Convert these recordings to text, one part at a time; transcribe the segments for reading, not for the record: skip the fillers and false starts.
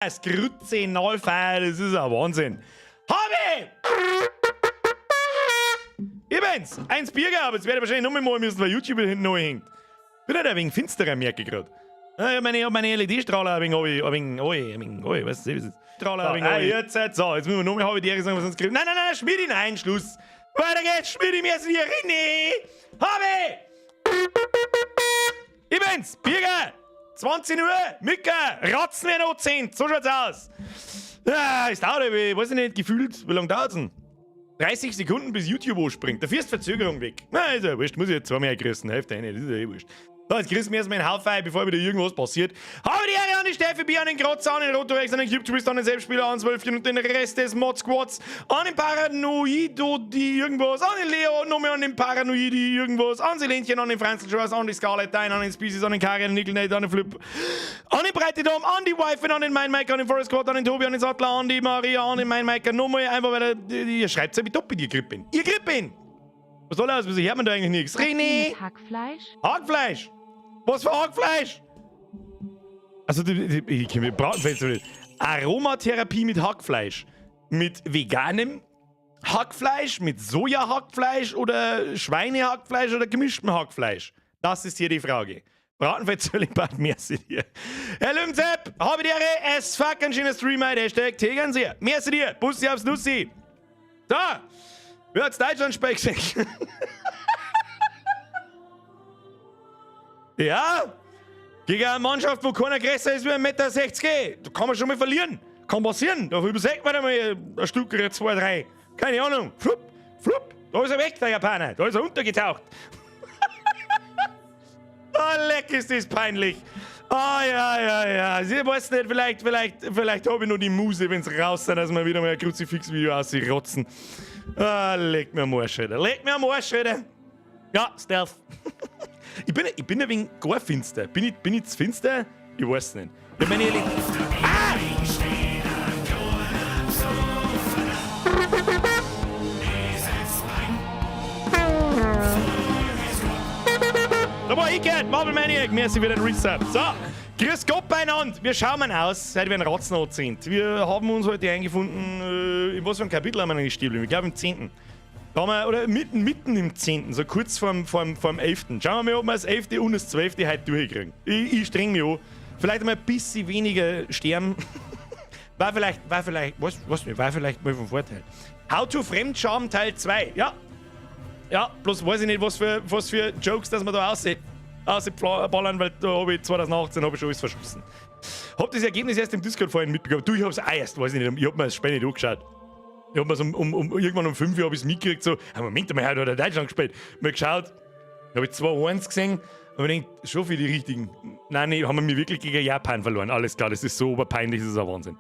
Das Grütze Nalfei, das ist ein Wahnsinn. Habe! Ich bin's! Eins Bierger, aber jetzt werde ich wahrscheinlich noch mal müssen, weil YouTube hinten noch hängt. Bin halt ein wenig finsterer, merke ich gerade. Ja, ich hab meine LED-Strahler ein wenig, ein wenig, ein wenig, ein weißt du, wie es ist. Strahler ein wenig, ah, jetzt, jetzt, so, jetzt müssen wir noch mal habe die Ehre sagen, was sonst kriegen. Nein, nein, nein, Schmiedi, nein, Schluss. Weiter geht's, Schmiedi, mir ist hier, René! Habe! Ich bin's, Birger! 20 Uhr, Mücke, Ratzen werden noch 10, so schaut's aus. Ja, es dauert, ich weiß nicht, gefühlt, wie lange dauert's denn? 30 Sekunden, bis YouTube anspringt. Dafür ist Verzögerung weg. Na, ist ja wurscht, muss ich jetzt zweimal grüßen, Hälfte eine, das ist ja eh wurscht. So, jetzt grüßen wir erstmal einen Haufen, bevor wieder irgendwas passiert. Habe die Ehre an die Steffi B, an den Grotzer, an den Rotorex, an den Cube Twist, an den Selbstspieler, an Zwölfchen und den Rest des Mod Squads, an den Paranoido, die irgendwas, an den Leo, nochmal an den Paranoidi irgendwas, an Selenchen, an den Franzl Schwarz, an die Scarlett Dein, an den Species, an den Karin, Nickelnate, an den Flip, an den Breite Dom, an die Wife, an den Mein Mike, an den Forest Squad, an den Tobi, an den Sattler, an die Maria, an den Mein Mike, nochmal einfach, weil er, ihr schreibt ja, wie doppelt ihr Grip bin. Ihr Grip bin! Was soll das? Wieso hört man da eigentlich nichts? René! Mit Hackfleisch? Hackfleisch! Was für Hackfleisch? Also, ich kenne mir Bratenfest. Aromatherapie mit Hackfleisch. Mit veganem Hackfleisch, mit Sojahackfleisch oder Schweinehackfleisch oder gemischtem Hackfleisch? Das ist hier die Frage. Bratenfett merci dir. Herr Löwenzepp, habe die Ehre, es fuck ein schöner Stream, Hashtag Tegernseher. Merci dir, Bussi aufs Nussi. So, wer hat's Deutschland-Spiel gesehen? Ja, gegen eine Mannschaft, wo keiner größer ist wie 1,60 Meter. Da kann man schon mal verlieren. Kann passieren. Da übersieht man einmal ein Stück oder zwei, drei. Keine Ahnung. Flupp, flupp. Da ist er weg, der Japaner. Da ist er untergetaucht. Ah, leck, ist das peinlich. Ah, ja, ja, ja. Ich weiß nicht, vielleicht, vielleicht, vielleicht habe ich noch die Muse, wenn's raus sind, dass wir wieder mal ein Kruzifix-Video ausrotzen. Ah, leck mir am Arsch, Alter. Leck mir am Arsch, Alter. Ja, Stealth. Ich bin ein wenig gar finster. Bin ich zu finster? Ich weiß nicht. Ich meine, ehrlich. Ah! Da war ich gehört, Marvel Maniac, merci für den Resub. So, grüß Gott beieinander. Wir schauen mal aus, seit wir einen Ratznot sind. Wir haben uns heute eingefunden, in was für einem Kapitel haben wir eigentlich stehen geblieben? Ich glaube im 10. Da haben wir, oder mitten, mitten im 10., so kurz vorm 11. Schauen wir mal, ob wir das 11. und das 12. heute durchkriegen. Ich streng mich an. Vielleicht einmal ein bisschen weniger sterben. War vielleicht, was, was, war vielleicht mal vom Vorteil. How to Fremdscham Teil 2. Ja. Ja, bloß weiß ich nicht, was für Jokes, dass wir da aussehen, weil da habe ich 2018 hab ich schon alles verschossen. Hab das Ergebnis erst im Discord vorhin mitbekommen. Du, ich hab's auch erst, weiß ich nicht, ich hab mir das Spiel nicht angeschaut. Ich hab mir's irgendwann um 5 Uhr hab ich's mitgekriegt, so, ah, Moment mal, heute hat er Deutschland gespielt. Mal geschaut, da hab ich 2-1 gesehen und ich denk, schon für die richtigen. Nein, nee, haben wir mir wirklich gegen Japan verloren. Alles klar, das ist so oberpeinlich, das ist ein Wahnsinn.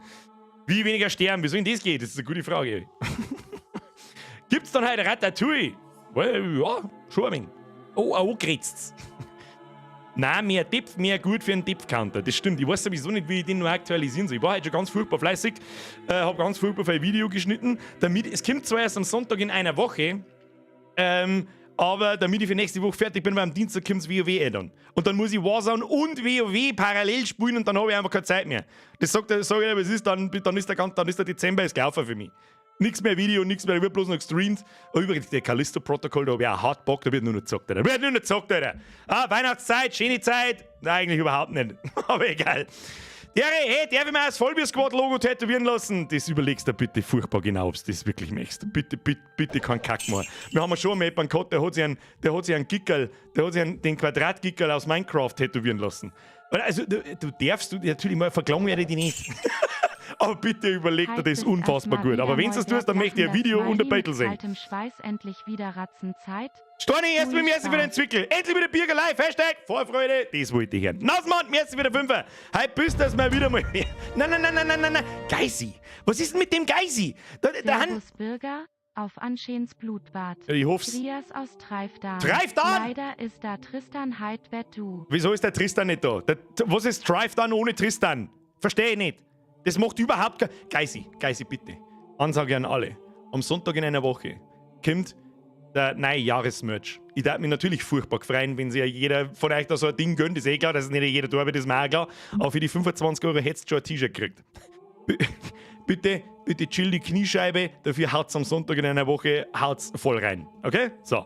Wie weniger sterben, wie soll denn das gehen? Das ist eine gute Frage. Gibt's dann heute Ratatouille? Well, ja, schon ein wenig. Oh, auch angeritzt. Nein, mehr Depth, mehr gut für einen Depth-Counter. Das stimmt. Ich weiß sowieso nicht, wie ich den noch aktualisieren soll. Ich war heute schon ganz furchtbar fleißig, hab ganz furchtbar viel Video geschnitten, damit, es kommt zwar erst am Sonntag in einer Woche, aber damit ich für nächste Woche fertig bin, weil am Dienstag kommt's WoW Add-on. Und dann muss ich Warzone und WoW parallel spielen und dann habe ich einfach keine Zeit mehr. Das sagt er, sag ich, aber es ist dann, dann ist der Dezember ist gelaufen für mich. Nix mehr Video, nix mehr, wird bloß noch gestreamt. Oh, übrigens, der Callisto Protocol, da hab ich auch hart Bock, da wird nur noch gezockt, Alter. Da wird nur noch gezockt, Alter. Ah, Weihnachtszeit, schöne Zeit. Nein, eigentlich überhaupt nicht. Aber egal. Dere, hey, darf ich mir das Vollbier-Squad-Logo tätowieren lassen? Das überlegst du bitte furchtbar genau, ob du das wirklich möchtest. Bitte, bitte, bitte keinen Kack machen. Wir haben schon mal jemanden gehabt, der hat sich einen Gickerl, der hat sich einen, den Quadratgickerl aus Minecraft tätowieren lassen. Also, du darfst du natürlich mal verklagen werde ich dich nicht. Aber bitte überleg dir das Heißt es unfassbar erstmal gut. Aber wieder wenn du mal das tust, dann möchte ich ein Video lachen, und ein das Battle Smiley mit sehen. kaltem Schweiß endlich wieder Ratzenzeit. Storni, erst mit Ui, merci für den Spaß. Zwickel. Endlich wieder Birger live. Hashtag Vorfreude. Das wollte ich hören. Nasmann, merci für den Fünfer. Heute bist du mal wieder mal. Nein, nein, nein, nein, nein, nein, nein. Geisi. Was ist denn mit dem Geisi? Da han Servus Bürger, auf Anschehens Blutbad. Ja, ich hoff's. Trias aus Treifdan. Treifdan? Leider ist da Tristan Heidwett du. Wieso ist der Tristan nicht da? Was ist Treifdan ohne Tristan? Verstehe ich nicht. Das macht überhaupt kein... Geisi, Geisi, bitte. Ansage an alle. Am Sonntag in einer Woche kommt der neue Jahresmerch. Ich darf mich natürlich furchtbar freuen, wenn sich ja jeder von euch da so ein Ding gönnt. Ist eh klar, dass es nicht jeder da wird, ist mir auch klar. Aber für die 25 Euro hättest du schon ein T-Shirt gekriegt. Bitte, bitte chill die Kniescheibe, dafür haut's am Sonntag in einer Woche haut's voll rein. Okay? So.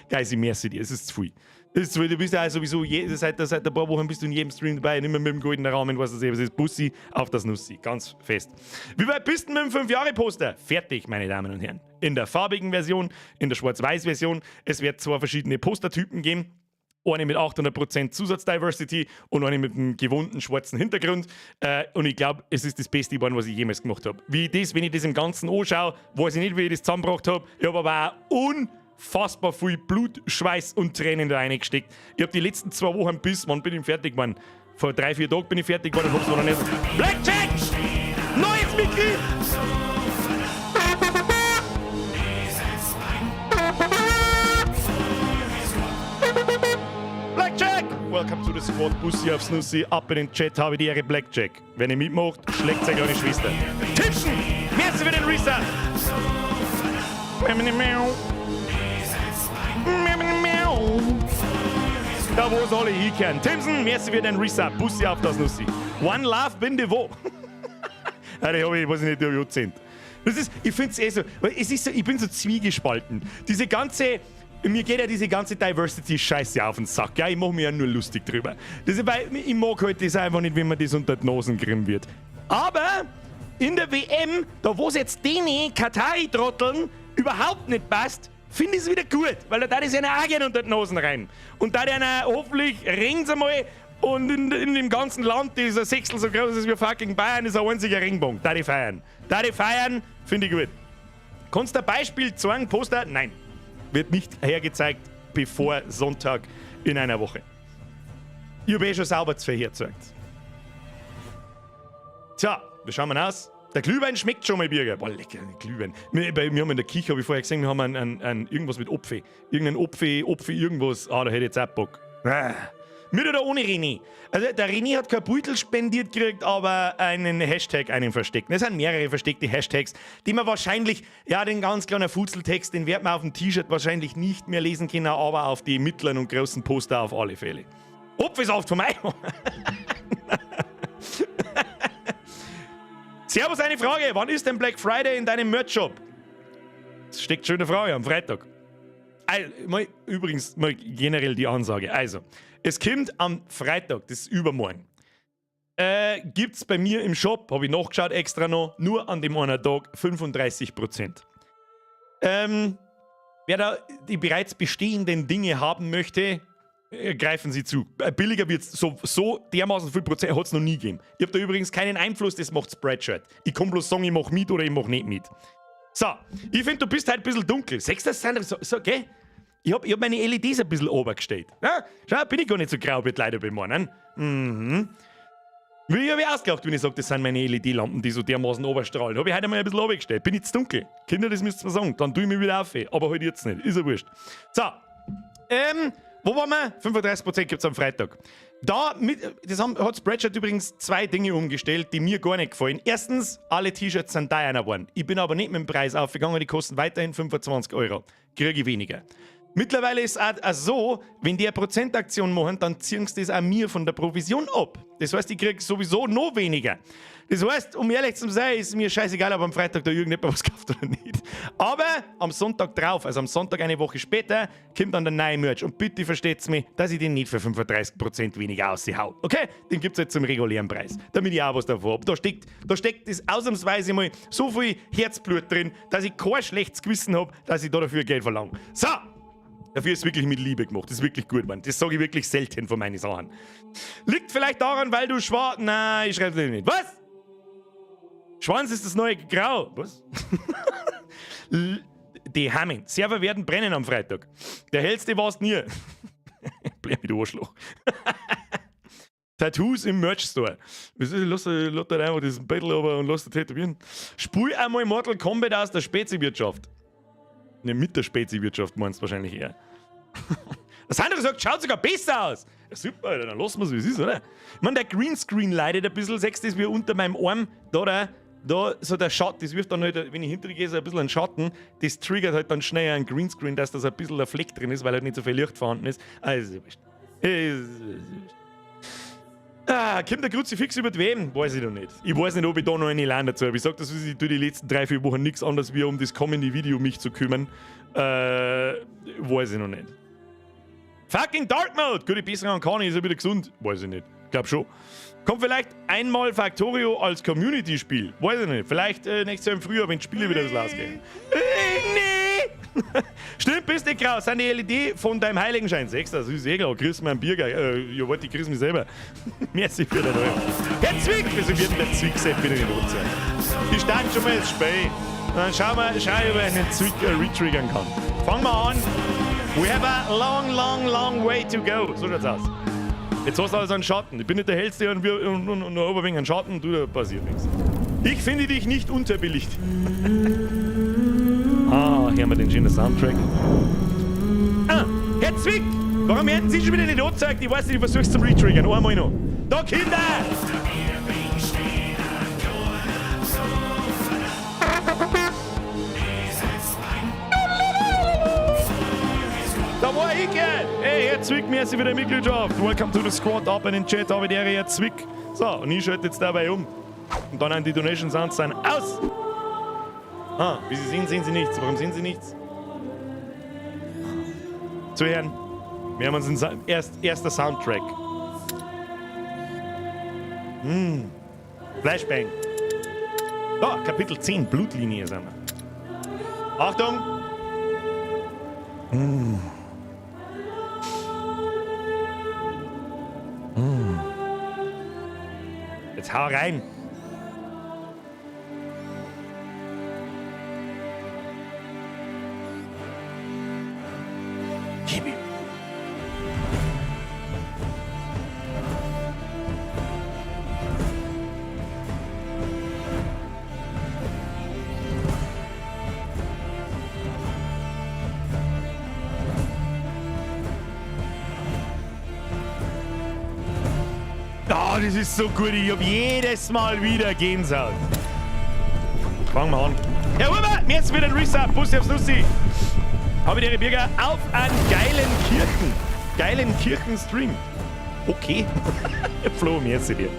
Geisi, merci dir, es ist zu viel. Das ist zu viel. Du bist ja sowieso, seit ein paar Wochen bist du in jedem Stream dabei, nicht mehr mit dem goldenen Rahmen, was das ist. Bussi auf das Nussi, ganz fest. Wie weit bist du mit dem 5-Jahre-Poster? Fertig, meine Damen und Herren. In der farbigen Version, in der Schwarz-Weiß-Version. Es wird zwei verschiedene Postertypen geben. Eine mit 800% Zusatz-Diversity und eine mit einem gewohnten schwarzen Hintergrund. Und ich glaube, es ist das Beste geworden, was ich jemals gemacht habe. Wie ich das, wenn ich das im Ganzen anschaue, weiß ich nicht, wie ich das zusammengebracht habe. Ich habe aber auch unfassbar viel Blut, Schweiß und Tränen da reingesteckt. Ich habe die letzten 2 Wochen bis, wann bin ich fertig geworden? Vor 3, 4 Tagen bin ich fertig geworden und hab's noch nicht. Blackjack! Neues Mitglied! Blackjack! Welcome to the squad, Bussi aufs Nussi, ab in den Chat, habe die Ehre, Blackjack. Wenn ihr mitmacht, schlägt seine kleine Schwester. Timpson! Merci für den Resub! Miau, miau. Da, wo es alle hinkehren. Timson, merci für den Resub. Bussi auf das Nussi. One Love bin wo? Ja, die habe ich, weiß ich nicht, die habe ich auch. Das ist, ich finde es eh so, weil es ist so, ich bin so zwiegespalten. Diese ganze, mir geht ja diese ganze Diversity-Scheiße auf den Sack. Ja, ich mache mich ja nur lustig drüber. Das ist, weil ich mag halt das einfach nicht, wenn man das unter die Nosen kriegen wird. Aber in der WM, da wo es jetzt denen Katari-Trotteln überhaupt nicht passt, finde ich es wieder gut, weil da da ist einer auch gerne unter die Nosen rein. Und da einer hoffentlich regnt's einmal und in dem ganzen Land, das ist ein Sechstel so groß ist wie fucking Bayern, ist ein einziger Regenbogen. Da die feiern. Da die feiern, finde ich gut. Kannst du ein Beispiel zeigen, Poster? Nein. Wird nicht hergezeigt, bevor Sonntag in einer Woche. Ich habe eh schon sauber zu viel hergezeigt. Tja, wie schauen wir aus? Der Glühwein schmeckt schon mal, Birger. Boah, lecker, Glühwein. Wir haben in der Küche, habe ich vorher gesehen, wir haben ein irgendwas mit Opfe. Irgendein Opfe, Opfe, irgendwas. Ah, da hätte ich jetzt auch Bock. Ah. Mit oder ohne René? Also der René hat kein Beutel spendiert gekriegt, aber einen Hashtag, einen versteckten. Es sind mehrere versteckte Hashtags, die man wahrscheinlich, ja, den ganz kleinen Futzeltext, den wird man auf dem T-Shirt wahrscheinlich nicht mehr lesen können, aber auf die mittleren und großen Poster auf alle Fälle. Apfelsaft vom Eimer. Servus, eine Frage. Wann ist denn Black Friday in deinem Merch-Shop? Das steckt schon in der Frage, am Freitag. Also, mal, übrigens, mal generell die Ansage. Also, es kommt am Freitag, das ist übermorgen, gibt es bei mir im Shop, habe ich nachgeschaut extra noch, nur an dem einen Tag 35%. Wer da die bereits bestehenden Dinge haben möchte, greifen Sie zu. Billiger wird es so, so dermaßen viel Prozent hat es noch nie gegeben. Ich habe da übrigens keinen Einfluss, das macht Spreadshirt. Ich kann bloß sagen, ich mache mit oder ich mache nicht mit. So, ich finde, du bist halt ein bisschen dunkel. Siehst du das, Sandra? So, so, gell? Ich hab meine LEDs ein bisschen obergestellt. Ja, schau, bin ich gar nicht so grau wie die Leute bei mir. Wie habe ich ausgelacht, wenn ich sage, das sind meine LED-Lampen, die so dermaßen oberstrahlen. Habe ich heute mal ein bisschen runtergestellt. Bin ich zu dunkel? Kinder, das müsst ihr mir sagen. Dann tue ich mich wieder auf. Aber halt jetzt nicht. Ist ja wurscht. So. Wo waren wir? 35% gibt es am Freitag. Da mit, das haben, hat Spreadshirt übrigens zwei Dinge umgestellt, die mir gar nicht gefallen. Erstens, alle T-Shirts sind teurer geworden. Ich bin aber nicht mit dem Preis aufgegangen, die kosten weiterhin 25 Euro. Kriege ich weniger. Mittlerweile ist es auch so, wenn die eine Prozentaktion machen, dann ziehen sie das auch mir von der Provision ab. Das heißt, ich kriege sowieso noch weniger. Das heißt, um ehrlich zu sein, ist mir scheißegal, ob am Freitag da irgendjemand was kauft oder nicht. Aber am Sonntag drauf, also am Sonntag eine Woche später, kommt dann der neue Merch. Und bitte versteht's mich, dass ich den nicht für 35% weniger aushau. Okay? Den gibt's jetzt zum regulären Preis, damit ich auch was davor hab. Da steckt das ausnahmsweise mal so viel Herzblut drin, dass ich kein schlechtes Gewissen hab, dass ich da dafür Geld verlange. So! Dafür ist es wirklich mit Liebe gemacht. Das ist wirklich gut, Mann. Das sage ich wirklich selten von meinen Sachen. Liegt vielleicht daran, weil du schwarz. Nein, ich schreibe nicht. Was? Schwanz ist das neue Grau. Was? Die Hammen. Server werden brennen am Freitag. Der hellste warst nie. Blär mit Arschloch. Tattoos im Merch Store. Lass, lass da einfach das Battle aber und lass dich tätowieren. Spul einmal Mortal Kombat aus der Speziwirtschaft. Ne, mit der Speziwirtschaft meinst du wahrscheinlich eher. Das andere sagt, schaut sogar besser aus. Ja, super, Alter, dann lassen wir es, wie es ist, oder? Ich meine, der Greenscreen leidet ein bisschen, siehst du das wie unter meinem Arm, da so der Schatten, das wirft dann halt, wenn ich hinter dir gehe, so ein bisschen einen Schatten, das triggert halt dann schnell einen Greenscreen, dass da so ein bisschen ein Fleck drin ist, weil halt nicht so viel Licht vorhanden ist. Also, ist ja wurscht. Ist wurscht. Ah, kommt der Kruzifix über die WM? Weiß ich noch nicht. Ich weiß nicht, ob ich da noch eine Elan dazu habe. Ich sag das, ich tue die letzten 3, 4 Wochen nichts anderes, wie um das kommende Video mich zu kümmern. Weiß ich noch nicht. Fucking Dark Mode! Gute Besserung an Kani, ist er wieder gesund? Weiß ich nicht. Glaub schon. Kommt vielleicht einmal Factorio als Community-Spiel? Weiß ich nicht. Vielleicht nächstes Jahr im Frühjahr, wenn die Spiele wieder das losgehen. Nee! Stimmt, bist nicht kraus. Sind die LED von deinem Heiligenschein. Sechster, das ist eh klar. Grüß mir einen Bier. Ja, warte, ich grüß mich selber. Merci für den Euro. Herr Zwick! Wieso wird denn der Zwick sein, bitte nicht anzeigen? Ich starte schon mal das Spiel. Dann schauen wir, schau ich, ob ich einen Zwick retriggern kann. Fangen wir an. We have a long, long, long way to go. So schaut's aus. Jetzt hast du also einen Schatten. Ich bin nicht der Hellste und, wir, und nur wegen einem Schatten, du, da passiert nichts. Ich finde dich nicht unterbilligt. Ah, hier haben wir den schönen Soundtrack. Ah, Herr Zwick! Warum werden Sie schon wieder nicht angezeigt? Ich weiß nicht, ich versuch's zum Retriggern. Einmal noch. Da, Kinder! Da war ich gern! Hey, Herr Zwick, merci für die Mitgliedschaft. Welcome to the squad, ab in den Chat, habe die Ehre, Herr Zwick. So, und ich schalte jetzt dabei um. Und dann die Donation Sounds sind aus! Ah, wie Sie sehen, sehen Sie nichts. Warum sehen Sie nichts? Zuhören. Wir haben uns einen Sa erster Soundtrack. Flashbang. Da, Kapitel 10, Blutlinie sind wir. Achtung! Jetzt hau rein! Gib ihm. Ah, das ist so gut. Ich hab jedes Mal wieder Gänsehaut. Fangen wir an. Herr Huber, mir jetzt wieder ein Resub. Bussi aufs Nussi. Hab ich die Bürger auf einen geilen Kirchen. Geilen Kirchenstream. Okay. Flo, merci dir.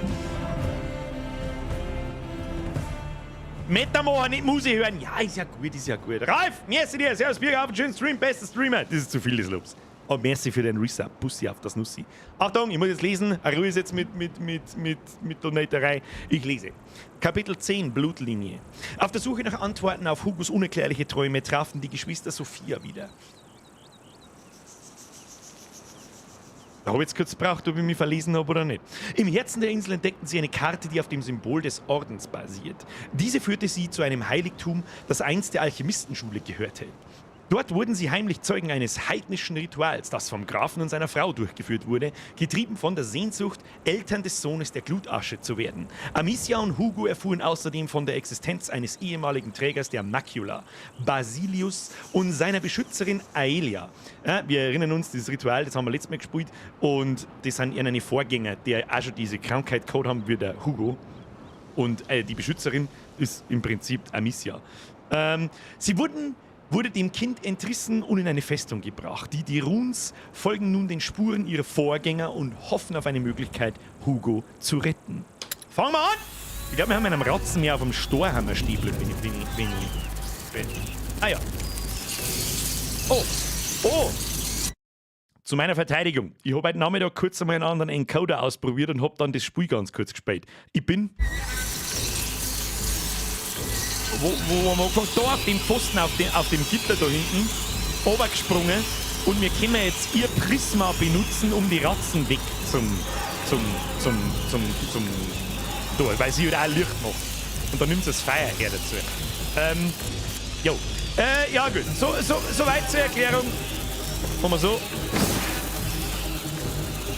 Metamacher, nicht Musik hören. Ja, ist ja gut, ist ja gut. Ralf, merci dir. Servus, Bürger, auf einen schönen Stream. Bester Streamer. Das ist zu viel des Lobs. Oh, merci für den Resub. Bussi auf das Nussi. Achtung, ich muss jetzt lesen. Ruhe ist jetzt mit Donaterei. Ich lese. Kapitel 10, Blutlinie. Auf der Suche nach Antworten auf Hugos unerklärliche Träume trafen die Geschwister Sophia wieder. Da hab ich jetzt kurz gebraucht, ob ich mich verlesen hab oder nicht. Im Herzen der Insel entdeckten sie eine Karte, die auf dem Symbol des Ordens basiert. Diese führte sie zu einem Heiligtum, das einst der Alchemistenschule gehörte. Dort wurden sie heimlich Zeugen eines heidnischen Rituals, das vom Grafen und seiner Frau durchgeführt wurde, getrieben von der Sehnsucht, Eltern des Sohnes der Glutasche zu werden. Amicia und Hugo erfuhren außerdem von der Existenz eines ehemaligen Trägers der Macula, Basilius, und seiner Beschützerin Aelia. Ja, wir erinnern uns, dieses Ritual, das haben wir letztes Mal gespielt, und das sind ihre Vorgänger, die auch schon diese Krankheit gehabt haben, wie der Hugo. Und die Beschützerin ist im Prinzip Amicia. Sie wurde dem Kind entrissen und in eine Festung gebracht. Die de Runes folgen nun den Spuren ihrer Vorgänger und hoffen auf eine Möglichkeit, Hugo zu retten. Fangen wir an! Ich glaub, wir haben einen Ratzen mehr auf dem Storhammerstiefel, wenn ich. Ah ja. Oh! Oh! Zu meiner Verteidigung. Ich hab heute Nachmittag kurz einmal einen anderen Encoder ausprobiert und hab dann das Spiel ganz kurz gespielt. Ich bin... Wo haben wir angefangen? Da auf dem Pfosten, auf dem Gitter da hinten, runtergesprungen und wir können jetzt ihr Prisma benutzen, um die Ratzen weg zum, da, weil sie halt auch Licht macht. Und dann nimmt sie das Feuer her dazu. Jo. Ja gut, soweit zur Erklärung. Machen wir so.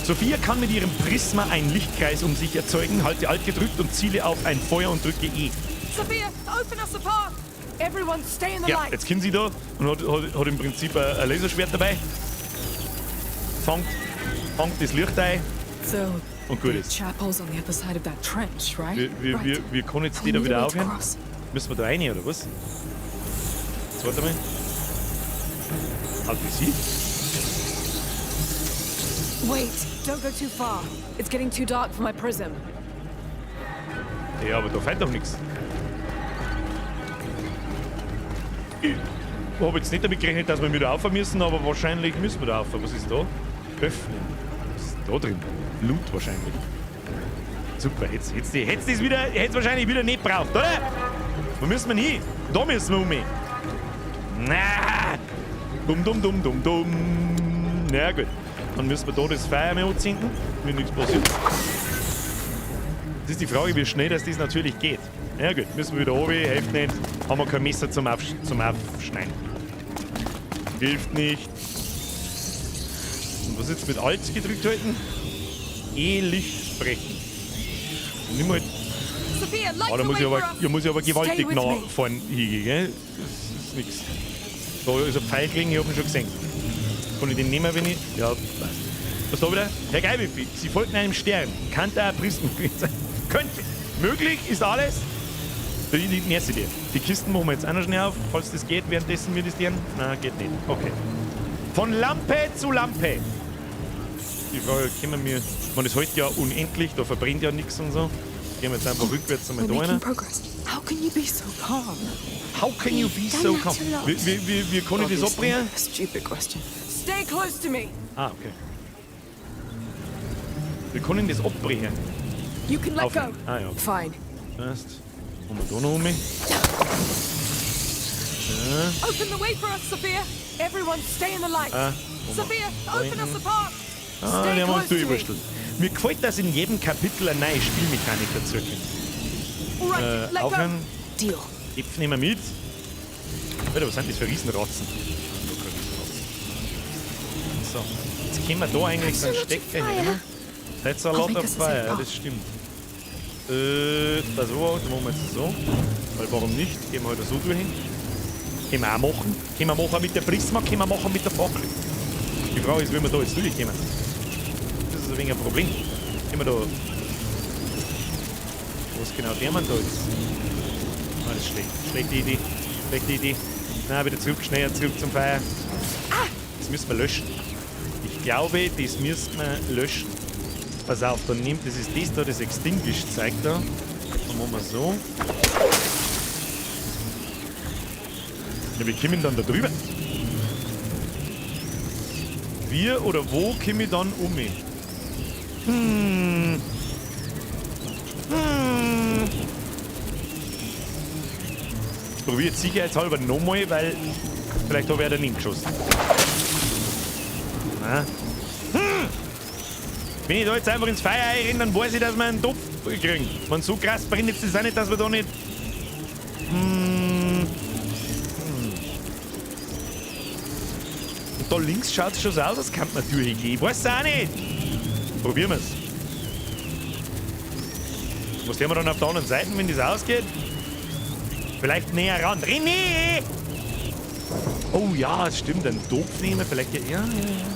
Sophia kann mit ihrem Prisma einen Lichtkreis um sich erzeugen, halte Alt gedrückt und ziele auf ein Feuer und drücke E. Sophia, open us a path! Everyone stay in the Ja, light! jetzt kommt sie da und hat im Prinzip ein Laserschwert dabei. Fangt das Licht ein. So, und gut the ist. chapel's on the other side of that trench, right? Wir Right. können jetzt die da We'll need wieder a way to aufhören. cross. Müssen wir da rein, oder was? Jetzt warte mal. Halt wie sie. Wait, don't go too far. It's getting too dark for my prism. Ja, aber da fällt doch nichts. Ich habe jetzt nicht damit gerechnet, dass wir wieder rauf müssen, aber wahrscheinlich müssen wir da rauf. Was ist da? Öffnen. Was ist da drin? Loot wahrscheinlich. Super, jetzt wahrscheinlich wieder nicht braucht, oder? Wo müssen wir hin? Da müssen wir um. Na! Dumm, dumm, dumm, dumm, dumm. Na gut. Dann müssen wir da das Feuer mehr anzünden, wenn nichts passiert. Das ist die Frage, wie schnell das natürlich geht. Ja gut, müssen wir wieder runter, hilft nicht. Haben wir kein Messer zum Aufschneiden. Hilft nicht. Und was jetzt mit Alt gedrückt halten? E-Licht brechen. Nimm halt. Sophia, light Oh, da the muss way ich aber, for us. hier muss ich aber gewaltig Stay with nah me. fahren hingehen, gell? Das ist nix. Da ist ein Pfeil gelegen, ich hab ihn schon gesehen. Kann ich den nehmen, wenn ich. Ja, passt. Was da wieder? Herr Geilwiffi, Sie folgen einem Stern. Kann da ein Prisma gewesen sein? Könnte. Möglich ist alles. Merci dir. Die Kisten machen wir jetzt auch noch schnell auf, falls das geht, währenddessen wir das deren. Nein, geht nicht. Okay. Von Lampe zu Lampe. Die Frage, können wir. Man, das hält ja unendlich, da verbrennt ja nichts und so. Gehen wir jetzt einfach rückwärts einmal We're da making rein. progress. How can you be so calm? How can you be so Done calm? that a lot. Wie kann ich das Obviously, abbrechen? a stupid question. Stay close to me. Ah, okay. Wir können das abbrechen. You can let go. Aufnehmen. Ah, ja. Okay. Fine. Passt. Haben wir da noch um? Open the way for us, Sophia. Everyone, stay in the light. Ah, Sophia, open us a path. Ah, Stay die haben wir uns close to me. durchwurschtelt. Mir gefällt, dass in jedem Kapitel eine neue Spielmechanik dazukommt. All right, let go. Aufhören. Deal. Äpfel nehmen wir mit. Alter, was sind das für Riesenratzen? Noch keine Riesenratzen. So, jetzt können wir da eigentlich so einen That's a lot of Stecker fire. hin. That's a I'll lot make of us a safe fire, path. das stimmt. Pass auf, dann machen wir jetzt so. Weil warum nicht? Gehen wir halt so durch. Können wir auch machen. Können wir machen mit der Prisma, können wir machen mit der Fackel. Die Frage ist, wie wir da jetzt durchkommen. Das ist ein wenig ein Problem. Können wir da. Was genau der man da jetzt? Ah, das ist schlecht. Schlechte Idee. Schlechte Idee. Na, wieder zurück, schneller zurück zum Feuer. Das müssen wir löschen. Ich glaube, das müssen wir löschen. Pass auf, dann nimmt, das ist das da, das Extinguish-Zeug da. Dann machen wir so. Ja, wir kommen dann da drüber. Wir oder wo komme ich dann um mich? Ich probiere jetzt sicherheitshalber nochmal, weil vielleicht habe ich auch daneben geschossen. Na. Wenn ich da jetzt einfach ins Feuer renne, dann weiß ich, dass wir einen Topf kriegen. Wenn so krass brennt jetzt das auch nicht, dass wir da nicht. Und da links schaut es schon so aus, als könnte man durchgehen. Ich weiß es auch nicht. Probieren wir's. Was tun wir dann auf der anderen Seite, wenn das ausgeht? Vielleicht näher ran. René! Oh ja, es stimmt. Einen Topf nehmen. Vielleicht, ja.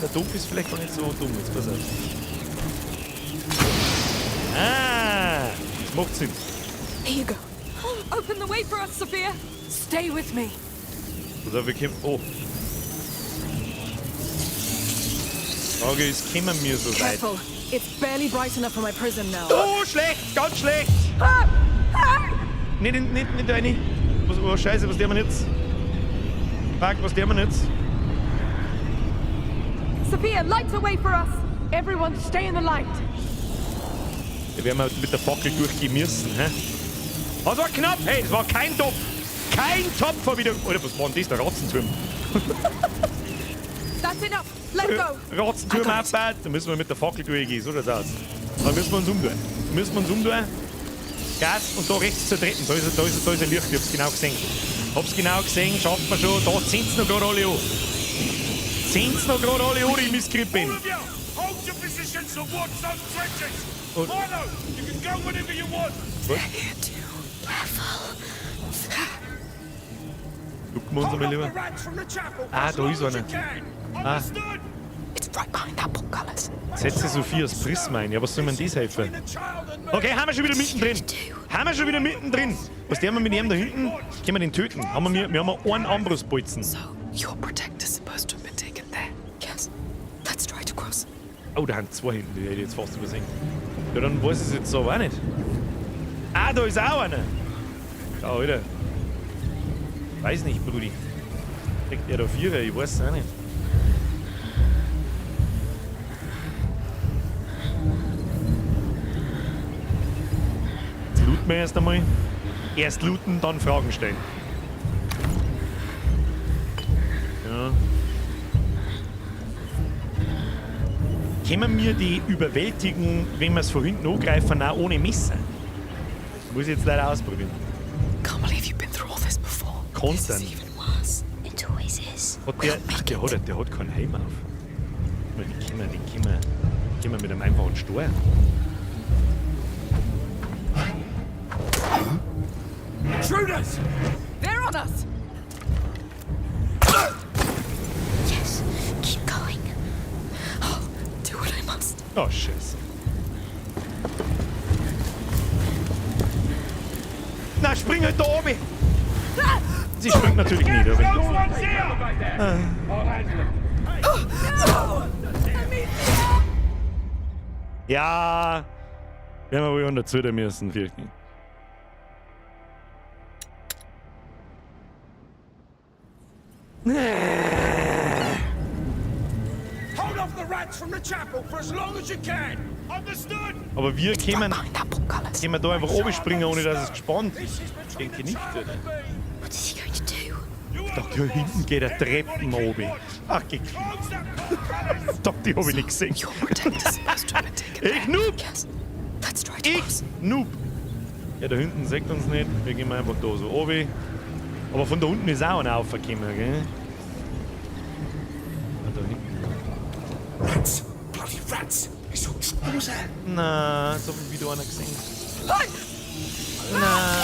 Der Topf ist vielleicht gar nicht so dumm. Jetzt pass auf. Ah, das macht Sinn. Here you go. Open the way for us, Sophia. Stay with me. Oder wir können. Oh. Frage ist, kommen wir so weit? Careful. It's barely bright enough for my prism now. Oh, schlecht, ganz schlecht. Nicht, nicht, nicht rein. Was, oh, Scheiße, was tun wir jetzt? Fuck, was tun wir jetzt? Sophia, light the way for us. Everyone, stay in the light. Da werden wir mit der Fackel durchgehen müssen. Hä? Das war knapp. Hey, das war kein Topf. Kein Topf war wieder. Oder was war denn das? Der Ratzenturm. That's enough. Let go. Ratzenturm I got it. aufbaut. Da müssen wir mit der Fackel durchgehen. So schaut's aus. Da müssen wir uns umtun. Müssen wir uns umtun. Gas und da rechts zur dritten. Da ist ein Licht. Ich hab's genau gesehen. Hab's genau gesehen. Schafft man schon. Da zehnt's noch gerade alle an. Zehnt's noch gerade alle an, die Misskrippen. All of you, hold your positions and watch those trenches. Oh. Milo, you can go whenever you want. They're here too. Careful. Gucken wir uns Hold einmal off lieber. the rats from the chapel Ah, as da long ist as you einer. can. Ah. Understood? It's right behind that portcullis. Setze Sophias Prisma ein. Ja, was soll man das helfen? Between the child and me. Okay, haben wir schon wieder mittendrin. Haben wir schon wieder mittendrin. Was tun wir mit ihm da hinten? Können wir den töten? Haben wir haben einen Armbrustbolzen. So, your protector's supposed to have been taken there. Yes. Let's try to cross. Oh, da haben zwei hinten, die hätte ich jetzt fast übersehen. Ja, dann weiß ich es jetzt aber auch nicht. Ah, da ist auch einer. Schau, Alter. Weiß nicht, Brudi. Kriegt er da Vierer? Ich weiß es auch nicht. Jetzt looten wir erst einmal. Erst looten, dann Fragen stellen. Ja. Können wir die überwältigen, wenn wir es von hinten angreifen, auch ohne Messer? Muss ich jetzt leider ausprobieren. Can't believe you've been through all this before. This Constant. is even worse. It always is. Hat der, ach, der hat keinen Helm auf. Die können wir mit einem einfachen steuern. Intruders! They're on us! Yes, keep going. Oh, do what I must. Oh, Scheiße. Na, spring halt da oben! Sie springt natürlich nicht, aber. Those ones here! Ja, werden wir wohl einen dazu müssen, fürchten. Hold off the rats from the chapel for as long as you can. Understood? Aber wir Right kämen, behind that portcullis. können da einfach oben springen, ohne dass es gespannt. This is between Denke the nicht, child oder? and me. What is he going to do? You Ich heard dachte, the hier hinten boss. geht eine Treppen Everybody keep oben. watch. Ach, geh. Close that portcullis. Doch, die hab ich nicht gesehen. Your protector's supposed to have been taken Ich Noob! Yes. Let's try to Ich cross. Noob! Ja, da hinten sieht uns nicht. Wir gehen einfach da so oben. Aber von da unten ist auch einer aufgekommen, gell? Ah, da hinten. Rats! Bloody rats! It's all what was that? Na, jetzt hab ich wieder einer gesehen. Na.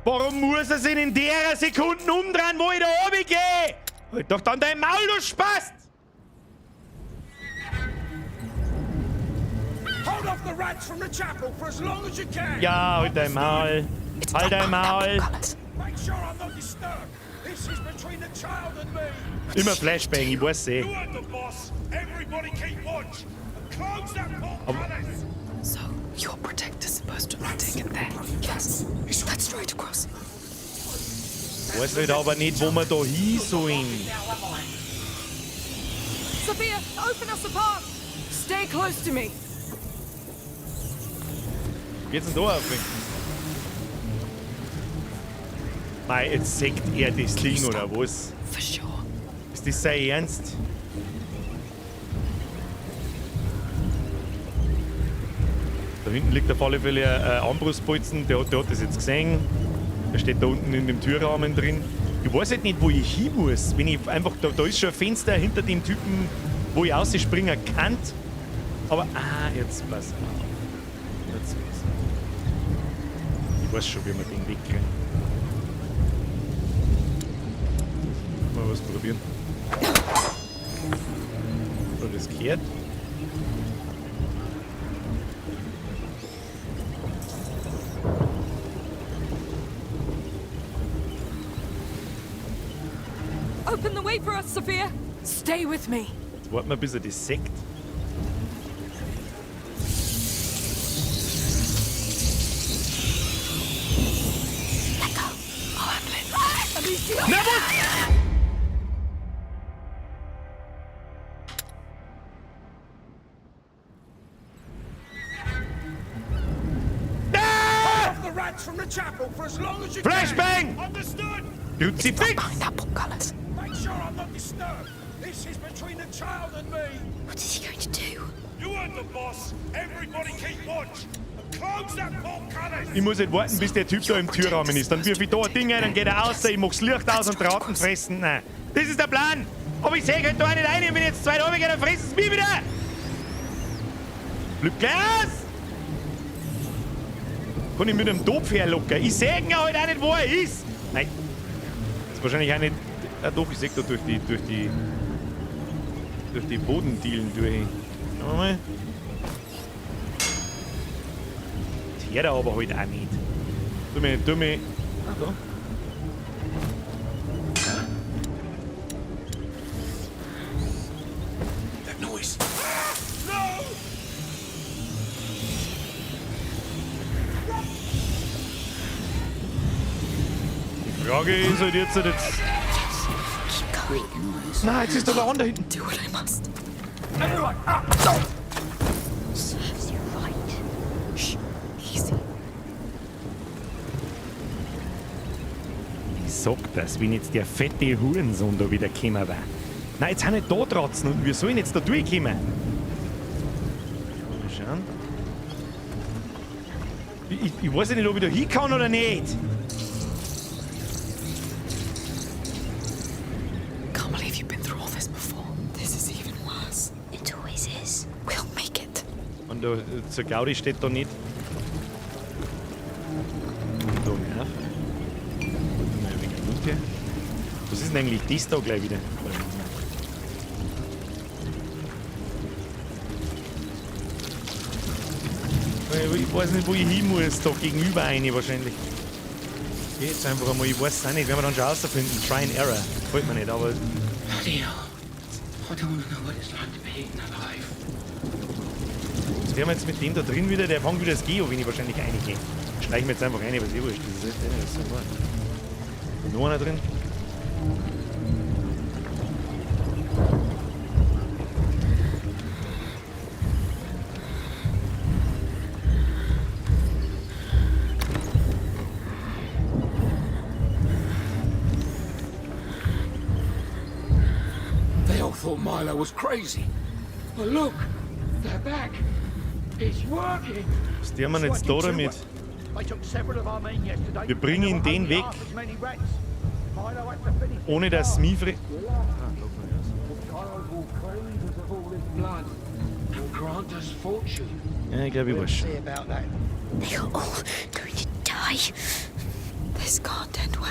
Warum muss er sich in der Sekunde umdrehen, wo ich da oben gehe? Halt doch dann dein Maul, du Spast! Hold off the rats from the chapel for as long as you can. Ja, halt dein Maul. It's Halt right dein behind that Maul. portcullis. Make sure I'm not disturbed. This is between the child and me. Immer Flashbang, ich weiß eh. You heard the boss. Everybody keep watch. And close that portcullis. So, your protector's supposed to have been taken there. Yes. Let's try to cross. Weiß halt aber nicht, wo wir da hin sollen. Sophia, open us a path! Stay close to me. Wo geht's denn da auf? Mei, jetzt sägt er das Ding, oder was? For sure. Ist das sein Ernst? Da hinten liegt auf alle Fälle ein Armbrustbolzen, der hat das jetzt gesehen. Der steht da unten in dem Türrahmen drin. Ich weiß halt nicht, wo ich hin muss. Wenn ich einfach, da ist schon ein Fenster hinter dem Typen, wo ich rausspringen kann. Aber, ah, jetzt pass auf. Jetzt pass auf. Ich weiß schon, wie wir den wegkriegen. Mal was probieren. So, das gehört. Open the way for us, Sophia. Stay with me. Jetzt warten wir, bis er das sägt. Let go. I'll handle it. Amicia! Na was? Ah! Off the rats from the chapel for as long as you Flashbang! can. Understood? Right Kruzifix! behind that portcullis. Make sure I'm not disturbed. This is between the child and me. What is he going to do? You heard the boss. Everybody keep watch. And close that portcullis. Ich muss halt warten, bis der Typ da im Türrahmen ist. Dann wirf ich da ein Ding ein, dann geht er raus, ich mach's Licht aus und Ratten fressen. Nein, das ist der Plan. Aber ich seh halt da nicht rein und wenn ich jetzt zwei runtergehe, dann fressen sie mich wieder. Bleib gleich aus! Kann ich mit einem Topf herlocken? Ich seh ihn halt auch nicht, wo er ist. Nein. Das ist wahrscheinlich auch nicht. Ah, doch, ich seh da durch die Bodendielen durch. Schauen wir mal. Das hört er aber halt auch nicht. Tu mich. Ah, da. Frage ist halt jetzt. Yes, keep going. Nein, jetzt ist da der andere hinten. Do what I must. Everyone, up! Serves you right. Shh. Easy. Ich sag das, wenn jetzt der fette Hurensohn da wieder gekommen war. Nein, jetzt sind nicht da Dratzen und wir sollen jetzt da durchkommen. Mal schauen. Ich weiß ja nicht, ob ich da hin kann oder nicht. Can't believe you've been through all this before. This is even worse. It always is. We'll make it. Und da, zur Gaudi steht da nicht. Und da nicht auf. Mal ein wenig runter. Was ist denn eigentlich das da gleich wieder? Ich weiß nicht, wo ich hin muss. Da gegenüber eine wahrscheinlich. Geh jetzt einfach einmal, ich weiß es auch nicht. Werden wir dann schon rausfinden. Try and Error. Gefällt mir nicht, aber. Bloody hell. I don't want to know what it's like to be eaten alive. Was werden wir jetzt mit dem da drin wieder? Der fängt wieder das Geo, wenn ich wahrscheinlich reingehe. Schleichen wir jetzt einfach rein, was eh wurscht. Das ist echt nicht so wahr. Noch einer drin? They all thought Milo was crazy. But look, they're back. It's working. Was tun wir jetzt da damit? Wir bringen den weg, ohne dass mich fre- Blood and grant us fortune. Ja, ich glaube, ich weiß schon. They are all going to die. This can't end well.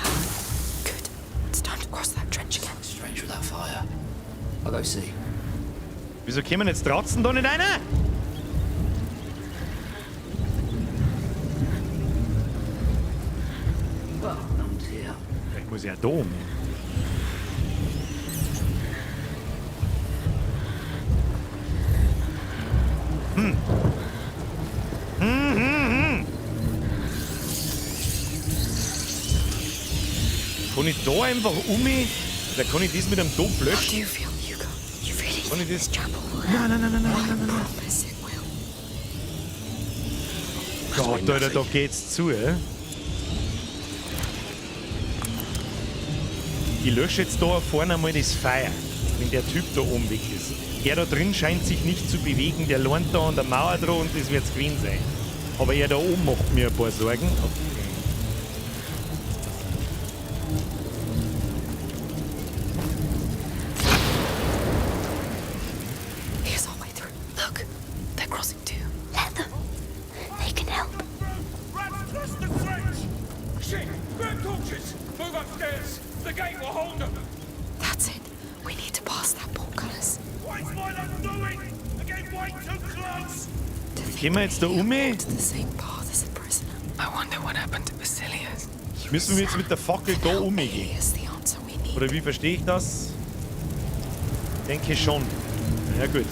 Good. It's time to cross that trench again. Strange with that fire. I'll go see. Wieso kommen jetzt Dratzen da nicht rein? Well, no one's here. Vielleicht muss ich ja da um. Kann ich da einfach um mich? Oder kann ich das mit einem Topf How löschen? do you feel, Hugo? You really Kann ich think das? this chapel will Nein, nein, nein, nein, nein, nein, nein, nein. Promise it will. Gott, Alter, da geht's zu, ey. Ich lösche jetzt da vorne einmal das Feuer, wenn der Typ da oben weg ist. Er da drin scheint sich nicht zu bewegen, der lernt da an der Mauer dran und das wird's gewesen sein. Aber er da oben macht mir ein paar Sorgen. Okay. Here's our way through. Look, they're crossing too. Let them. They can help. Rats cross the trench! Shit! Grab torches! Move upstairs! The gate will hold them! That's it. We need to pass that portcullis. What's Milo doing? They're getting way too close! To think Gehen wir jetzt da um? Aelia walked the same path as a prisoner. I wonder what happened to Basilius. Müssen wir jetzt mit der Fackel da Tell umgehen? Aelius the answer we need. Oder wie verstehe ich das? Denke schon. Na ja, gut.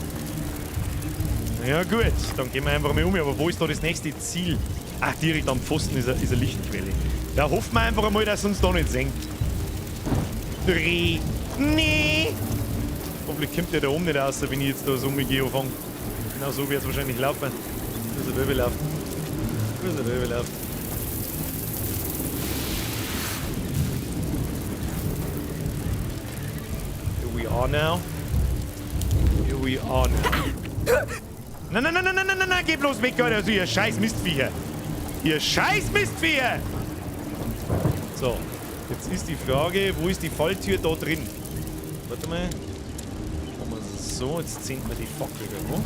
Na ja, gut. Dann gehen wir einfach mal um. Aber wo ist da das nächste Ziel? Ach, direkt am Pfosten ist eine Lichtquelle. Da hoffen wir einfach einmal, dass uns da nicht senkt. Dreh. Nee. Hoffentlich kommt der da oben nicht raus, wenn ich jetzt da so umgehe anfange. Genau so wird's wahrscheinlich laufen. Muss er laufen. Muss er laufen. Here we are now. Here we are now. Nein, nein, nein, nein, nein, nein, nein, geh bloß weg, Alter. Also, ihr scheiß Mistviecher. Ihr scheiß Mistviecher! So, jetzt ist die Frage, wo ist die Falltür da drin? Warte mal. Machen wir so, jetzt zählt man die Fackel irgendwo.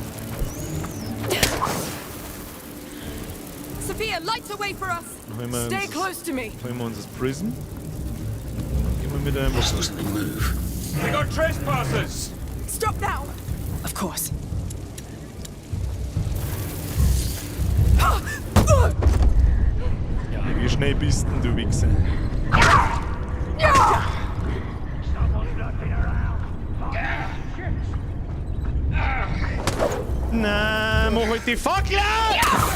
Sophia, light the way for us. Holen wir Stay uns close to me. Holen wir uns das Prism. Dann gehen wir mit einem. I saw something move. We got trespassers! Stop now. Of course. Ja, wie schnell bist denn du, Wichser? Na, mach halt die Fackel auf!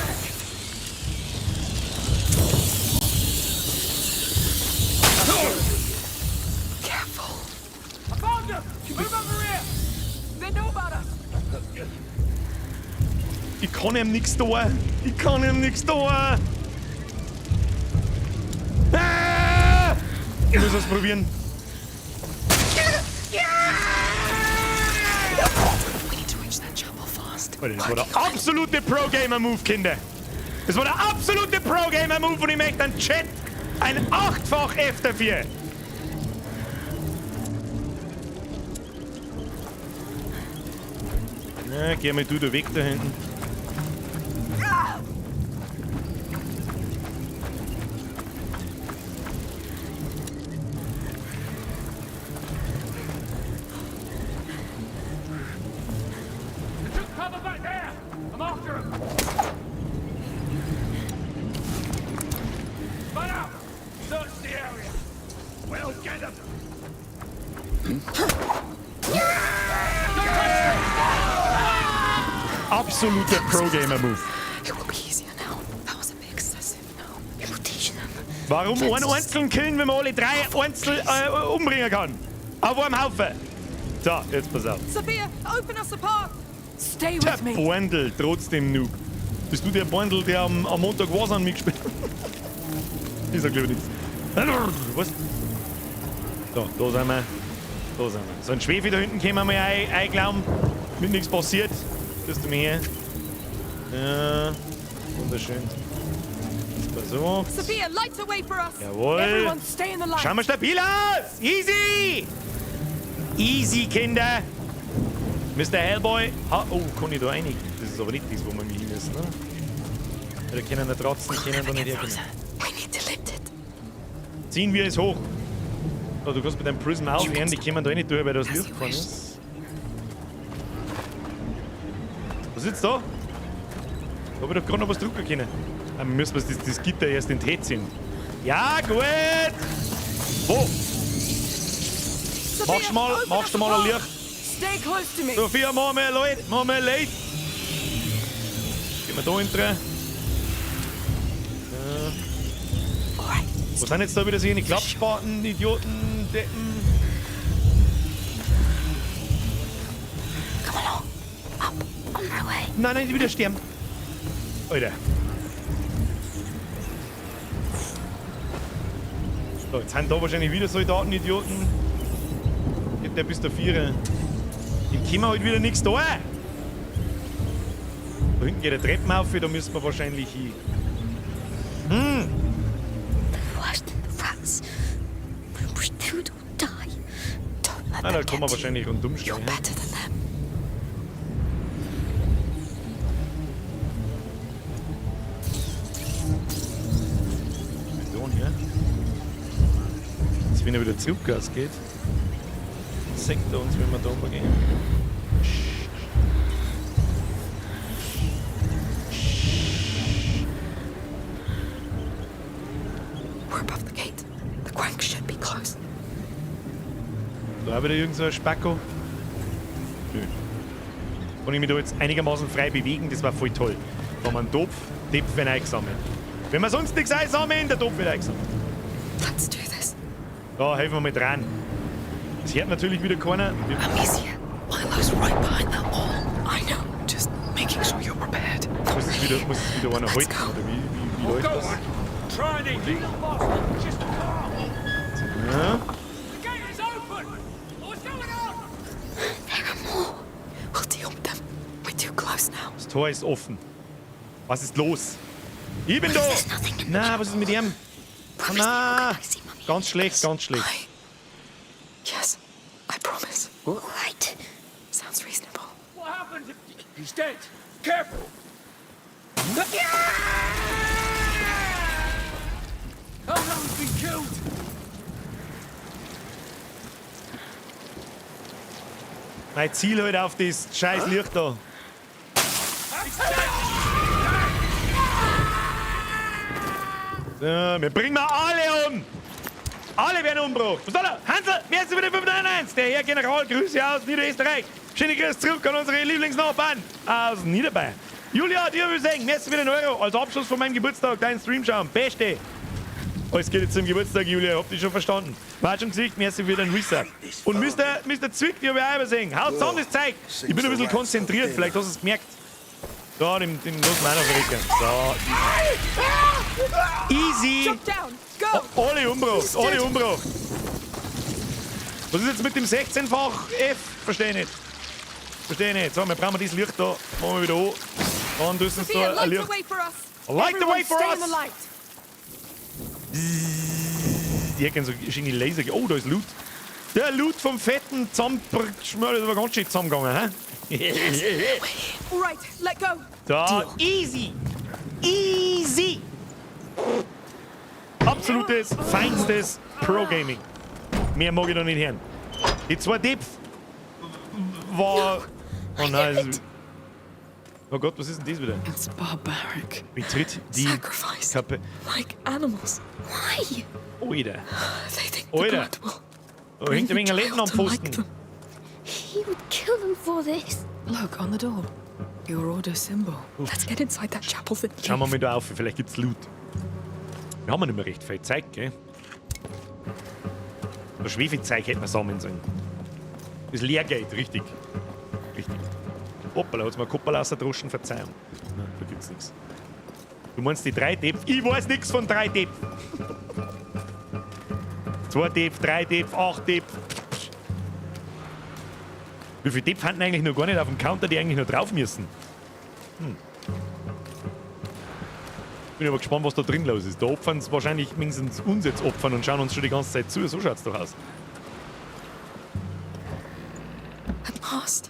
kann ihm nichts tun. Ich kann ihm nichts tun. Ah! Ich muss was probieren. We need to reach that chapel fast. Alter, das war der absolute Pro-Gamer-Move, Kinder. Das war der absolute Pro-Gamer-Move und ich möchte einen Chat ein 8-fach F dafür. Na, geh mal du da weg da hinten. They took cover back there! I'm after them! Run up! Search the area! Well, get them. Absoluter Pro-Gamer-Move. It will be easier now. That was a bit excessive, no? It will teach them. Warum einen einzelnen killen, wenn man alle drei einzeln umbringen kann? Auf einem Haufen. So, jetzt pass auf. Sophia, open us a path! Stay Der with me. Bordel, trotzdem Noob. Bist du der Bordel, der am Montag was an mich gespielt hat? Ich sag lieber nichts. Was? So, da sind wir. Da sind wir. So ein Schwefel da hinten können wir mal einglauben. Mit nichts passiert. Das du mir her. Ja, wunderschön. Jetzt pass auf. Sophia, light the way for us! Jawohl. Everyone stay in the light. Schauen wir stabil aus. Easy. Easy, Kinder. Mr. Hellboy. Ha, oh, kann ich da rein? Das ist aber nicht das, wo wir hin müssen, ne? Da können wir trotzdem, können da nicht herkommen. We need to lift it. Ziehen wir es hoch. Oh, du kannst mit deinem Prism aufhören, die kommen da eh nicht durch, weil das Licht gefahren ist. Was ist jetzt da? Da hab ich doch gerade noch was drücken können. Dann müssen wir das Gitter erst in den Tee ziehen. Ja, gut! Wo? Sophia, Machst du mal, open machst us du a mal ein path. Licht? Stay close to me. Sophia, mach mal Leid, mach mal Leid. Gehen wir da hinten rein. All right. Was sind jetzt da wieder so eine Klappspaten, Idioten, Deppen? Come along. Up. On my way. Nein, nein, die wieder sterben. Alter. So, jetzt sind da wahrscheinlich wieder Soldaten, Idioten. Geht der bis der Vierer. Dem können wir halt wieder nichts da. Da hinten geht der Treppen auf, da müssen wir wahrscheinlich hin. Worse than the rats. We should all die. Don't let Ah, da them kann man get you. wahrscheinlich rundum You're stehen. better than them. So, hier. Jetzt, wenn er wieder zurück geht, senkt er uns, wenn wir da runtergehen. We're above the gate. The Quank should be close. Da auch wieder irgend so ein Spacko. Nö. Kann ich mich da jetzt einigermaßen frei bewegen, das war voll toll. Da haben wir einen Topf, Topf werden eingesammelt. Wenn wir sonst nichts einsammeln, der Topf wird eingesammelt. Let's do this. Da helfen wir mal dran. Das hört natürlich wieder keiner. Wir Amicia, Milo's right behind that wall. I know. Just making sure you're prepared. muss es wieder einer Let's halten, go. oder wie läuft Go das? on! Try and eat, you little bastard! Just calm! Ja. The gate is open! What's going on? There are more. We'll deal with them. We're too close now. Das Tor ist offen. Was ist los? Ich bin da! There's nothing in the Na, was ist mit ihm? Promise me Na, you'll go see Mummy. ganz schlecht, ganz schlecht. I. Yes, I promise. All right. Sounds reasonable. What happened? He's dead! Careful! Oh no, he's been killed! Mein Ziel halt auf das scheiß Licht da. So, wir bringen mal alle um! Alle werden umgebracht. Was soll er? Hansel, wer ist wieder 591? Der Herr General, Grüße aus Niederösterreich. Schöne Grüße zurück an unsere Lieblingsnachbarn aus Niederbayern. Julia, dir will ich sagen, merci für den Euro. Als Abschluss von meinem Geburtstag, deinen Stream schauen. Beste. Alles geht jetzt zum Geburtstag, Julia, habt ihr schon verstanden. War schon Gesicht, merci für den Resub. Und Mr. Zwick, die hab ich auch übersehen. Haut zusammen das Zeug. Ich bin ein bisschen konzentriert, vielleicht hast du es gemerkt. So, den lassen wir auch noch verrecken. So. Easy! Jump down! Go! Alle umgebracht, alle umgebracht. Was ist jetzt mit dem 16-fach F? Verstehe ich nicht. Verstehe ich nicht. So, wir brauchen dieses Licht da. Machen wir wieder an. Dann müssen Sophia, da ein light the Licht. way for us! Light the way Everyone for stay us! in the light! Die hätten so schöne Laser. Oh, da ist Loot. Der Loot vom fetten Zamperschmörl ist aber ganz schön zusammengegangen, hä? All right, let go! Da, easy! Easy! Absolutes, feinstes Pro-Gaming. Mehr mag ich noch nicht hören. Die zwei Depf war. Oh nein. Oh Gott, was ist denn das wieder? It's barbaric. Betritt die Sacrificed. Kappe. Like animals. Why? Alter. They think the Alter. blood will Da hängt ein bring wenig the ein Letten am child to like Pfosten. them. He would kill them for this. Look, on the door. Your order symbol. Let's get inside that chapel then. Schauen wir mal da auf, vielleicht gibt's Loot. Wir haben ja nicht mehr recht viel Zeug, gell? Das Schwefelzeug hätten wir sammeln sollen. Das Lehrgeld, richtig. Richtig. Hoppala, hat's mir Koppel rausgedroschen, Verzeihung. Nein, da gibt's nichts. Du meinst die 3 Depf? Ich weiß nichts von 3 Depf. 2 Depf, 3 Depf, 8 Depf. Wie viele Depf hatten eigentlich noch gar nicht auf dem Counter, die eigentlich noch drauf müssen? Bin aber gespannt, was da drin los ist. Da opfern sie wahrscheinlich mindestens uns jetzt opfern und schauen uns schon die ganze Zeit zu. So schaut's doch aus. At last.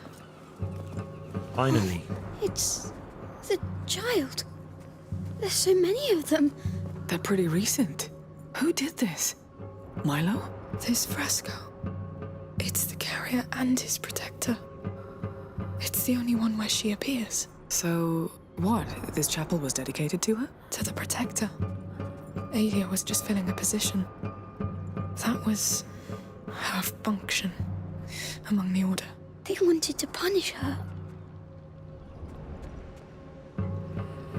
Finally. It's the child. There's so many of them. They're pretty recent. Who did this? Milo? This fresco. It's the carrier and his protector. It's the only one where she appears. So, what? This chapel was dedicated to her? To the protector. Aelia was just filling a position. That was her function among the Order. They wanted to punish her.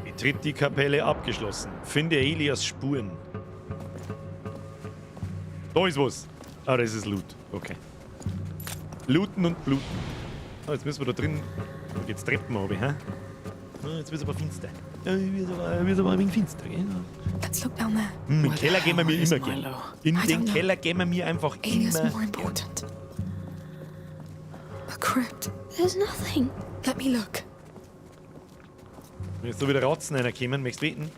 Betritt die Kapelle abgeschlossen. Finde Aelias Spuren. Da ist was. Ah, das ist Loot. Okay. Looten und bluten. Ah, jetzt müssen wir da drin. Da geht's Treppen runter, hä? Ah, jetzt wird's aber finster. Ja, wird's aber ein wenig finster, gell? Let's look down there. Im Where the Keller gehen wir mir hell is immer gern. Milo? In I den don't know. Keller gehen wir mir einfach Aelia's immer. more important. A crypt. There's nothing. Let me look. Wenn jetzt da wieder Ratzen reinkommen, möchtest du wetten?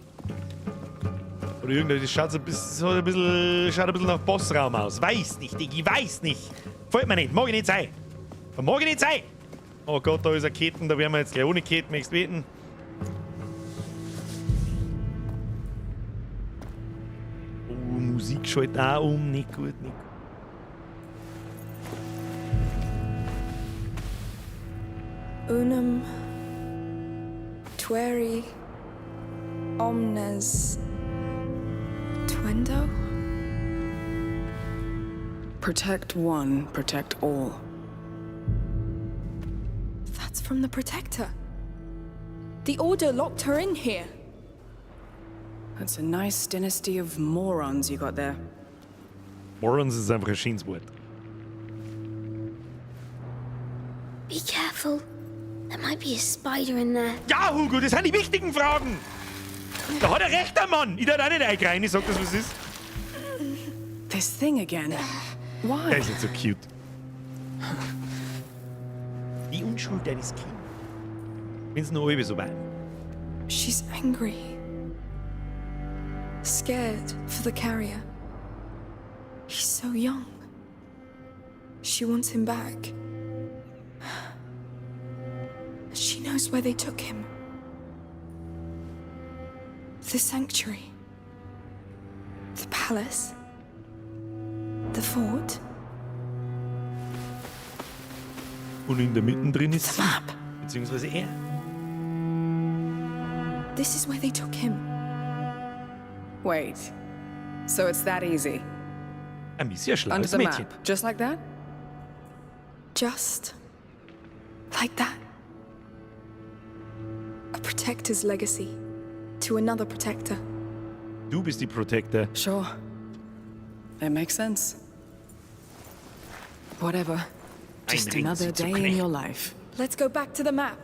Oder irgendwas, das schaut so ein bisschen, so ein bisschen, schaut ein bisschen nach Bossraum aus. Weiß nicht, Diggi, weiß nicht. Gefällt mir nicht, mag ich nicht sein. Mag ich nicht sein. Oh Gott, da ist eine Ketten, da werden wir jetzt gleich ohne Ketten, möchtest du wetten? Oh, Musik schaltet auch um, nicht gut, nicht gut. Unum tueri omnes tuendo? Protect one, protect all. That's from the Protector. The Order locked her in here. That's a nice dynasty of morons you got there. Morons ist einfach ein schönes Wort. Be careful. There might be a spider in there. Ja, Hugo, das sind die wichtigen Fragen. Da hat er recht, der Mann. Ich darf auch nicht eingreifen, ich sag das, was ist. This thing again. Why? Der ist nicht so cute. Die Unschuld eines Kindes. Wenn's nur halb so war. She's angry. Scared for the carrier. He's so young. She wants him back. She knows where they took him. The sanctuary. The palace. The fort. Und in der Mitte drin ist The sie. map. Beziehungsweise er. This is where they took him. Wait. So it's that easy? Ein bisschen Under schlaues the Mädchen. map. Just like that? Just like that. A protector's legacy to another protector. Du bist die Protector. Sure. It makes sense. Whatever. Just Ein Ring, another sie zu day in knechten. your life. Let's go back to the map.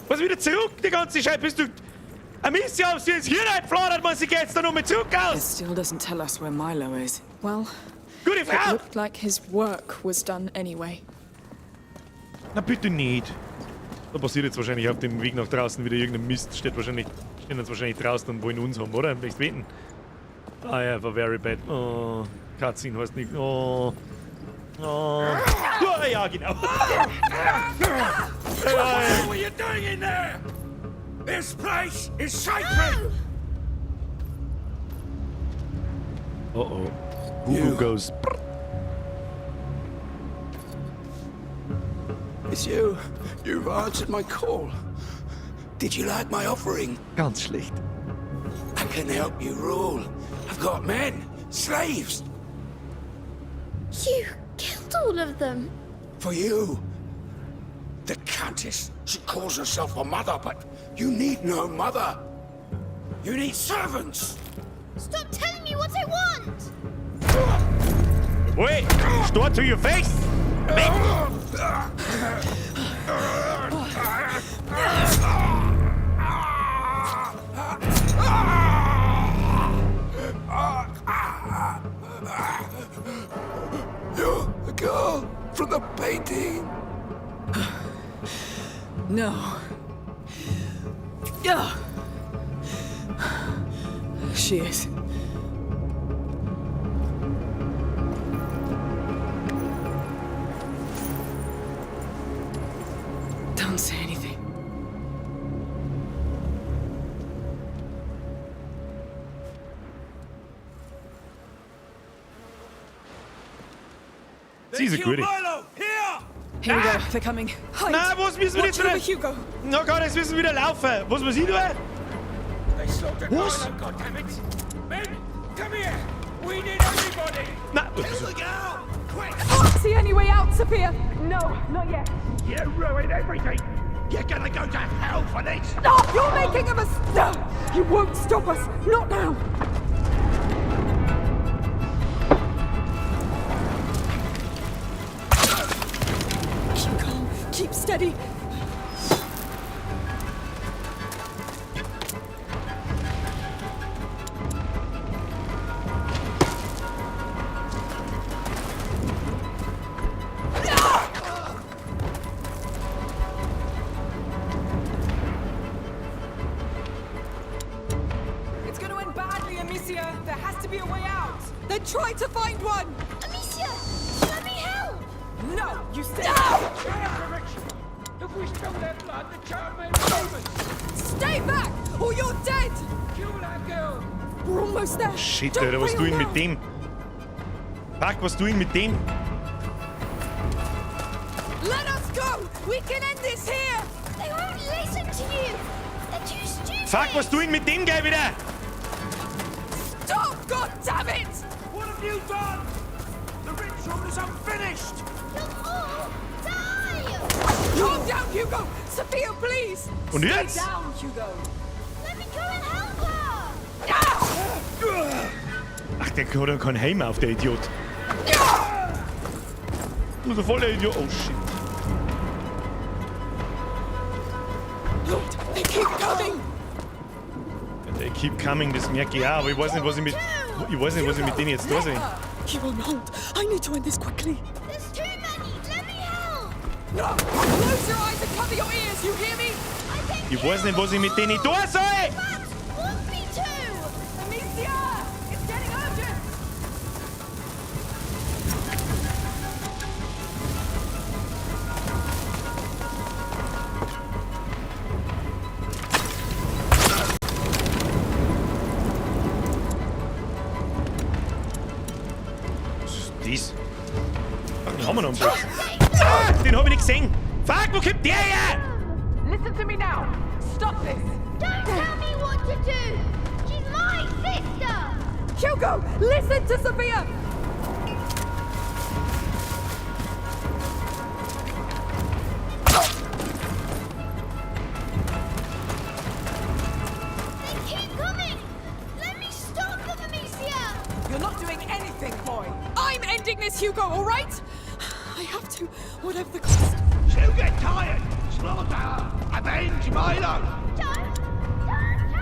Was wieder zurück, die ganze Scheiße? Bist du... Amicia, haben sie ins Hirn eingefladert, man, sie geht jetzt da noch mit zurück It aus! still doesn't tell us where Milo is. Well, Gute it Frau! looked like his work was done anyway. Na bitte nicht. Da passiert jetzt wahrscheinlich auf dem Weg nach draußen wieder irgendein Mist. Steht wahrscheinlich, stehen jetzt wahrscheinlich draußen und wollen uns haben, oder? Möchtest wetten? I have a very bad... Oh, Cutscene heißt nicht... Oh. Oh. Oh, ja, genau. What are you doing in there? This place is sacred! Oh oh. Hugo goes... It's you. You've answered my call. Did you like my offering? Ganz schlecht. I can help you rule. I've got men, slaves, You killed all of them. for you. The Countess, she calls herself a mother, but you need no mother. You need servants. Stop telling me what I want! Wait! Start to your face! Weg! You're the girl from the painting. No. Yeah. She is. Don't say anything. Sie ist eine gute. Milo! Here! Here we go. They're coming. Hide! Na, was müssen wir Watch jetzt over wieder? Hugo! Na Gott, jetzt müssen wir wieder laufen. Was muss ich tun? They slaughtered Was? Milo, goddammit! Men, come here! We need everybody! Na, Kill the girl! Quick! Can't see any way out, Sophia! No, not yet. You ruined everything! You're gonna go to hell for this! Stop! You're making a mistake! No! You won't stop us! Not now! Keep calm. Keep steady. It's going to end badly, Amicia. There has to be a way out. Then try to find one! Amicia, let me help! No, you stay. Direction! If we spill their blood, the child may leave us! Stay back, or you're dead! Kill that girl! We're almost there. Shit, Don't Alter, was fail tu ich now. mit dem? Fuck, was tu ich mit dem? Let us go! We can end this here! They won't listen to you! They're too stupid! Fuck, was tu ich mit dem gleich wieder? Stop! God damn it! What have you done? The ritual is unfinished! You'll all die! Calm down, Hugo! Sophia, please! Und jetzt? Down, Hugo. Let me go and help her! Ach, der hat ja keinen Helm auf, der Idiot. Du bist ein voller Idiot. Oh shit. Lord, they keep coming! They keep coming, das merke ich auch, aber ich weiß nicht, was ich mit. Ich weiß nicht, was ich mit denen jetzt da soll. He won't hold. I need to end this quickly. There's too many! Let me help! No! Close your eyes and cover your ears, you hear me? I can Ich weiß nicht, was ich mit denen tun soll! Max want me to! Amicia! It's getting urgent! Was ist das? Ach, den haben wir noch einen Box. Ah, den hab ich nicht gesehen. Fuck, wo kommt der her? Listen to me now! Stop this! Don't tell me what to do! She's my sister! Hugo, listen to Sophia! They keep coming! Let me stop them, Amicia! You're not doing anything, boy. I'm ending this, Hugo, all right? I have to, whatever the cost. She'll get tired! Slaughter! Avenge Milo! Don't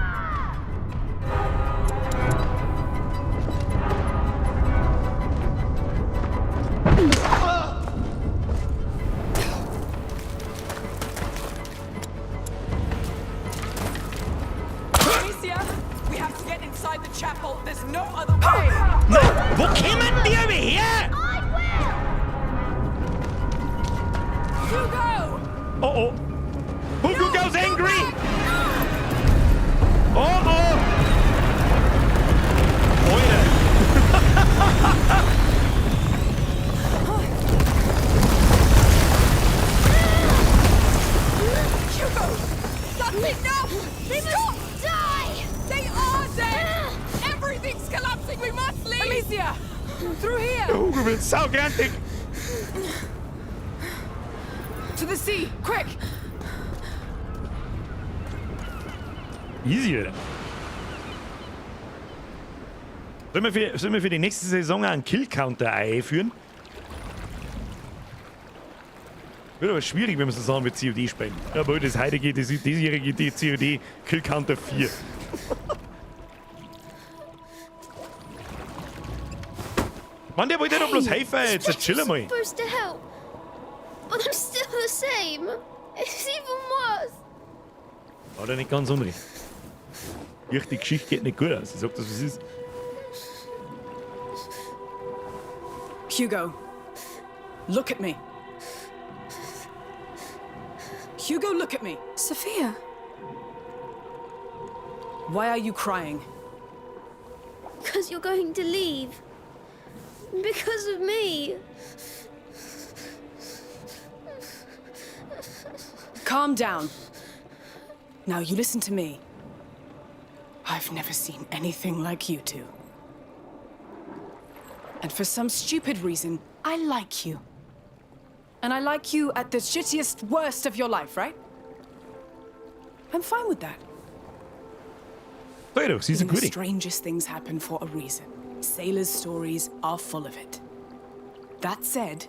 touch her! Amicia, we have to get inside the chapel. There's no other way. Na, wo kommen die aber her? I will! Hugo! Oh oh. Hugo goes angry! Oh oh! Alter! Hugo! That's enough! They Stop! must die! They are dead! Everything's collapsing! We must leave! Amicia! Through here! Der Hugo wird saugrantig! To the sea! Quick! Easy, Alter. Sollen wir für die nächste Saison auch einen Kill-Counter einführen? Wird aber schwierig, wenn wir so Sachen wie COD spielen. Jawohl, das heutige, das diesjährige COD Kill-Counter 4. Mann, der wollte doch bloß helfen, jetzt chill einmal. Supposed to help, but I'm still the same. It's even worse. Hat er nicht ganz unrecht. Die Geschichte geht nicht gut aus. Ich sag das, was es ist. Hugo, look at me. Hugo, look at me. Sophia! Why are you crying? Because you're going to leave. Because of me. Calm down. Now you listen to me. I've never seen anything like you two. And for some stupid reason, I like you. And I like you at the shittiest worst of your life, right? I'm fine with that. Sag ich doch, sie ist eine Even the gute. strangest things happen for a reason. Sailors' stories are full of it. That said,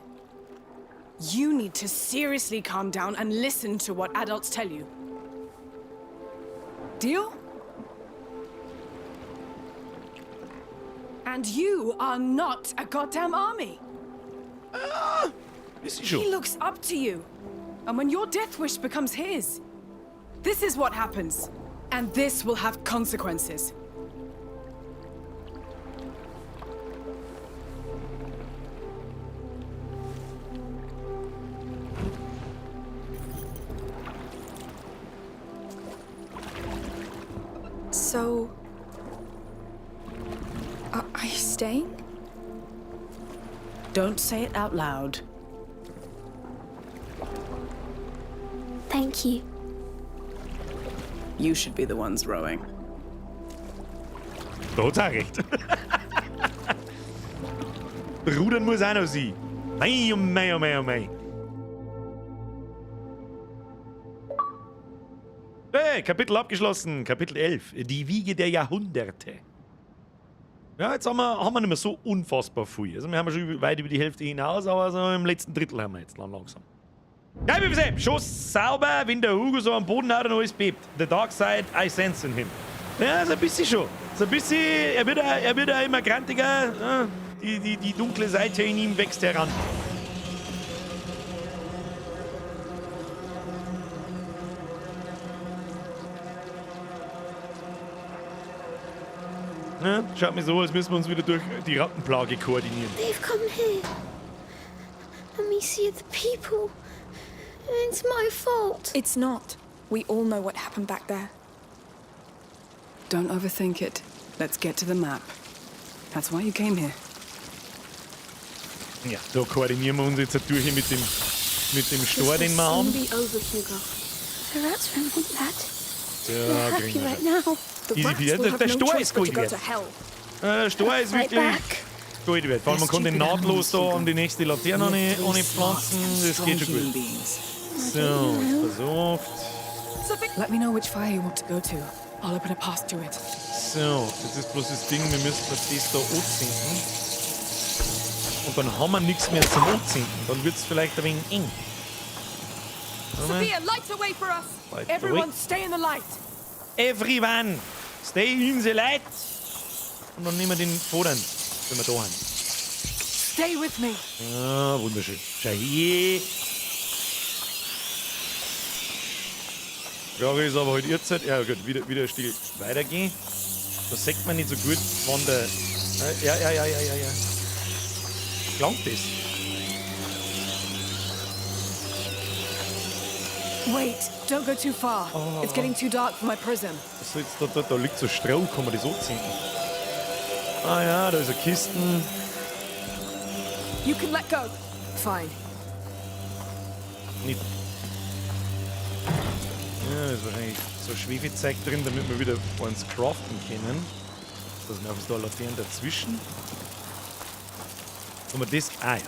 you need to seriously calm down and listen to what adults tell you. Deal? And you are not a goddamn army. Ist sie He schon. looks up to you. And when your death wish becomes his, this is what happens. And this will have consequences. So. Are you staying? Don't say it out loud. Thank you. You should be the ones rowing. Da hat's auch recht. Rudern muss auch noch sie. Mei, oh mei, oh mei, oh mei. Hey, Kapitel abgeschlossen. Kapitel 11. Die Wiege der Jahrhunderte. Ja, jetzt haben wir nicht mehr so unfassbar viel. Also wir haben schon weit über die Hälfte hinaus, aber so im letzten Drittel haben wir jetzt langsam. Geil, wie gesagt, schon sauber, wenn der Hugo so am Boden haut und alles bebt. The dark side, I sense in him. Ja, so ein bisschen schon. So ein bisschen, er wird auch immer grantiger. Ja, die dunkle Seite in ihm wächst heran. Ja, schaut mir so, als müssen wir uns wieder durch die Rattenplage koordinieren. They've come here. Amicia, the people. It's my fault. It's not. We all know what happened back there. Don't overthink it. Let's get to the map. That's why you came here. Ja, da koordinieren wir uns jetzt durch mit dem Stor, den wir haben. Be over, Hugo. The rats won't want that. Ja, They're happy kriegen wir right schon. now. The Easy rats peasy. will Der have no Stor choice ist but to Gold go wert. to hell. Der Stor ist Right wirklich back. Gold wert. Vor allem, man kann den nahtlos da an die nächste Laterne pflanzen. Das geht schon gut. So, jetzt pass auf. Let me know which fire you want to go to. I'll open a path to it. So, jetzt ist bloß das Ding, wir müssen das da anzünden. Und dann haben wir nichts mehr zum Anzünden. Dann wird es vielleicht ein wenig eng. Sophia, light a way for us! Light the Everyone, way. stay in the light! Everyone, stay in the light. Und dann nehmen wir den vorderen, wenn wir da haben. Stay with me! Ah, wunderschön. Schau hier. Frage ist aber halt jetzt, ja gut, wieder ein Stück weitergehen. Da sieht man nicht so gut, wann der. Ja. Klangt das? Wait, don't go too far. It's getting too dark for my prism. So, jetzt da liegt so Stroh, kann man das anzünden? Ah ja, da ist eine Kisten. You can let go. Fine. Nicht. Ja, da ist wahrscheinlich so Schwefelzeug drin, damit wir wieder eins craften können. Da sind einfach da Laternen dazwischen. Kann man das. Ah ja.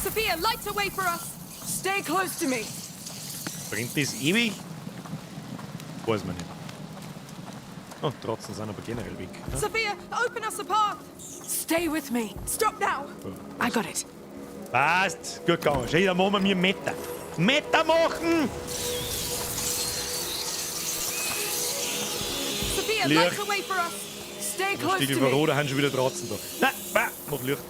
Sophia, light a way for us! Stay close to me! Brennt das ewig? Weiß man nicht. Oh, trotzdem sind aber generell weg. Ne? Sophia, open us a path! Stay with me! Stop now! I got it. Passt, gut gegangen. Schau, dann machen wir Meter. Meter machen! Sophia, Licht. light a way for us! Stay Da close steht to die me! Verroder haben schon wieder draußen da. Nein, bah, mach Licht.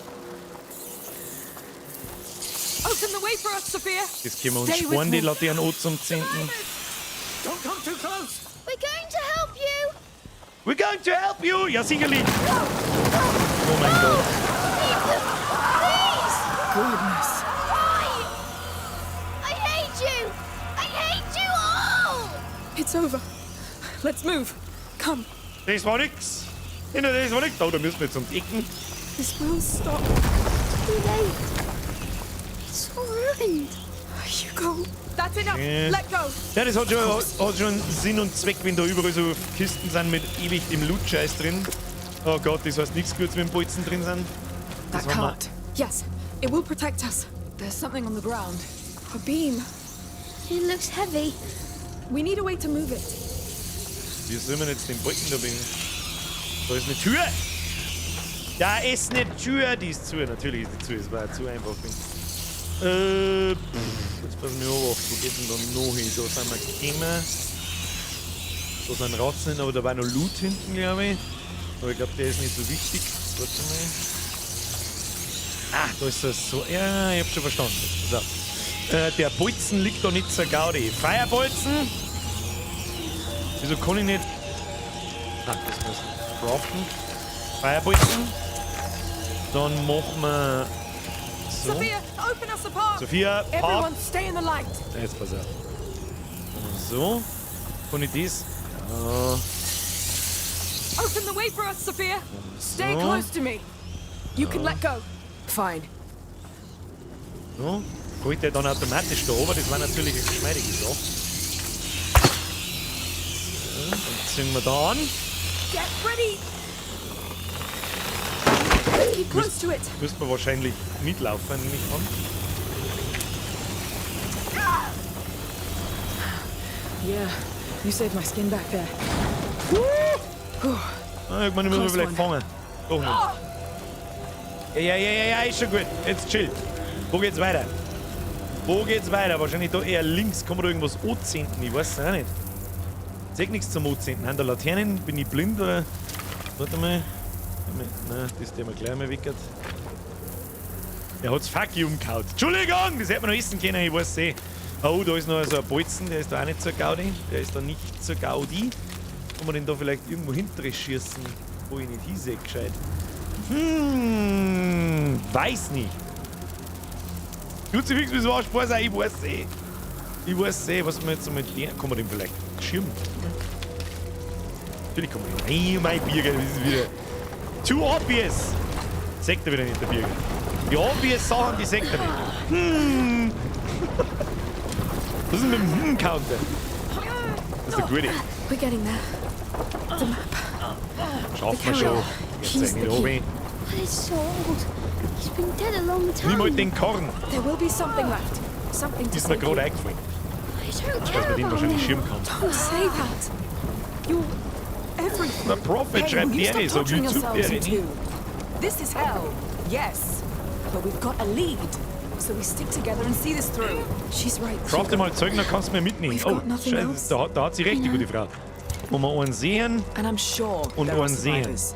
Open the way for us, Sophia! Das können wir uns Stay with sparen, die me. Laternen an zum Zünden. Don't come too close! We're going to help you! We're going to help you! Ja, sicherlich! Oh mein Gott. Please! Goodness. Why? I hate you! I hate you all! It's over. Let's move. Come. Das war nix. Das war nix. Da müssen wir jetzt um die Ecken. This will stop. Too late. It's all ruined. Hugo. That's enough! Yeah. Let go! Ja, das hat schon Sinn und Zweck, wenn da überall so Kisten sind mit ewig dem Loot-Scheiß drin. Oh Gott, das heißt nichts Gutes, wenn Bolzen drin sind. That haben wir. cart. Yes, it will protect us. There's something on the ground. A beam. It looks heavy. We need a way to move it. Wie soll man jetzt den Balken da bewegen? Da ist eine Tür! Da ist eine Tür! Die ist zu, natürlich ist die zu, es war ja zu einfach. Jetzt passen wir auf, wo geht denn da noch hin? Da sind wir gekommen. Da sind Ratzen, aber da war noch Loot hinten, glaube ich. Aber ich glaube, der ist nicht so wichtig. Warte mal. Ah, da ist das so. Ja, ich hab schon verstanden. Pass auf. Der Bolzen liegt da nicht zur Gaudi. Feuerbolzen! Wieso kann ich nicht. Ah, das muss ich craften. Feuerbolzen. Dann machen wir. So. Sophia, open us a path! Sophia, Path. Everyone, stay in the light! Jetzt pass auf. So. Kann ich das? Ja. Open the way for us, Sophia! Stay So. close to me! You can let go. Fine. So. Holt der dann automatisch da oben? Das war natürlich eine geschmeidige Sache. So, dann ziehen wir da an. Get ready! Keep close to it. Müssten wir wahrscheinlich mitlaufen, nehme ich an. Yeah, you saved my skin back there. Ah, irgendwann müssen wir Close vielleicht one. fangen. Doch nicht. Ja, ist schon gut. Jetzt chill. Wo geht's weiter? Wo geht's weiter? Wahrscheinlich da eher links. Kann man da irgendwas anzünden? Ich weiß es auch nicht. Ich seh nichts zum Anzünden. Haben da Laternen? Bin ich blind oder? Warte mal. Nein, das der mir gleich mal weckert. Er hat's fuck you umgehauen. Entschuldigung, das hätte man noch essen können, ich weiß eh. Oh, da ist noch so ein Bolzen, der ist da auch nicht zur Gaudi. Der ist da nicht zur Gaudi. Kann man den da vielleicht irgendwo hinterschießen, wo ich nicht hinsehe, gescheit? Weiß nicht. Kruzifix, wieso auch Spaß auch, ich weiß eh. Ich weiß eh, was man jetzt so mit der. Kann man den vielleicht schirmen? Natürlich kann man den. Nein, mein Birger, das ist wieder. Too obvious! Sagt er wieder nicht, der Birger. Die obvious Sachen, die sagt er nicht. Was ist denn mit dem Hm-Counter? Das ist der gute. We're getting there. The map. Schaffen wir schon. Jetzt He's zeig the nicht key. oben. But it's so old. He's been dead a long time. Nimm halt den Korn. There will be something left. Something to Ist mir save gerade you. eingefallen, I don't dass care man den about wahrscheinlich me. schirmen kann. Don't say that. You're everything. Der Prophet Hey, schreibt will you stop der, sag torturing ich zu yourselves, you der. two? This is hell, yes. But we've got a lead. So we stick together and see this through. She's right. Crafte Hugo. mal Zeug, dann kannst du mir mitnehmen. We've Oh, got nothing Scheiße, else. da hat sie recht, die gute Frau. Wo wir einen sehen And I'm sure und there are einen sehen. survivors.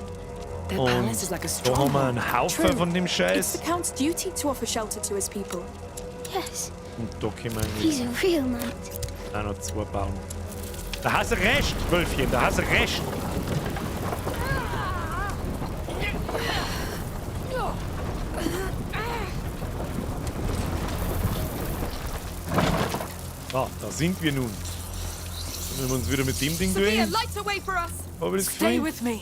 Their Und palace is like a da haben wir stronghold. einen Haufen True. von dem It's Scheiß. the Count's duty to offer shelter to his people. Yes, Und da können wir he's eigentlich a real knight. auch noch zwei bauen. Da hast du recht, Wölfchen, da hast du recht. So, da sind wir nun. Sollen wir uns wieder mit dem Ding Sophia, durch? light a way for us! Habe ich das Stay Gefühl? with me.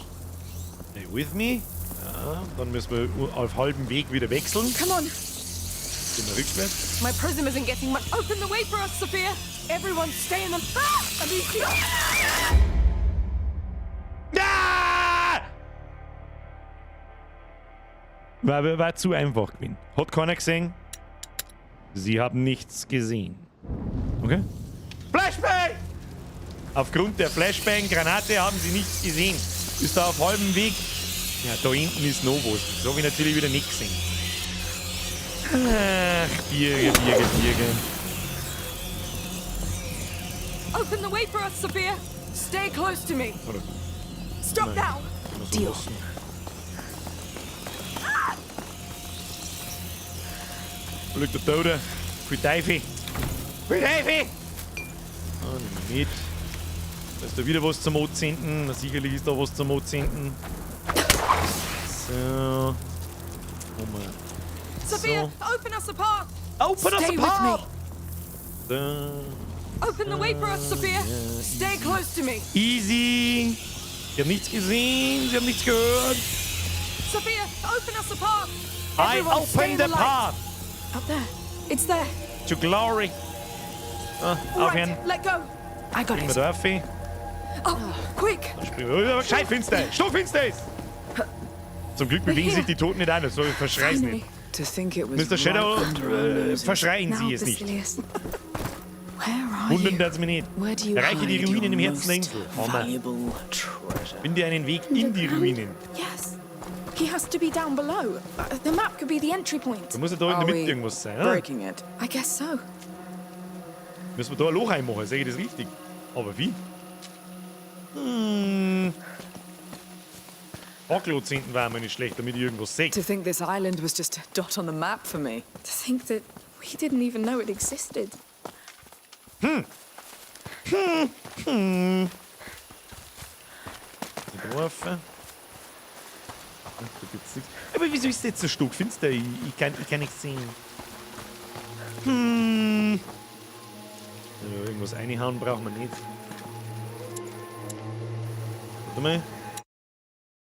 Stay with me. Ja, dann müssen wir auf halbem Weg wieder wechseln. Come on, Gehen wir rückwärts. My prism isn't getting much. open the way for us, Sophia! Everyone stay in the. Ah! Amicia! Ja! War zu einfach gewesen. Hat keiner gesehen? Sie haben nichts gesehen. Okay? Flashbang! Aufgrund der Flashbang-Granate haben sie nichts gesehen. Ist da auf halbem Weg. Ja, da hinten ist noch was. Das habe ich natürlich wieder nicht gesehen. Ach, Birge, Birge, Birge. Open the way for us, Sophia! Stay close to me. Oder Stop Nein. now! so Deal. lassen. Wo liegt der Tote? Pfui Teufel! Pfui Teufel! Ah, nehmen wir mit. Da ist da wieder was zum Anzünden. Na, sicherlich ist da was zum Anzünden. So. Moment. Sophia, So. open us a path! Open us Stay a with path! me. Da. Open the way for us, Sophia! Stay close to me. Easy! Sie haben nichts gesehen, sie haben nichts gehört. Sophia, open us a path! I Everyone stay open in the the light. path Up there. It's there. to glory. Ah, All aufhören. right, let go. I got Springen wir it. da rauf. Oh, quick! Dann springen wir. Oh, Scheiß finster! Stockfinster ist! Zum Glück bewegen sich die Toten nicht an, so verschrei's Finally. nicht. To think it was Mr. Shadow, right under our noses. verschreien Now, Sie es nicht. Basilius. Where are Wundern you? darf's mich nicht. Where do you Erreiche die hide Ruinen your im Herzen der most Insel. Hammer. valuable treasure? Finde einen Weg in die Ruinen. Yes. He has to be down below. The map could be the entry point. Da muss ja da in der Are Mitte we irgendwas sein, oder? Breaking it. I guess so. Müssen wir da ein Loch reinmachen, sehe ich das richtig? Aber wie? Hm. Fackel war mir nicht schlecht, damit ich irgendwas sehe. To think this island was just a dot on the map for me. To think that we didn't even know it existed. Geworfen. Da gibt's nichts. Aber wieso ist das jetzt so stockfinster? Ich kann nichts sehen. Hm. Ja, irgendwas reinhauen brauchen wir nicht. Warte mal.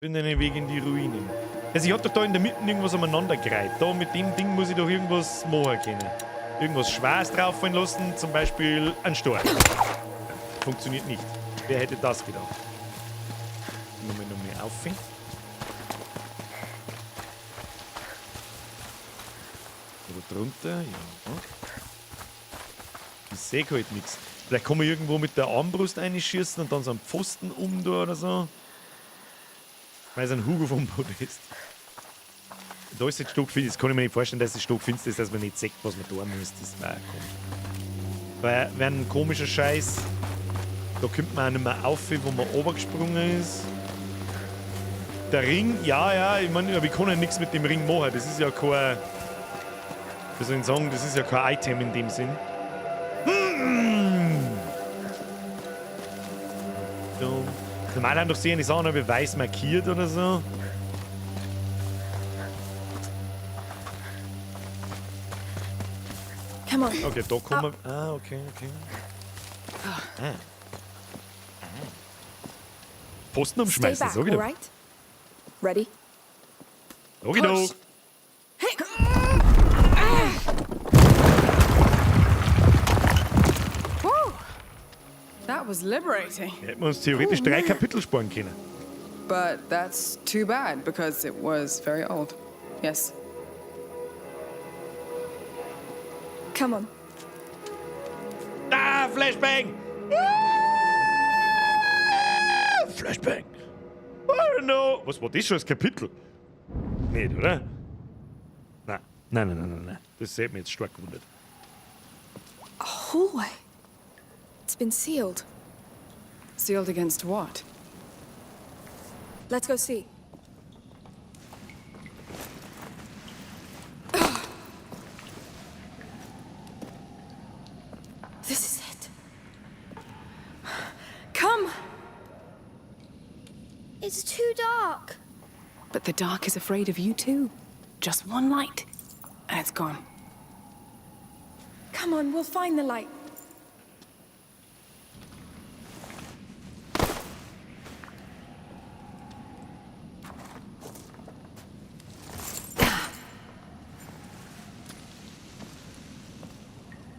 Finde einen Weg in die Ruinen. Also ich hab doch da in der Mitte irgendwas umeinander gereiht. Da mit dem Ding muss ich doch irgendwas machen können. Irgendwas Schweres drauffallen lassen, zum Beispiel ein Storch. Funktioniert nicht. Wer hätte das gedacht? Nochmal, nochmal auf. Oder drunter, ja. Ich sehe halt nichts. Vielleicht kann man irgendwo mit der Armbrust reinschießen und dann so einen Pfosten um da oder so. Weil es ein Hugo vom Podest. Da ist jetzt stockfinster. Das kann ich mir nicht vorstellen, dass es stockfinster ist, dass man nicht sieht, was man tun muss. Das wäre komisch. Weil, wäre ein komischer Scheiß. Da kommt man auch nicht mehr auf, wo man runtergesprungen ist. Der Ring, ja, ja, ich meine, aber ich kann ja nichts mit dem Ring machen. Das ist ja kein. Wie soll ich sagen, das ist ja kein Item in dem Sinn. So. Normal haben doch sie eine Sachen aber weiß markiert oder so. Come on. Okay, da kommen wir. Ah, okay, okay. Ah. Ah. Posten Stay umschmeißen, back, sag ich all doch. right? Ready? Sag ich doch. Woo! That was liberating. Da hätten wir uns theoretisch 3 Kapitel sparen können. But that's too bad because it was very old. Yes. Come on. Ah, Flashbang! Ah, Flashbang! I don't know. Was war das schon als Kapitel? Nicht, oder? Nein. Nein, nein, nein, nein, nein. Das hätte mich jetzt stark gewundert. A hallway. It's been sealed. Sealed against what? Let's go see. This is it. Come! It's too dark. But the dark is afraid of you too. Just one light, and it's gone. Come on, we'll find the light.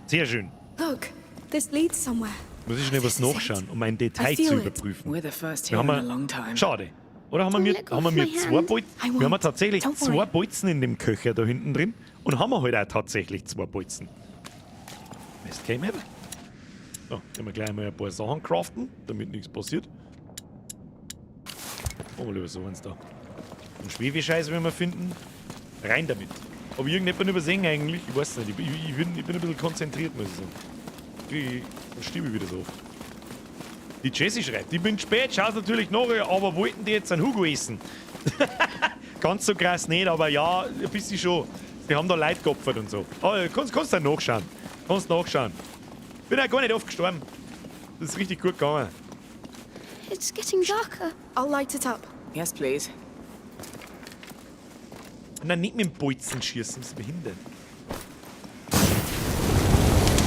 Sehr schön. Look, this leads somewhere. Muss ich schnell was This is it. nachschauen, um ein Detail I feel zu it. überprüfen. We're the first Wir here haben in a long time. Schade. Oder haben wir, Don't let go haben wir of mir my zwei hand. Bolzen? I Wir haben won't. tatsächlich Don't zwei worry. Bolzen in dem Köcher da hinten drin. Und haben wir halt auch tatsächlich zwei Bolzen. Mist, käme eben. So, können wir gleich mal ein paar Sachen craften, damit nichts passiert. Machen wir lieber so eins da. Und Schwebescheiß, wenn wir finden. Rein damit. Hab ich irgendjemanden übersehen eigentlich? Ich weiß nicht. Ich bin ein bisschen konzentriert, muss ich sagen. Dann stiebe ich wieder so oft. Die Jessie schreibt, ich bin spät, schau's natürlich nach, aber wollten die jetzt einen Hugo essen? Ganz so krass nicht, aber ja, ein bisschen schon. Die haben da Leute geopfert und so. Aber kannst dann nachschauen. Kannst nachschauen. Bin ja gar nicht oft gestorben. Das ist richtig gut gegangen. It's getting darker. I'll light it up. Yes, please. Nein, nicht mit dem Bolzen schießen, das ist behindert.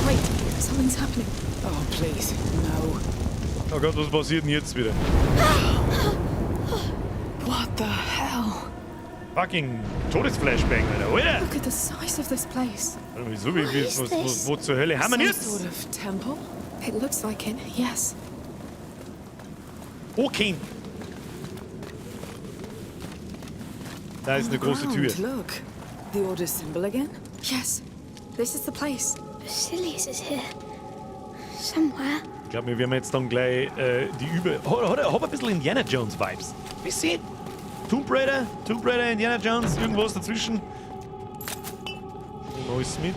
Wait, something's happening. Oh, please, no. Oh Gott, was passiert denn jetzt wieder? What the hell? Fucking Todesflashbang, Alter. Alter! Look at the size of this place. Warte mal, wieso, wie, wie, What is was, this? wo, wo zur Hölle haben wir Some denn jetzt? sort of temple? It looks like it, yes. Okay. Da ist eine große Tür. Ground, look. The Order's symbol again? Yes, this is the place. Basilius is here. Somewhere. Ich glaube, wir werden jetzt dann gleich die Über... Hat ein bisschen Indiana Jones Vibes. Bisschen. Tomb Raider, Tomb Raider, Indiana Jones, irgendwas dazwischen. Nehmen wir alles mit.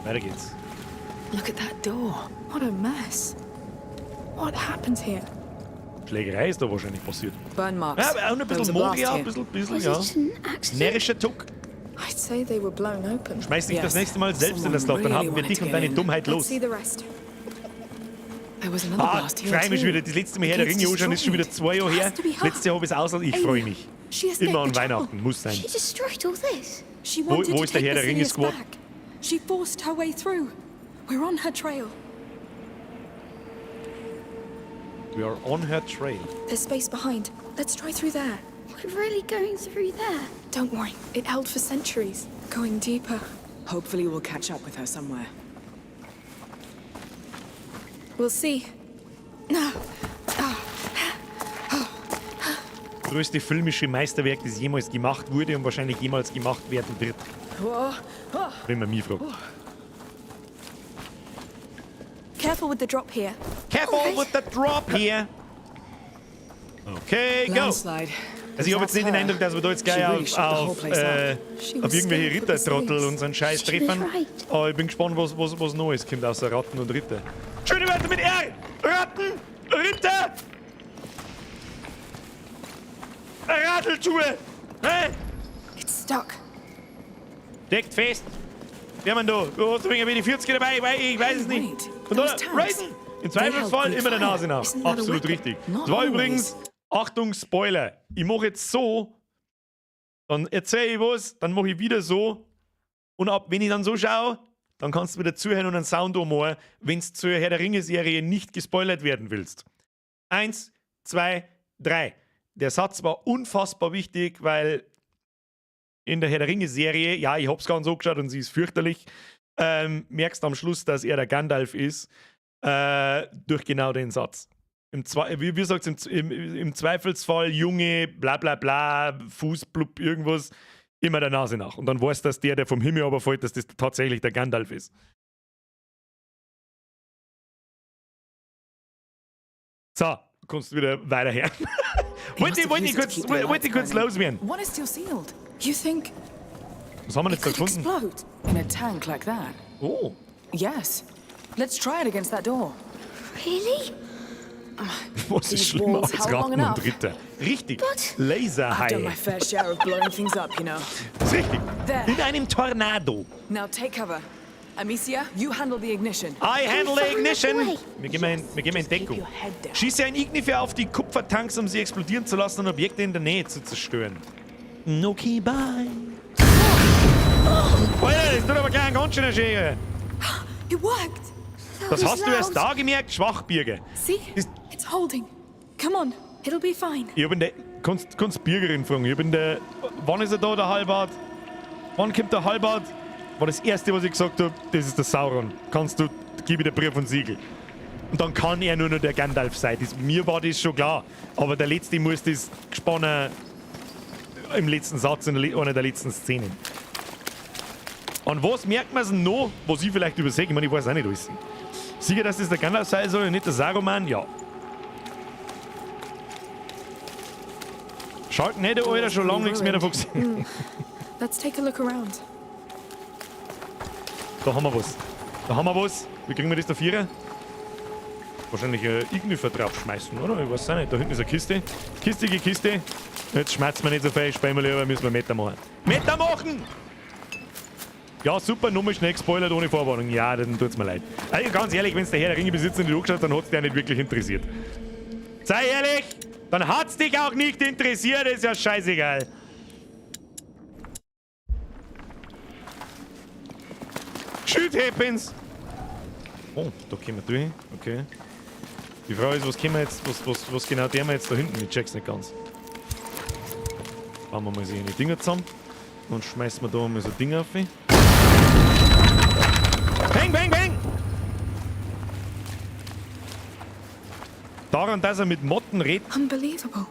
Weiter geht's. Look at that door. What a mess. What happened here? Schlägerei ist da wahrscheinlich passiert. Burn marks. Ja, aber auch noch ein There was bisschen a blast Magier, ein here. bisschen, Was ja. it an accident? Närrischer Tuck. I'd say they were blown open. Schmeiß dich das Yes. nächste Mal selbst in das Loch, Someone dann really haben wir wanted dich to und get deine in. Dummheit Let's los. see the rest. There was another Ah, blast here freue mich too. wieder. Das letzte Mal Herr der The Ringe gate's anschauen ist schon wieder destroyed. 2 Jahre her. Has to be her. Letztes Jahr habe ich es aus. Ich freue mich. She escaped Immer an the chapel. Weihnachten, muss sein. She destroyed all this. She Wo- wanted wo to ist der take Herr der Ringe Basilius Squad? back. She forced her way through. We're on her trail. We are on her trail. There's space behind. Let's try through there. We're really going through there. Don't worry, it held for centuries. Going deeper. Hopefully we'll catch up with her somewhere. We'll see. Größte filmische Meisterwerk, das jemals gemacht wurde und wahrscheinlich jemals gemacht werden wird. Wenn man mich fragt. Careful with the drop here. Careful Alright. with the drop here. Okay, go. Landslide. Also ich habe jetzt nicht den Eindruck, dass wir da jetzt gleich She really shook the whole place auf irgendwelche Rittertrottel und so einen Scheiß She was treffen. right. Aber ich bin gespannt, was Neues kommt außer Ratten und Ritter. Schöne Wörter mit R! Ratten! Ritter! Radeltour! Hä? It's stuck. Steckt fest! Wer man da? Du hast übrigens die 40 dabei, weil ich weiß es nicht. Wait, Und da, those tanks. Raiden! Im Zweifelsfall They held immer der Greek Nase nach. Isn't that a Absolut weapon? richtig. Not Das war always. übrigens, Achtung, Spoiler. Ich mache jetzt so, dann erzähle ich was, dann mache ich wieder so. Und ab, wenn ich dann so schaue, dann kannst du wieder zuhören und einen Sound ummachen, wenn du zur Herr der Ringe-Serie nicht gespoilert werden willst. 1, 2, 3. Der Satz war unfassbar wichtig, weil in der Herr der Ringe-Serie, ja, ich hab's ganz so geschaut und sie ist fürchterlich, merkst am Schluss, dass er der Gandalf ist, durch genau den Satz. Im Zwe wie, wie sagt's, im Zweifelsfall, Junge, bla bla bla, Fuß, blub, irgendwas, immer der Nase nach. Und dann weißt du, dass der vom Himmel runterfällt, dass das tatsächlich der Gandalf ist. So, kannst du wieder weiterhören. Wollte ich kurz loswerden. One is still sealed. You think Was haben wir It jetzt da could gefunden? explode. In a tank like that? Oh. Yes. Let's try it against that door. Really? Was ist These schlimmer walls als held long Ratten und enough. Ritter? Richtig. But- I've done my Laserhaie. fair share of blowing things up, you know. Das ist richtig. There. In einem Tornado. Now take cover. Amicia, you handle the ignition. I handle the far enough ignition. away. Wir gehen mal in, wir gehen mal in Just keep Deckung. your head down. Schieße ein Ignifer auf die Kupfertanks, um sie explodieren zu lassen und Objekte in der Nähe zu zerstören. Okay, bye. Alter, das tut aber gleich ein ganz schöner Schere. It worked. That Das was hast du erst loud. da gemerkt, Schwachbirge. See? Ist- It's holding. Come on, it'll be fine. Ich hab in der. Kannst Birgerin fragen. Ich hab in der. Wann ist er da, der Halbart? Wann kommt der Halbart? War das erste, was ich gesagt habe, das ist der Sauron. Kannst du, gib mir den Brief und Siegel. Und dann kann er nur noch der Gandalf sein. Das, mir war das schon klar. Aber der Letzte muss das gesponnen im letzten Satz, in der, einer der letzten Szenen. Und was merkt man denn noch, was ich vielleicht übersehe? Ich meine, ich weiß auch nicht alles. Sicher, dass das der Gandalf sein soll und nicht der Saruman? Ja. Schaut nicht, Alter, schon lange nichts mehr davon gesehen. Let's take a look around. Da haben wir was. Da haben wir was. Wie kriegen wir das da vierer? Wahrscheinlich Ignifer draufschmeißen, oder? Ich weiß auch nicht. Da hinten ist eine Kiste. Kistige Kiste. Jetzt schmerzt man nicht so viel. Spielen wir lieber, müssen wir Meter machen. Meter machen! Ja, super, nochmal schnell gespoilert ohne Vorwarnung. Ja, dann tut's mir leid. Also ganz ehrlich, wenn der Herr der Ringe besitzer nicht angeschaut, dann hat's dich auch nicht wirklich interessiert. Sei ehrlich, dann hat's dich auch nicht interessiert, ist ja scheißegal. Shoot happens! Oh, da kommen wir durch. Okay. Die Frage ist, was können wir jetzt, was genau der wir jetzt da hinten? Ich check's nicht ganz. Bauen wir mal so eine Dinger zusammen. Und schmeißen wir da mal so Dinger auf. Bang, bang, bang! Daran, dass er mit Motten redet, Unbelievable.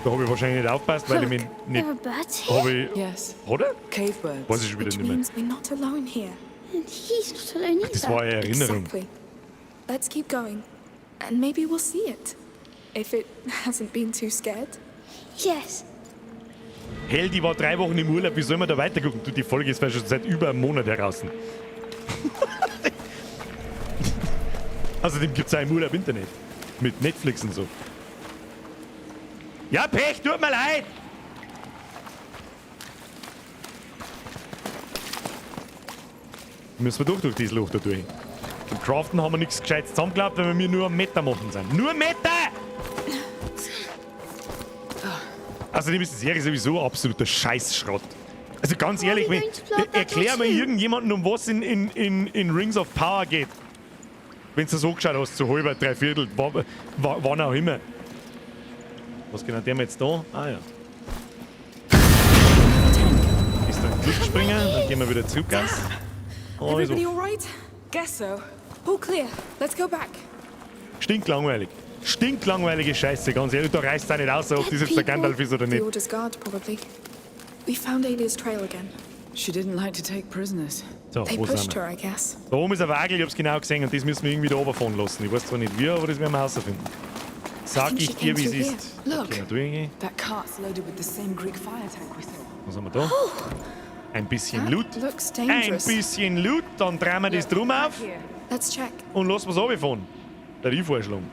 da habe ich wahrscheinlich nicht aufgepasst, weil ich mich Look, nicht. there are birds here. Hab ich. Yes. Oder? Cave birds. Weiß ich schon wieder Which nicht mehr. means we're not alone here. And he's not alone either. Das war eine Erinnerung. Exactly. Let's keep going. And maybe we'll see it. If it hasn't been too scared. Yes. Hell, die war 3 Wochen im Urlaub, wie soll man da weitergucken? Du, die Folge ist vielleicht schon seit über einem Monat heraus. Außerdem gibt's auch im Urlaub Internet. Mit Netflix und so. Ja, Pech, tut mir leid! Müssen wir durch dieses Loch da durch. Zum Craften haben wir nichts Gescheites zusammengeglaubt, weil wir nur am Meter machen sind. Nur Meter! Außerdem ist die Serie sowieso absoluter Scheißschrott. Also ganz ehrlich, we going to blow up that erklär mir door too? irgendjemanden, um was in Rings of Power geht. Wenn du das angeschaut hast, zu halber, dreiviertel, wann auch immer. Was genau der jetzt da? Ah ja. Ist da ein Glücksspringer, dann gehen wir wieder zurück. Also. Everybody all right? Guess so. All clear. Let's go back. Stinklangweilig. Stinklangweilige Scheiße, ganz ehrlich. Da reißt es auch nicht aus, ob das jetzt der Gandalf ist oder The nicht. Order's guard, probably. We found Aelia's trail again. She didn't like to take prisoners. So, They wo sind pushed wir? her, I guess. Da oben ist ein Wagel, ich hab's genau gesehen und das müssen wir irgendwie da runterfahren lassen. Ich weiß zwar nicht wie, aber das werden wir herausfinden. Sag think ich she dir, came wie es through ist. here. Look. Können wir durchgehen? That cart's loaded with the same Greek fire tank we saw. Was haben wir da? Ein bisschen That Loot. looks Ein dangerous. bisschen Loot, dann drehen wir das drum auf Let's check. und lassen wir's runterfahren. Der ich vorschlagen.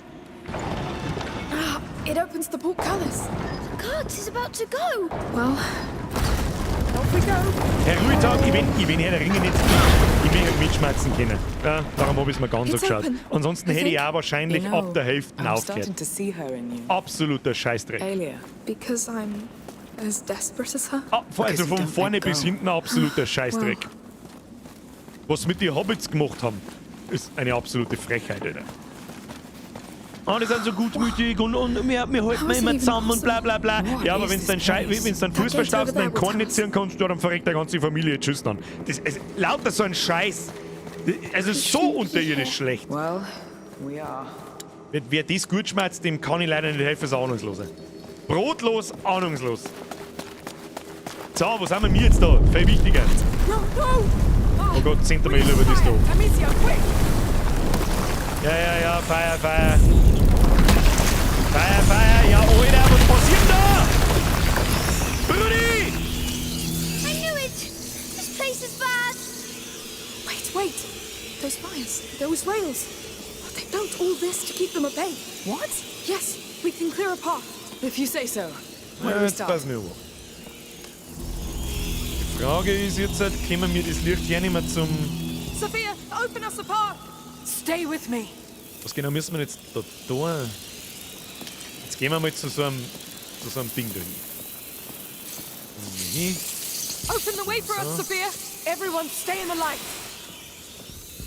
Ah, it opens the portcullis. The cart is about to go. Well, off we go. Herr Ruhetag, ich bin Herr der Ringe nicht. Ich will halt mitschmerzen können. Ja, darum hab ich's mir ganz It's angeschaut. open. Ansonsten I hätte ich think- auch wahrscheinlich You know, ab der Hälfte I'm aufgehört. starting to see her in you. Absoluter Scheißdreck. Aelia. Because I'm as desperate as her. Ah, also you von don't vorne let bis go. hinten absoluter Scheißdreck. Wow. Was mit den Hobbits gemacht haben, ist eine absolute Frechheit, Alter. Ah, die sind so gutmütig und wir halten How is it immer even zusammen und bla bla bla. What Ja, aber is wenn's this deinen place? wenn's deinen That Fuß gate verstauchst over und deinen there will Korn nicht tell us. ziehen kannst, ja, dann verreckt deine ganze Familie. Tschüss dann. Das ist lauter so ein Scheiß. Also so unterirdisch schlecht. Well, we are. Wer das gut schmerzt, dem kann ich leider nicht helfen, ist ahnungslos. Brotlos, ahnungslos. So, was haben wir jetzt da? Viel wichtiger. No, no! Oh Gott, 10. Mal über das da. Amicia, quick! Ja, ja, ja, Feier, Feier. Feier, Feier. Ja, Alter, was passiert da? Brudi! Those rails. They built all this to keep them at bay. What? Yes, we can clear a path. If you say so. Where do Ja, we jetzt start? pass mir auf. Die Frage ist jetzt, halt, können wir das Licht hernehmen zum... Sophia, open us a path. Stay with me. Was genau müssen wir jetzt da tun? Jetzt gehen wir mal zu so einem Ding da hin. Hin. Open the way for us, Sophia. Everyone stay in the light.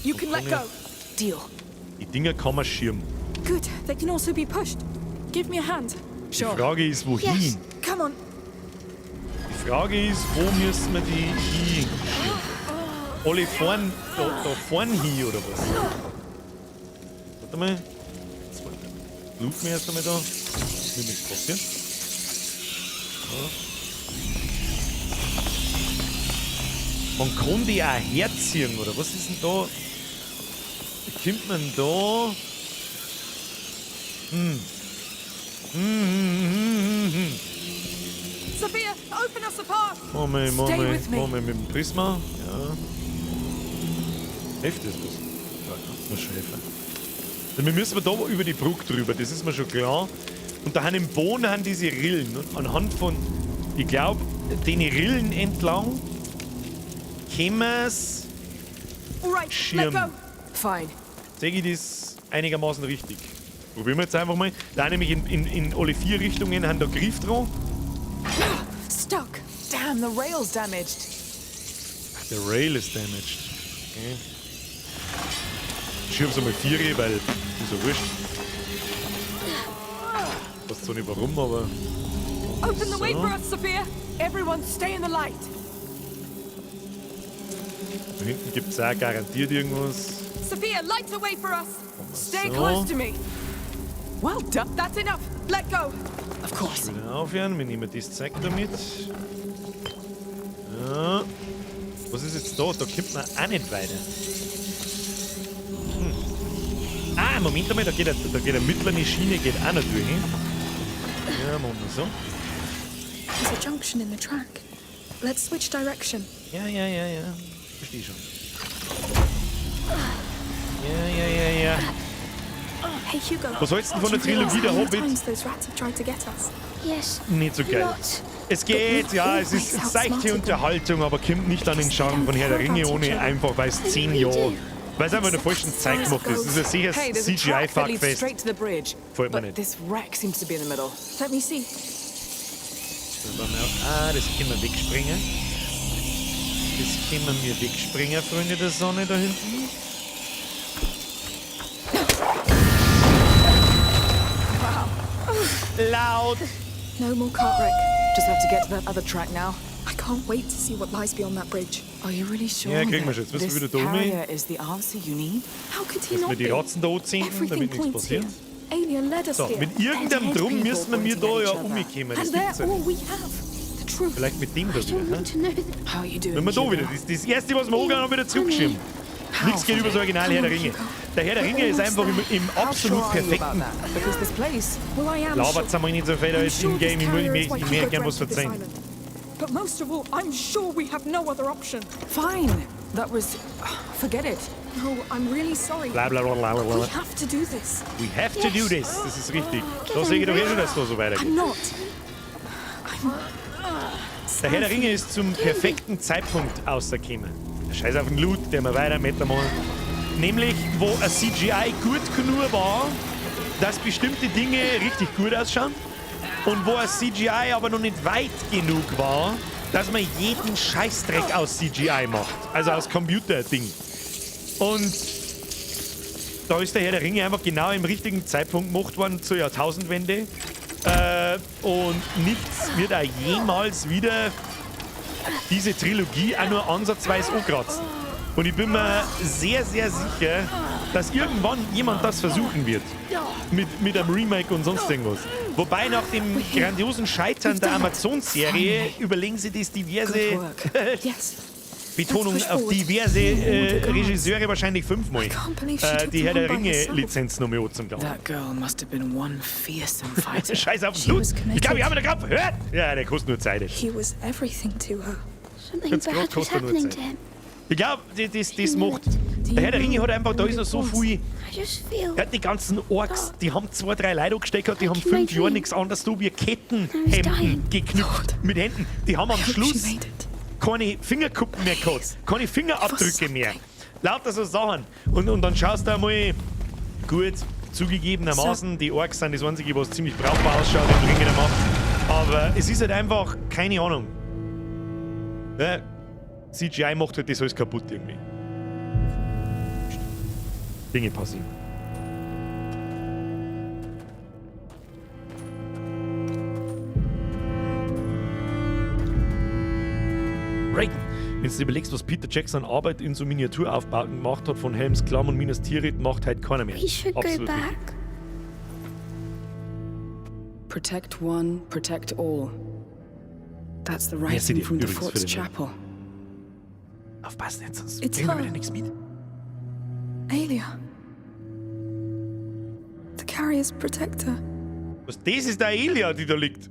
You can let go. Deal. Die Dinger kann man schirmen. Good. They can also be pushed. Give me a hand. Die Sure. Frage ist, wohin? Yes. Come on. Die Frage ist, wo müssen wir die hin? Alle vorn, da vorn hin oder was? Warte mal. Jetzt looten wir erst einmal da. Will nichts passieren. So. Man kann die auch herziehen, oder was ist denn da? Wie kommt man da? Sophia, open us a path. Moment, Stay Moment, with me. Moment, mit dem Prisma. Ja. Hilft das was? Ja, muss schon helfen. Also wir müssen da über die Brücke drüber, das ist mir schon klar. Und da haben im Boden haben diese Rillen. Und anhand von, ich glaube, den Rillen entlang können wir's All right, let Schirm. go. Fine. Sehe ich das einigermaßen richtig? Probieren wir jetzt einfach mal. Da nämlich in alle vier Richtungen haben da Griff dran. Stuck. Damn, the rail's damaged. Ach, the rail is damaged. Okay. Ich schieb's einmal vier, weil ist ja wurscht. Ich weiß zwar nicht warum, aber. Open the way So. for us, Sophia. Everyone stay in the light. Da hinten gibt's auch garantiert irgendwas. Sophia, light the way for us. Stay So. close to me. Well done. That's enough. Let go. Of course. Wieder aufhören, wir nehmen das Zeug da mit. Ja. Was ist jetzt da? Da kommt man auch nicht weiter. Hm. Ah, Moment einmal, da geht eine mittlere Schiene geht auch noch durch. Ja, machen wir so. There's a junction in the track. Let's switch direction. Ja, ja, ja, ja. Verstehe schon. Ja, ja, ja, ja. Hey, Hugo. Was hältst du denn von der Do you Trilogie realise der how many Hobbit? times those rats have tried to get us? Yes. Nicht so geil. Lots. Es geht, ja, es ist seichte Unterhaltung, aber kommt nicht an den Charme von Herr der Ringe ohne, einfach weil es 10 Jahre, weil es einfach in der falschen Zeit gemacht ist. Es ist ein sicheres Hey, there's a track that leads CGI-Fuckfest. straight to the bridge. Gefällt mir But nicht. this wreck seems to be in the middle. Let me see. Ah, das können wir wegspringen. Das können wir wegspringen, Freunde der Sonne da hinten. Laut! No more cart wreck. Just have to get to that other track now. I can't wait to see what lies beyond that bridge. Are you really sure Ja, kriegen wir that schon. Jetzt müssen wir this wieder da rum. carrier is the answer you need? How could he Dass wir not die be? Ratzen da anzünden, Everything damit nichts points passiert. here. Aelia led us So, here. mit irgendeinem Drum müssen wir da ja umkommen. Das And gibt's they're ja all nicht. we have. The truth. Vielleicht mit dem da I don't wieder. want Hä? to know that. How are you doing? Wenn wir da Hugo? wieder. Das erste, was wir angehen, haben wir wieder zurückgeschrieben. Nichts geht über das Original Herr der Ringe. Der Herr der Ringe ist einfach im How absolut sure are you about perfekten. that? Because this place. Well, I am Labert's sure. einmal nicht so viel da I'm jetzt sure im this Game. Ich, carrier ich, is why ich Hugo möchte gern was dreamt of this verzeihen. island. But most of all, I'm sure we have no other option. Fine. That was. Forget it. No, I'm really sorry. Bla bla bla bla bla. We have to do this. We have to do this. Das ist richtig. Da sehe ich doch eh schon, dass da so weitergeht. I'm not. Der Herr der Ringe ist zum perfekten Zeitpunkt rausgekommen. Scheiß auf den Loot, der wir weiter mit einmal. Nämlich, wo ein CGI gut genug war, dass bestimmte Dinge richtig gut ausschauen. Und wo ein CGI aber noch nicht weit genug war, dass man jeden Scheißdreck aus CGI macht. Also aus Computer-Ding. Und da ist der Herr der Ringe einfach genau im richtigen Zeitpunkt gemacht worden, zur Jahrtausendwende. Und nichts wird auch jemals wieder diese Trilogie auch nur ansatzweise ankratzen. Und ich bin mir sehr, sehr sicher, dass irgendwann jemand das versuchen wird. Mit einem Remake und sonst irgendwas. Wobei nach dem grandiosen Scheitern der Amazon-Serie überlegen sie das diverse, Good work. Yes. Betonung auf diverse Regisseure wahrscheinlich fünfmal, die Herr der Ringe-Lizenz noch mal anzugehen. That girl must have been one fearsome fighter. Scheiß auf den She Blut. was Ich glaube, ich habe committed. ihn gerade gehört. Ja, der kostet nur Zeit. He was everything to her. Something Jetzt grad bad was kostet er nur happening Zeit. to him. Ich glaube, das macht Do Der Herr der Ringe hat einfach, da ist noch so viel. I just feel. Ja, die ganzen Orks, die haben zwei, drei Leute angesteckt, die haben Like in my 5 Jahre dream. nichts anderes tun wie I was Kettenhemden dying. geknüpft mit Händen. Die haben am I hope she Schluss made it. keine Fingerkuppen mehr gehabt, keine Fingerabdrücke mehr. something. Lauter so Sachen. Und dann schaust du einmal, gut, zugegebenermaßen, die Orks sind das Einzige, was ziemlich brauchbar ausschaut im Ringe der Macht. Aber es ist halt einfach, keine Ahnung. Ja, CGI macht halt das alles kaputt irgendwie. Dinge passieren. Reagan. Wenn du dir überlegst, was Peter Jackson Arbeit in so Miniaturaufbauten gemacht hat, von Helms Klamm und Minas Tirith, macht halt keiner mehr. We should go Absolut richtig. back. Protect one, protect all. That's the Merci writing dir from the übrigens für fort's den chapel. Aufpassen jetzt, sonst It's bringen wir her. wieder nichts mit. Aelia. The carrier's protector. Was, das ist der Aelia, die da liegt.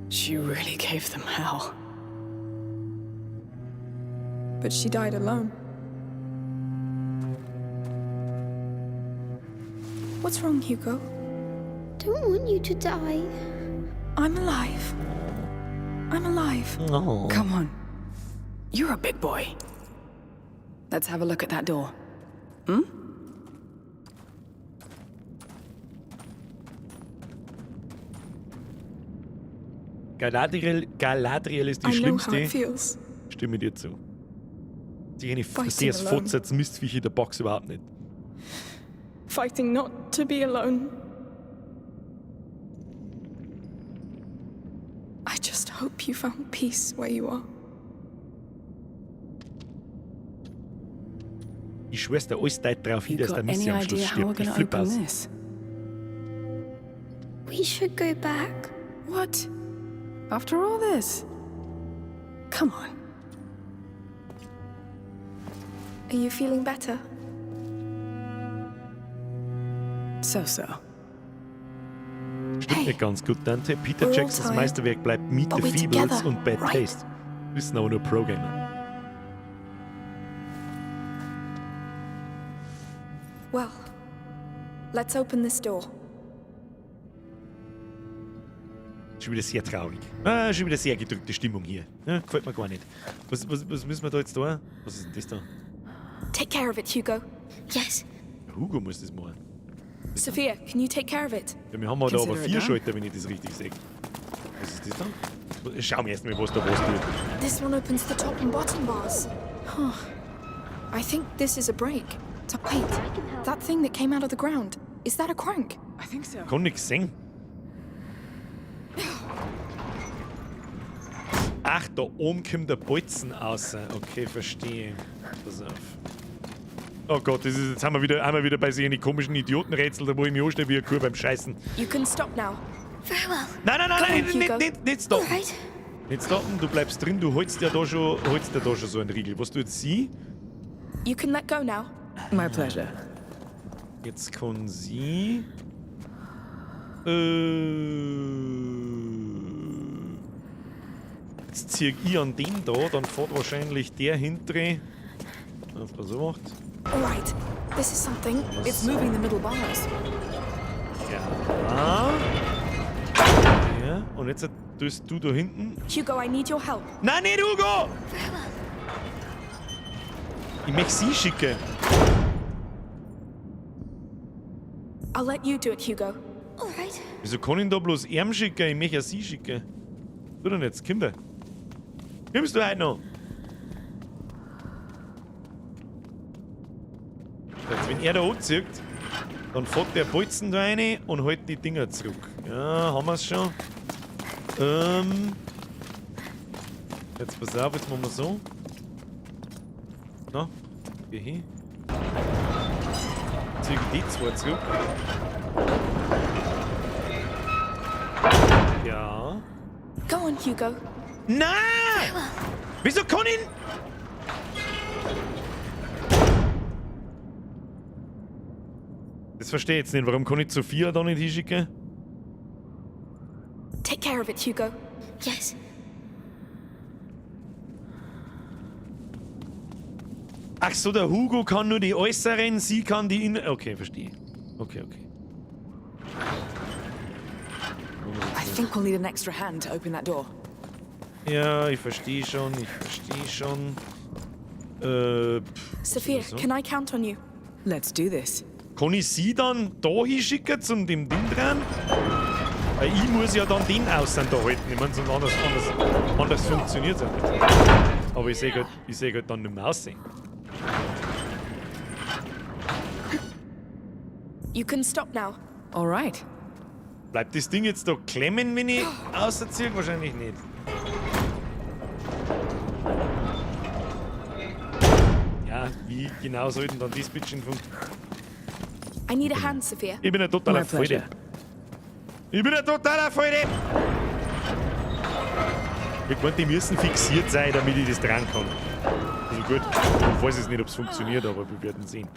She really gave them hell. But she died alone. What's wrong, Hugo? Don't want you to die. I'm alive. I'm alive. Oh. Come on. You're a big boy. Let's have a look at that door. Hm? Galadriel, Galadriel ist die I know how schlimmste. it feels. Stimme dir zu. Die eine Fighting sehr alone. Fortsetz Mistviech in der Box überhaupt nicht. Fighting not to be alone. I just hope you found peace where you are. Ich schwör's dir, alles deutet darauf hin, You dass got der any Missy am Schluss idea how we're stirbt. Ich gonna flippe open aus. this? We should go back. What? After all this? Come on. Are you feeling better? So so. Stimmt Hey. nicht ganz gut, Dante. Peter We're all Jacksons tired, Meisterwerk bleibt Meet but the we're Feebles together, und Bad right? Taste. Wissen aber nur Pro-Gamer. Well, let's open this door. Schon wieder sehr traurig. Ah, schon wieder sehr gedrückte Stimmung hier. Ja, gefällt mir gar nicht. Was müssen wir da jetzt da? Was ist denn das da? Take care of it, Hugo. Yes. Hugo muss das machen. Sophia, can you take care of it? Ja, wir haben halt da aber Consider it vier done. Schalter, wenn ich das richtig sehe. Was ist das da? Schau mir erst mal, was da was tut. This one opens the top and bottom bars. Huh. I think this is a break. Wait, that thing that came out of the ground. Is that a crank? I think so. Kann nix sehen. Ach, da oben kommt der Bolzen raus. Okay, verstehe. Pass auf. Oh Gott, das ist, jetzt haben wir wieder bei so einen komischen Idiotenrätsel, da wo ich mich anstelle wie eine Kuh beim Scheißen. You can stop now. Very well. Nein, nein, nein, nein, Go on, nicht, Hugo. nicht, nicht stoppen. All right. Nicht stoppen, du bleibst drin, du holst ja da schon so einen Riegel. Was tut sie? You can let go now. My pleasure. Jetzt kann sie. Jetzt ziehe ich an den da, dann fährt wahrscheinlich der hintere. Was man so macht. All right. This is something. It's moving the middle bars. Ja. Ja, und jetzt tust du da hinten. Hugo, I need your help. Nein, nicht Hugo! Very well. Ich möchte sie schicken. I'll let you do it, Hugo. All right. Wieso kann ich da bloß ihn schicken? Ich möchte ja sie schicken. Du denn jetzt, Kinder? Kommst du heute noch? Jetzt, wenn er da anzieht, dann fährt der Bolzen da rein und hält die Dinger zurück. Ja, haben wir's schon. Jetzt pass auf, jetzt machen wir so. Na, geh hin. Zieh die zwei zurück. Ja. Go on, Hugo. Na! Wieso kann ich... Das verstehe ich jetzt nicht. Warum kann ich Sophia da nicht hinschicken? Take care of it, Hugo. Yes. Ach so, der Hugo kann nur die äußeren, sie kann die inneren. Okay, verstehe. Okay. I think we'll need an extra hand to open that door. Ja, ich verstehe schon, ich verstehe schon. Pff, Sophia, so. can I count on you? Let's do this. Kann ich sie dann da hinschicken zum dem Ding dran? Weil ich muss ja dann den außen da halten. Ich meine, sonst anders funktioniert es ja nicht. Aber ich sehe halt, ich seh halt dann nicht mehr aussehen. You can stop now. All right. Bleibt das Ding jetzt da klemmen, wenn ich ausziehe? Wahrscheinlich nicht. Ja, wie genau sollten dann das bitte funktionieren? I need a hand, Sophia. Ich bin ein totaler My pleasure. Volldepp. Ich bin ein totaler Volldepp. Ich meinte, die müssen fixiert sein, damit ich das dran kann. Also gut, ich weiß es nicht, ob es funktioniert, aber wir werden sehen.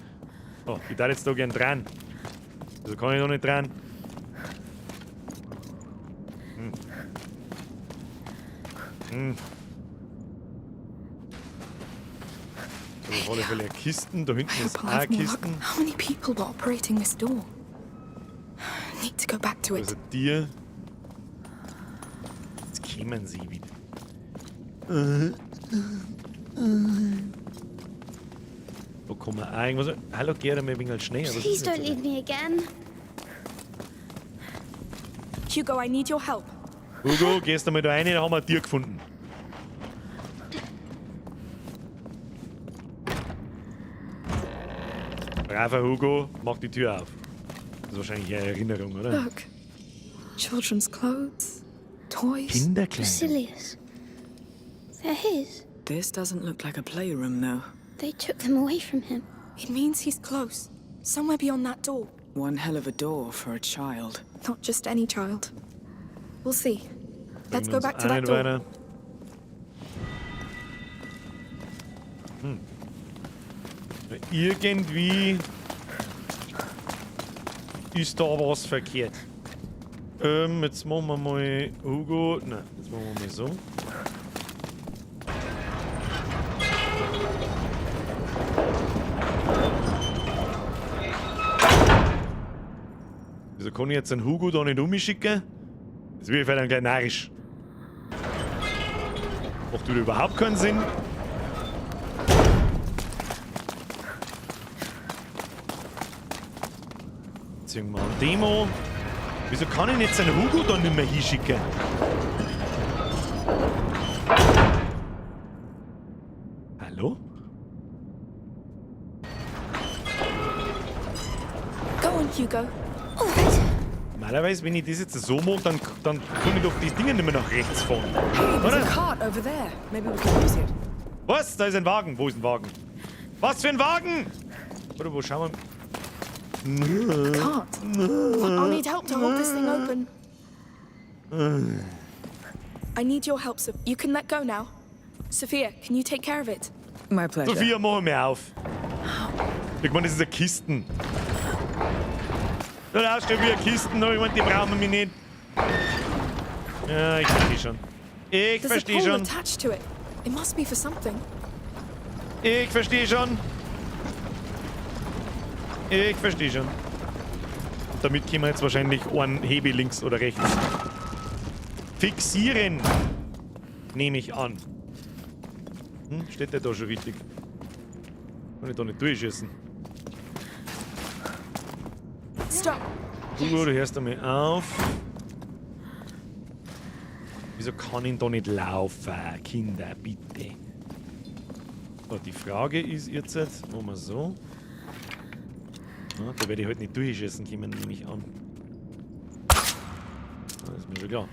Oh, ich darf jetzt da gern dran. Also kann ich noch nicht dran. Hm. Hm. So, auf alle Fälle Kisten. Da hinten I ist hope auch I'll eine have more luck. Kisten. How many people were operating this door? Need to go back to it. Also dir. Jetzt kämen sie wieder. Wo kommen wir auch irgendwas? Hallo, geh mal ein wenig schnell. Was Please ist don't denn jetzt? leave me again. Hugo, I need your help. Hugo, gehst du mal da rein, da haben wir ein Tier gefunden. Braver Hugo, mach die Tür auf. Das ist wahrscheinlich eine Erinnerung, oder? Look. Children's clothes, toys. Kinderkleidung. Basilius. They're his. This doesn't look like a playroom, though. They took them away from him. It means he's close. Somewhere beyond that door. One hell of a door for a child. Not just any child. We'll see. Let's Bringen go uns back to auch that nicht door. weiter. Hm. Irgendwie ist da was verkehrt. Jetzt machen wir mal Hugo. Nein, jetzt machen wir mal so. Wieso kann ich jetzt einen Hugo da nicht umschicken? Das wird vielleicht dann gleich narrisch. Macht wieder überhaupt keinen Sinn. Ziehen wir ein Demo. Wieso kann ich jetzt einen Hugo da nicht mehr hinschicken? Hallo? Go on, Hugo. All right. Normalerweise, wenn ich das jetzt so mache, dann kann ich doch die Dinger nicht mehr nach rechts fahren. Hey, there's Oder? a cart over there. Maybe we can use it. Was? Da ist ein Wagen. Wo ist ein Wagen? Was für ein Wagen? Oder wo schauen wir? Cart. I'll need help to hold this thing open. I need your help, so you can let go now. Sophia, can you take care of it? My pleasure. Sophia, mach mir auf. Ich meine, das ist eine Kisten. Da ausschaut wie eine Kisten, aber ich meine, die brauchen wir nicht. Ja, ich verstehe schon. Ich There's a verstehe pole schon. attached to it. It must be for something. Ich verstehe schon. Ich verstehe schon. Und damit können wir jetzt wahrscheinlich einen Hebel links oder rechts fixieren. Nehme ich an. Hm, steht der da schon richtig? Kann ich da nicht durchschießen? Stop. Hugo, du hörst einmal auf. Wieso kann ich da nicht laufen? Kinder, bitte. So, die Frage ist jetzt, machen wir so. Ja, da werde ich halt nicht durchschießen können, nehme ich an. Ja, ist mir schon klar.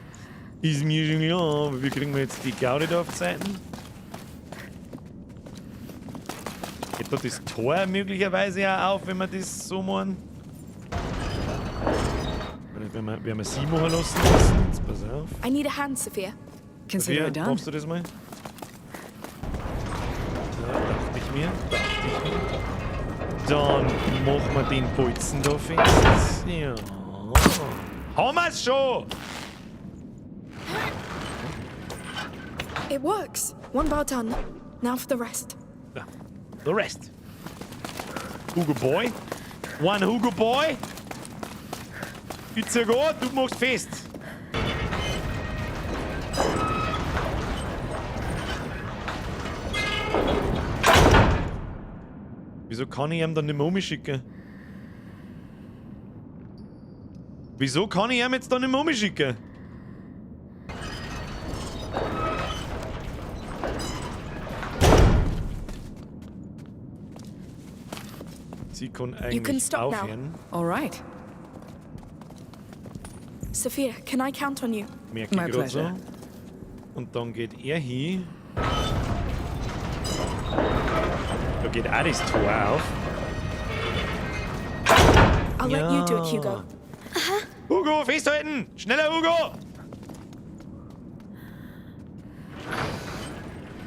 Ist mir schon klar, aber wie kriegen wir jetzt die Gaudi da auf die Seiten? Geht da das Tor möglicherweise auch auf, wenn wir das so machen? Wenn wir sie machen lassen müssen. Jetzt pass auf. I need a hand, Sophia. Consider Sophia, it done. machst du das mal? Ja, dachte ich mir. Dachte ich mir. Dann machen wir den Bolzen da fest. Ja. Haben wir's schon! It works. One bar done. Now for the rest. Da. the rest. Hugo Boy. One Hugo Boy. It's a go, du machst fest. Wieso kann ich ihm dann nicht mehr umschicken? Wieso kann ich ihm jetzt dann nicht mehr umschicken? Sie kann You can eigentlich stop now. aufhören. All right. Sophia, can I count on you? Merke My ich grad so. pleasure. Und dann geht er hin. Da geht auch das Tor auf. I'll let you do it, Hugo. Hugo, festhalten! Schneller, Hugo!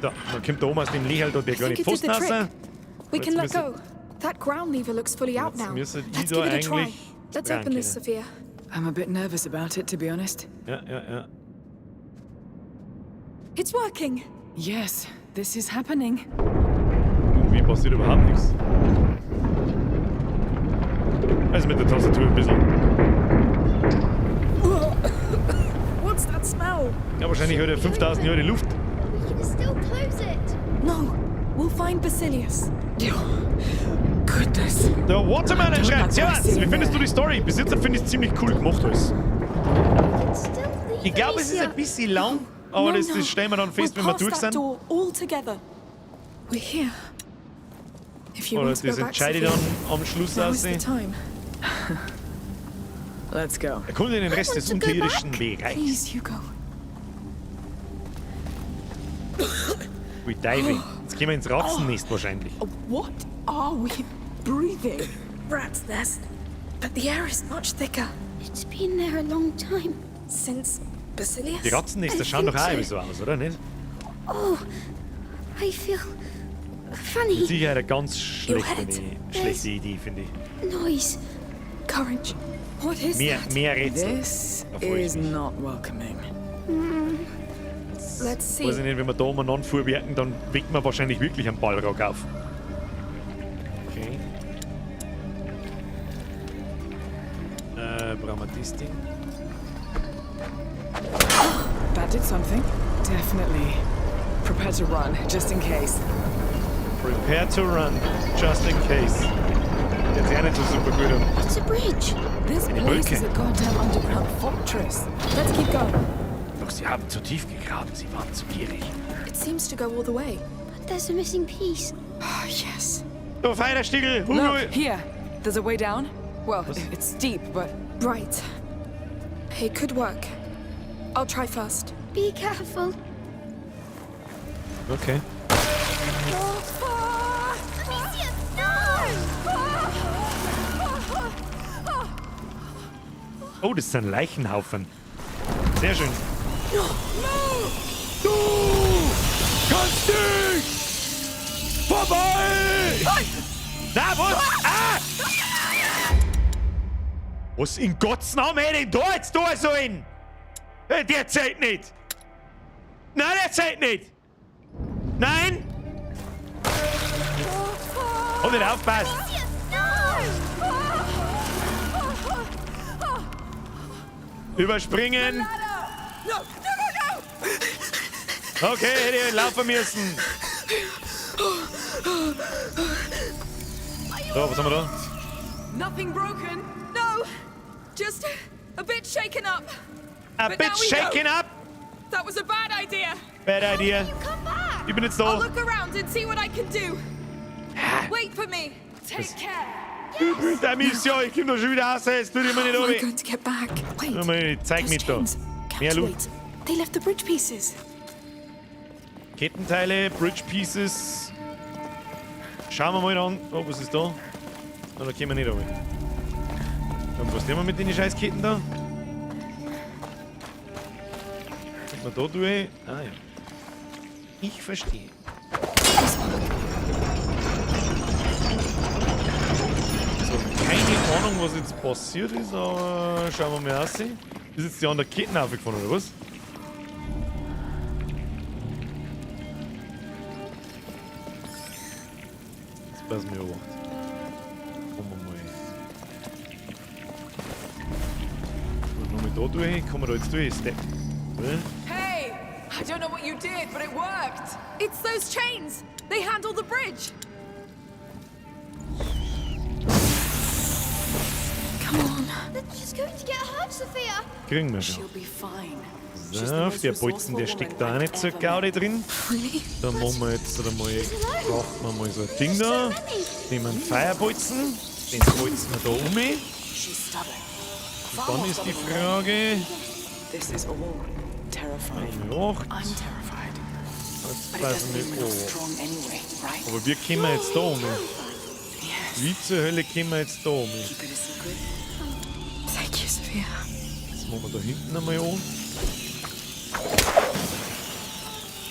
Da, dann kommt der Oma aus dem Lächerl da der I kleine think it did Pfosten the raus. trick. We can Jetzt let müssen- go. That ground lever looks fully out Jetzt now. müssen die Let's da give it a try. eigentlich Let's open this, rein Sophia. I'm a bit nervous about it, to be honest. Ja, ja, ja. It's working. Yes, this is happening. Irgendwie passiert überhaupt nichts. Also mit der Tastatur ein bisschen. What's that smell? Ja, wahrscheinlich hat er 5000 Jahre Luft. We can still close it. No, we'll find Basilius. Goodness. Der Watermelon schreibt: Servus, wie findest du die Story? Bis jetzt finde ich es ziemlich cool gemacht alles. We can still leave. Ich glaube, es ist ein Amicia. bisschen lang, aber No, das, no. das stellen wir dann fest, we'll wenn wir pass durch that sind. door all together. We're here. If you Oder want to das go back, entscheide ich Sophia, dann am Schluss now is the aussehen. time. Let's go. Erkunde den Rest want des to go unterirdischen Bereichs. Please, Hugo. We diving. Jetzt gehen wir ins Ratzennest wahrscheinlich. What are we breathing? Rat's nest. But the air is much thicker It's been there a long time. since Basilius. Die Ratzennester schauen doch auch irgendwie so aus, oder nicht? Oh, I feel Mit funny. Sicherheit eine ganz schlechte, head. schlechte Idee, finde ich. Noise. Courage. What is Mehr, that? mehr Rätsel. This Da freu ich is mich. not welcoming. Let's see. Weiß ich nicht, wenn wir da umeinander fuhrwerken, dann weckt man wahrscheinlich wirklich einen Ballrock auf. Okay. Brauchen wir das Ding? That did something. Definitely. Prepare to run, just in case. Prepare to run, just in case. Jetzt auch nicht so super gut an. It's a bridge. This Eine place Brücke. is a goddamn underground fortress. Let's keep going. Doch sie haben zu tief gegraben, sie waren zu gierig. It seems to go all the way. But there's a missing piece. Ah, yes. So, feiner Stiegel, Hugo! Look, here. There's a way down. Well, it's steep, but Right. It could work. I'll try first. Be careful. Okay. Amicia, no! Oh, das sind Leichenhaufen. Sehr schön. Du kannst dich vorbei! Na, was? Ah! Was in Gottes Namen hätte ich da jetzt da sollen? Der zählt nicht! Nein, der zählt nicht! Nein! Hab nicht aufpasst! Amicia, no! Überspringen! Okay, hätte ich laufen müssen. So, was haben wir da? nothing broken. No! Just a bit shaken up. A But bit now we shaken know. up! That was a bad idea. Bad idea. You come back! Ich bin jetzt da. I'll look around and see what I can do. Wait for me. Take care. Ich bin der Mission, ich komm da schon wieder raus, jetzt tu dich mal nicht How am I runter. going to get back? Wait. Nur mal, zeig Those mich da. chains. Mehr Loot. Counterweights. They left the bridge pieces. Kettenteile, Bridge Pieces. Schauen wir mal an. Oh, was ist da? Na, da kommen wir nicht runter. Und was nehmen wir mit den scheiß Ketten da? Kommt man da durch? Ah ja. Ich verstehe. So, keine Ahnung, was jetzt passiert ist, aber schauen wir mal aus. Ist jetzt die andere Ketten aufgefahren, oder was? Pass mir auf. Kommen wir mal. Nochmal da durch. Kommen wir da jetzt durch? Step. Hey! I don't know what you did, but it worked! It's those chains! They handle the bridge! Come on. She's going to get hurt, Sophia. Kriegen wir schon. She'll be fine. She's So, the most der Bolzen, der resourceful steckt woman da auch I've nicht zur ever Gaudi met. drin. Really? Dann machen wir jetzt einmal, braucht man mal so ein Ding da. Nehmen wir einen Feuerbolzen. Den bolzen wir da um. She's stubborn. Und dann ist die Frage. This is all terrifying. Acht. I'm terrified. Jetzt But it passen doesn't wir mean we're not auf. strong anyway, right? Aber wir kommen jetzt da um. Yes. Wie zur Hölle kommen wir jetzt da um? Keep it a secret. Thank you, Sophia. Jetzt machen wir da hinten einmal an.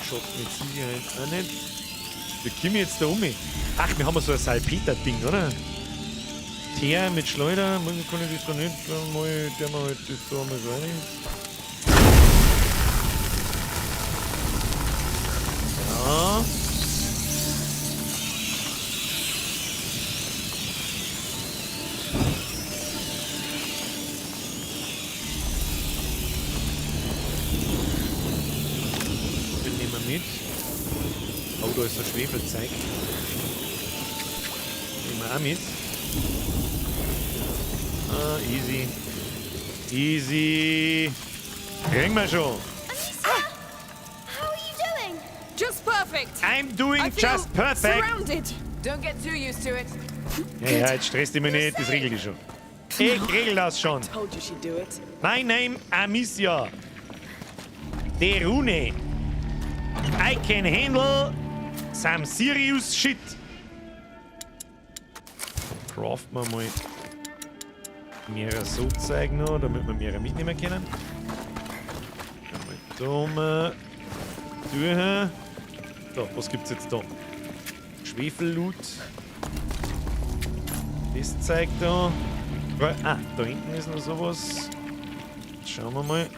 Schaut mit Sicherheit auch nicht. Wir kommen jetzt da um. Ach, wir haben so ein Salpeter-Ding, oder? Teer mit Schleuder. Kann ich das da nicht mal, der mal halt das da mal so rein. Ja. Den nehmen wir mit. Oh, da ist der Schwefelzeug. Nehmen wir auch mit. Ah, easy. Easy. Kriegen wir schon. Amicia! How are you doing? Just perfect! I'm doing I feel just perfect. surrounded! Don't get too used to it. Ja, ja, jetzt stresst dich mich nicht, das regel ich schon. Ich regel das schon. Told you she'd do it. My name Amicia. De Rune. I can handle some serious shit. Craften wir mal mehrere so Zeug noch, damit wir mehrere mitnehmen können. Einmal da mal durch. So, was gibt's jetzt da? Schwefelloot. Das Zeug da. Ah, da hinten ist noch sowas. Jetzt schauen wir mal.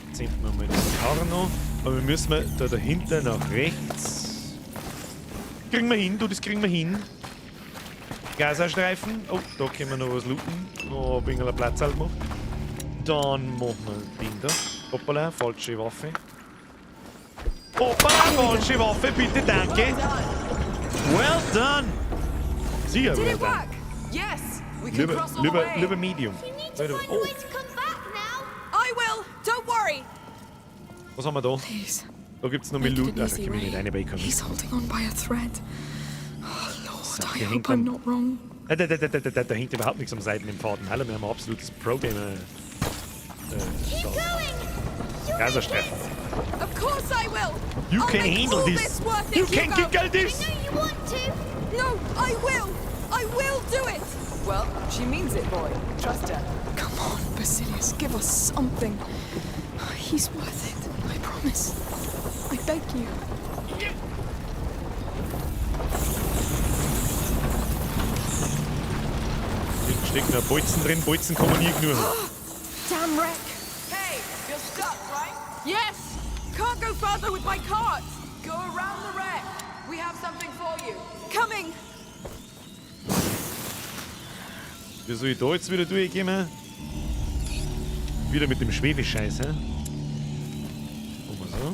Jetzt nehmen wir mal das Karren noch. Aber wir müssen mal da dahinter nach rechts. Kriegen wir hin, du, das kriegen wir hin. Gazastreifen. Oh, da können wir noch was looten. Noch ein wenig Platz halt gemacht. Dann machen wir das Ding da. Hoppala, falsche Waffe. Hoppala, falsche Waffe, bitte, danke. Well done. Sicher, Did well it done. work? Yes, we can Lieber, cross all the lieber, way. lieber Medium. You need to find a Oh, way to come back now. I will! Don't worry! was haben wir da? Please. Da gibt's noch mehr Make it Loot. an Ah, da easy komm ich nicht way. rein, aber ich kann He's holding on by a thread. Oh, Lord, I der hope hängt I'm am- not wrong. Da, da, da, da, da, da, da hängt überhaupt nichts am seidenen Faden. Hallo, wir haben ein absolutes Pro-Gamer. Keep da. going. You'll make Gazastreifen. it. Of course I will! You I'll can make handle all this. this worth it, You can Hugo. kick this. I know you want to. No, I will! I will do it! Well, she means it, boy. Trust her. Come on, Basilius, give us something. He's worth it, I promise. I beg you. Hinten steckt noch ein Bolzen drin. Bolzen kann man nie genug haben. Damn wreck! Hey, you're stuck, right? Yes! Can't go further with my cart! Go around the wreck. We have something for you. Coming! Wie soll ich da jetzt wieder durchkommen? Wieder mit dem Schwefelscheiß, hä? Machen wir so.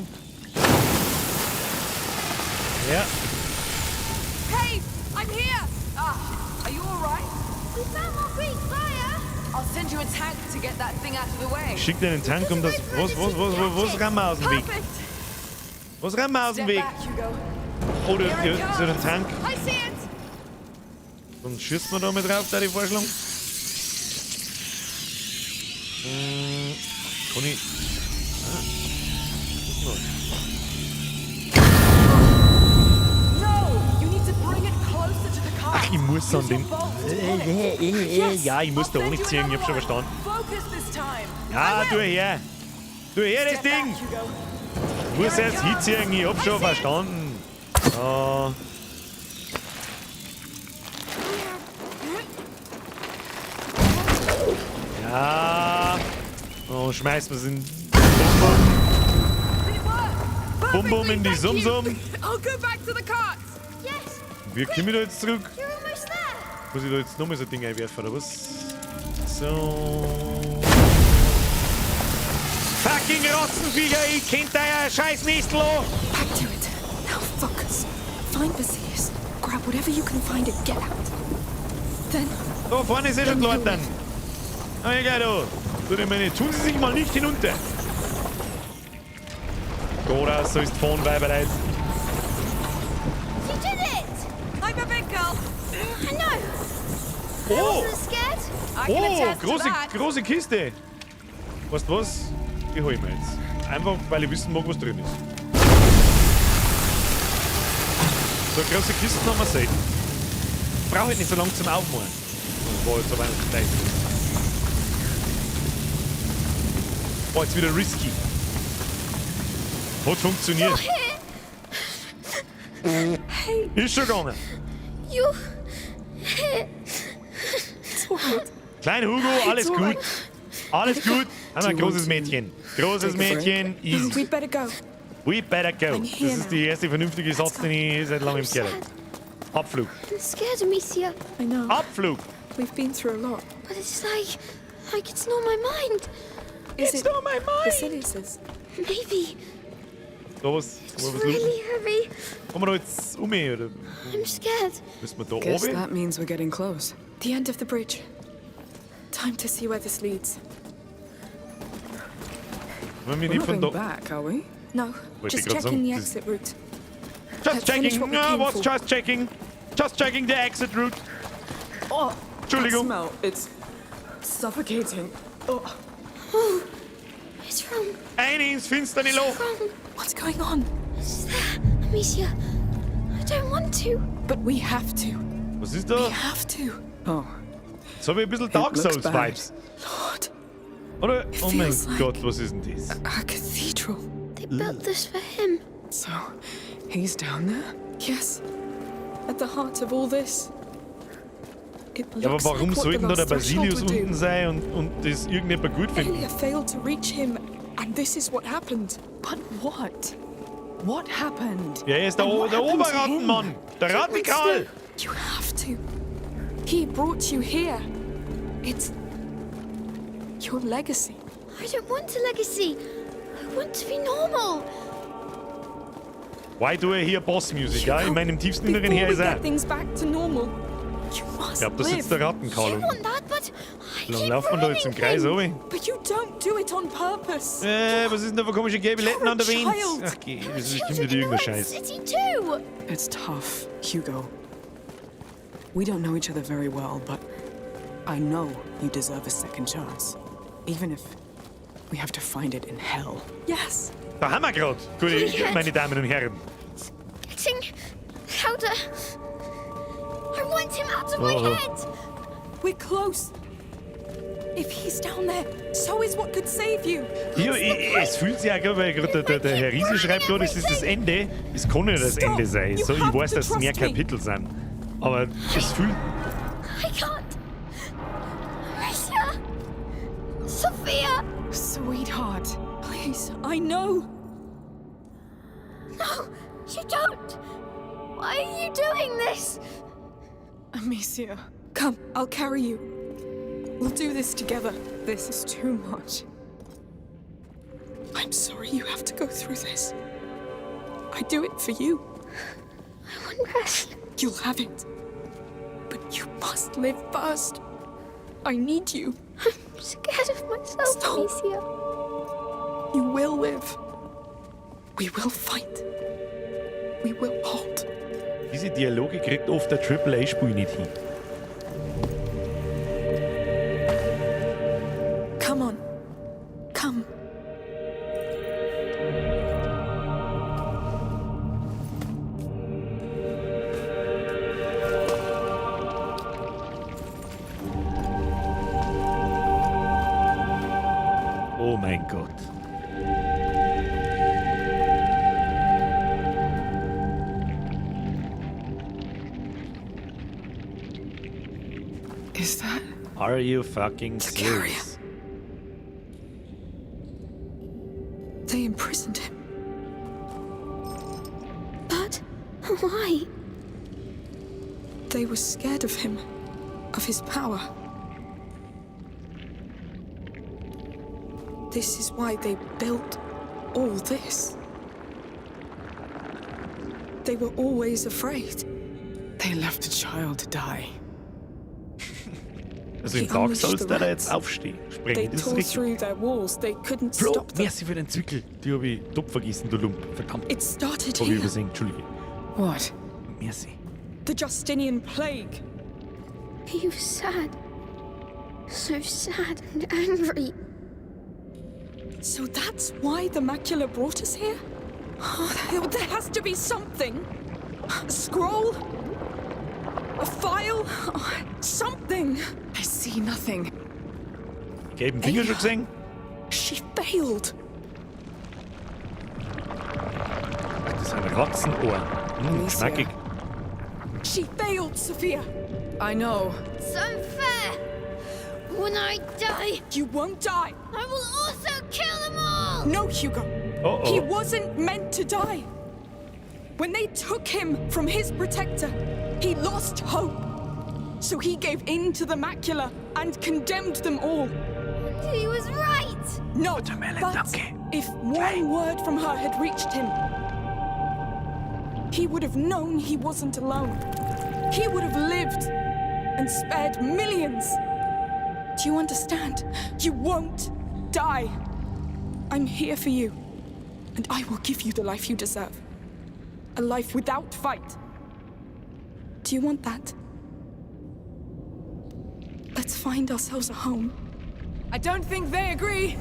Ja, Hey! I'm here! Ah, are you all right? We found more Greek fire. I'll send you a tank to get that thing out of the way. schick dir einen Tank, um das. Was, was, was, was, was rammen wir aus dem Weg? Perfect! Was rammen wir aus dem Step Weg? back, Hugo. Oh, da, da, so ein Tank. I see it! Dann schießt man da mal drauf, da die Vorschlag. Kann ich. Ah. Das ist neu. No, you need to bring it closer to the cart. Ach, ich muss an Use your den. bolt to pull it. Ja, ich muss da I'll auch nicht send you ziehen, ich hab schon another verstanden. one. Focus this time. Ja, tu her. Tu her das Step Ding. back, Hugo. Ich muss jetzt hinziehen, ich hab schon verstanden. So. Ja. Oh, schmeißen wir's in. Did it work? Bum Bum in die Sum Sum. I'll go back to the carts. Yes, Wie komme ich da jetzt zurück? you're almost there. Muss ich da jetzt nochmal so ein Ding einwerfen, oder was? So. Fucking Ratzenviecher, ich kennt euer scheiß Nestel an. Back to it. Now focus. Find Basilius. Grab whatever you can find and get out. Then Da vorne ist eh schon die Leute. Na egal, da. Tu ich meine, tun Sie sich mal nicht hinunter. Geradeaus, so ist fahren, Weiberleid. You did it! I'm a big girl. I know. Oh! Wasn't scared? I can Oh, attest to große, that. große Kiste. Weißt du was? Die hol ich mir jetzt. Einfach, weil ich wissen mag, was drin ist. So große Kisten haben wir selten. Brauche ich nicht so lange zum Aufmachen. Das war jetzt aber nicht leicht. War jetzt wieder risky. Hat funktioniert. Ist schon gegangen. You're here. it's all right. Klein Hugo, alles It's gut. alright. Alles gut. Haben wir ein Do you großes want to Mädchen. Großes take a break? Mädchen. Easy. We'd better go. We better go. I'm Das here ist now. die erste vernünftige Satz, den ich seit langem gehört habe. Abflug. I'm scared, Amicia, I know. Abflug. We've been through a lot. but it's like it's not my mind. Is It's it not my mind. Basilius's? Maybe Da was, it's wo was really heavy. Kommen wir da jetzt um oder I'm scared. müssen wir da Guess runter? that means we're getting close. The end of the bridge. Time to see where this leads. Wollen wir We're nicht not von going da. back, are we? No, Wollte just ich grad checking sagen, the das- exit route. Just Let's finish checking. what we No, came was for. just checking. Just checking the exit route. Oh, that Entschuldigung. smell. It's suffocating. Oh, It's wrong. Ein ins finsterne Loch. Wrong. What's going on? It's there, Amicia. I don't want to. But we have to. Was ist We da? have to. oh. Jetzt habe ich ein bisschen Dark looks Souls bad. Vibes. Lord, Oder? It Oh mein feels like- Gott, was ist denn das? a cathedral. They built this for him. So, he's down there? Yes. At the heart of all this. It Ja, aber looks warum like what the sollten da der last threshold Basilius would do. unten sein und das irgendjemand gut finden? Aelia failed to reach him, and this is what happened. But what? What happened? Ja, er ist der, And O what der happened to him? Oberrattenmann. Der Radikal. You have to. He brought you here. It's your legacy. I don't want a legacy. I want to be normal. Why do I hear Boss Music? Ja, in meinem tiefsten Inneren Before her we ist er. get things back to normal, you must Ich glaube, da live. sitzt der Rattenkarl You unten. want that, but I Wie lange keep laufen wir da jetzt im ruining Kreis things. runter? But you don't do it on purpose. Was ist denn da für komische gelbe Letten an der You're a Wand? child. Ach, geh, das ist Children bestimmt in wieder the irgendein Red Scheiß. City too. It's tough, Hugo. We don't know each other very well, but I know you deserve a second chance. Even if we have to find it in hell. Yes. Da haben wir grad, gute, meine Damen und Herren. Getting louder. I want him out of my Oh. head. We're close. If he's down there, so is what could save you. Ja, es fühlt sich auch gerade, weil gerade der Herr Riese schreibt gerade, es ist das Ende. Es kann nicht das Stop. Ende sein. You So, ich have weiß, to dass es mehr trust me. Kapitel sind. Aber es fühlt. I can't. Amicia. Sophia. Sweetheart. Please, I know. No, you don't. Why are you doing this? Amicia, Come, I'll carry you. We'll do this together. this is too much. I'm sorry you have to go through this. I do it for you. I want rest. You'll have it. But you must live first. I need you. I'm scared of myself, Stop. Amicia. You will live. We will fight. We will hold. Diese Dialoge kriegt oft der Triple-A-Spiel nicht hin. Come on. Come. Oh mein Gott. Is that? Are you fucking The carrier. serious? They imprisoned him. Why? They were scared of him, of his power. This is why they built all this. They were always afraid. They left a child to die. Also im He Dark unleashed Souls the da er rats. jetzt aufstehen. They Springen, das ist tore richtig. through their walls. They couldn't Flo, stop them. merci für den Zwickel. Die habe ich top vergessen, du Lump. Verdammt. It started Hab ich here. übersehen, Entschuldige. What? Merci. The Justinian plague. He was sad. So sad and angry. So that's why the macula brought us here? Oh, there has to be something. A scroll? A file? Oh, something. I see nothing. Gelben Finger schon gesehen? She failed. Das sind Ratzenohren. Amicia. Knackig. She failed, Sophia. I know. It's unfair. When I die, You won't die. I will also kill them all! No, Hugo. Oh, He oh. wasn't meant to die. When they took him from his protector, he lost hope. So he gave in to the macula and condemned them all. He was right! No, Watermelon, but danke. if one word from her had reached him, he would have known he wasn't alone. He would have lived and spared millions. Do you understand? You won't die. I'm here for you, and I will give you the life you deserve. A life without fight. Do you want that? Let's find ourselves a home. I don't think they agree.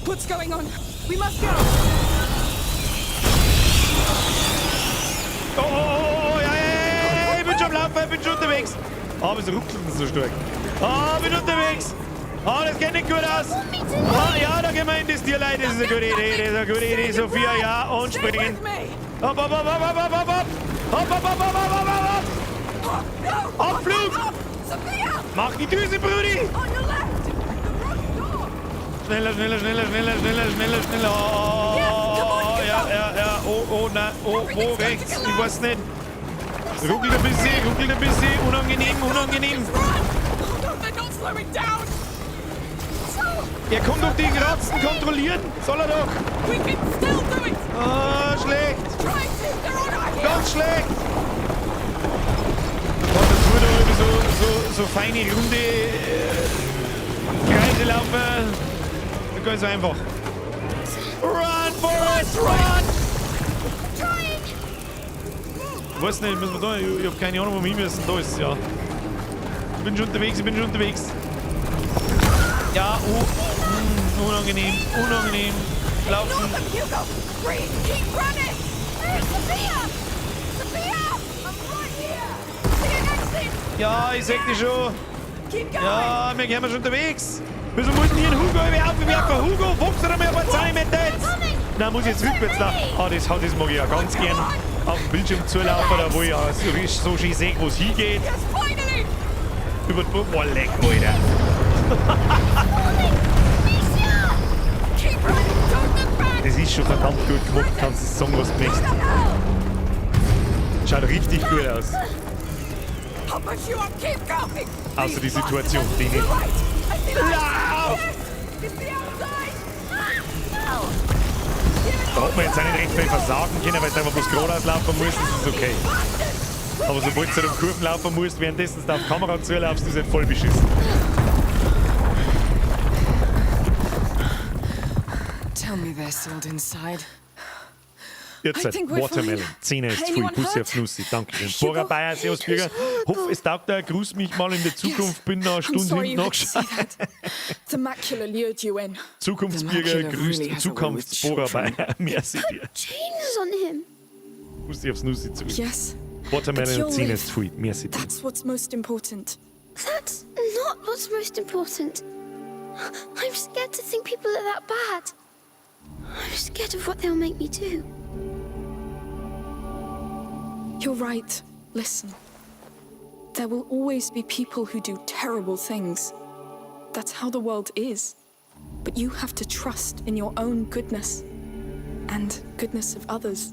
What's going on? We must go. Oh, oh, oh, oh, ja, ja, ja, ja, ich bin schon am Laufen, ich bin schon unterwegs. Ah, wieso ruckelt denn so stark? Ah, bin unterwegs. Ah, das geht nicht gut aus. Ah, ja, da gehen wir in das Tierleid. Das ist eine gute Idee, das ist eine gute Idee, Sophia. Ja, und Stay springen. with me! Hopp, hopp, hopp, hopp, hopp, hopp, hopp. Hopp, hopp, hopp, hopp, hopp, hopp, hopp. No! Abflug! Up! Sophia! Mach die Düse, Brudi! On your left! The rock door! Schneller, schneller, schneller, schneller, schneller, schneller, schneller. Oh, Yes, come on, ja, ja, ja. Oh, oh, nein. Oh, wo Everything's going to rechts? Ich collapse. weiß nicht. Ruckelt ein bisschen, ruckelt ein bisschen. Unangenehm, unangenehm. Just run! Oh no, they're not slowing down! Er kommt doch die Ratzen kontrollieren. Soll er doch. We can still do it! Ah, schlecht. Try to! They're on our heels! Ganz schlecht. Oh, das tut aber irgendwie so feine, runde Kreise laufen. Gar nicht so einfach. Run, Forrest, run! Ich weiß nicht, müssen wir da? Ich hab keine Ahnung, wo wir hin müssen. Da ist es, ja. Ich bin schon unterwegs, ich bin schon unterwegs. Ja, oh, unangenehm, unangenehm. Laufen. Ignore them, Hugo! Breathe! Keep running! Where's Sophia? Sophia! I'm right here! See an exit! Ja, ich seh dich schon. Keep going! Ja, wir gehen schon unterwegs. Wieso muss denn hier ein Hugo aufwerfen? Hugo, wuchs er mir ein paar Zentimeter jetzt? Nein, muss ich jetzt rückwärts da. Ah, das mag ich ja ganz gern. Auf dem Bildschirm zulaufen, da wo ich ja so schön sehe, wo es hingeht. Yes, finally! Über den Boden. Boah, leck, Alter. Keep running! Don't look back! Das ist schon verdammt gut gemacht, kannst du sagen, was du möchtest. Schaut richtig gut aus. I'll push you up! Keep going! Außer die Situation, die To nicht. the right! I see light! Lauf! Yes! It's the outside! No! Da hat man jetzt auch nicht recht viel versagen können, weil du einfach bloß geradeaus laufen musst, das ist okay. Aber sobald du halt um Kurven laufen musst, währenddessen du auf die Kamera zulaufst, ist halt voll beschissen. Tell me they're sealed inside. Jetzt I halt think we're Watermelon. fine. Zehner ist zu viel. Anyone Bussi hurt? auf Nussi. Dankeschön. Hugo, Bora Bayer, Servus Bürger. Hoff, es taugt dir. Gruß mich mal in der Zukunft. Bin da eine I'm Stunde sorry hinten you had to see nachgeschaut. that. The macula lured you in. Zukunftsbürger The macula grüßt really has a way with Zukunfts Bora Bayer. Merci dir. Chains on him. Bussi aufs Nussi zurück. Yes, Watermelon But und you'll Zehner live. ist zu viel. Merci dir. that's what's most important. That's not what's most important. I'm scared to think people are that bad. I'm scared of what they'll make me do. You're right. Listen. There will always be people who do terrible things. That's how the world is. But you have to trust in your own goodness and goodness of others.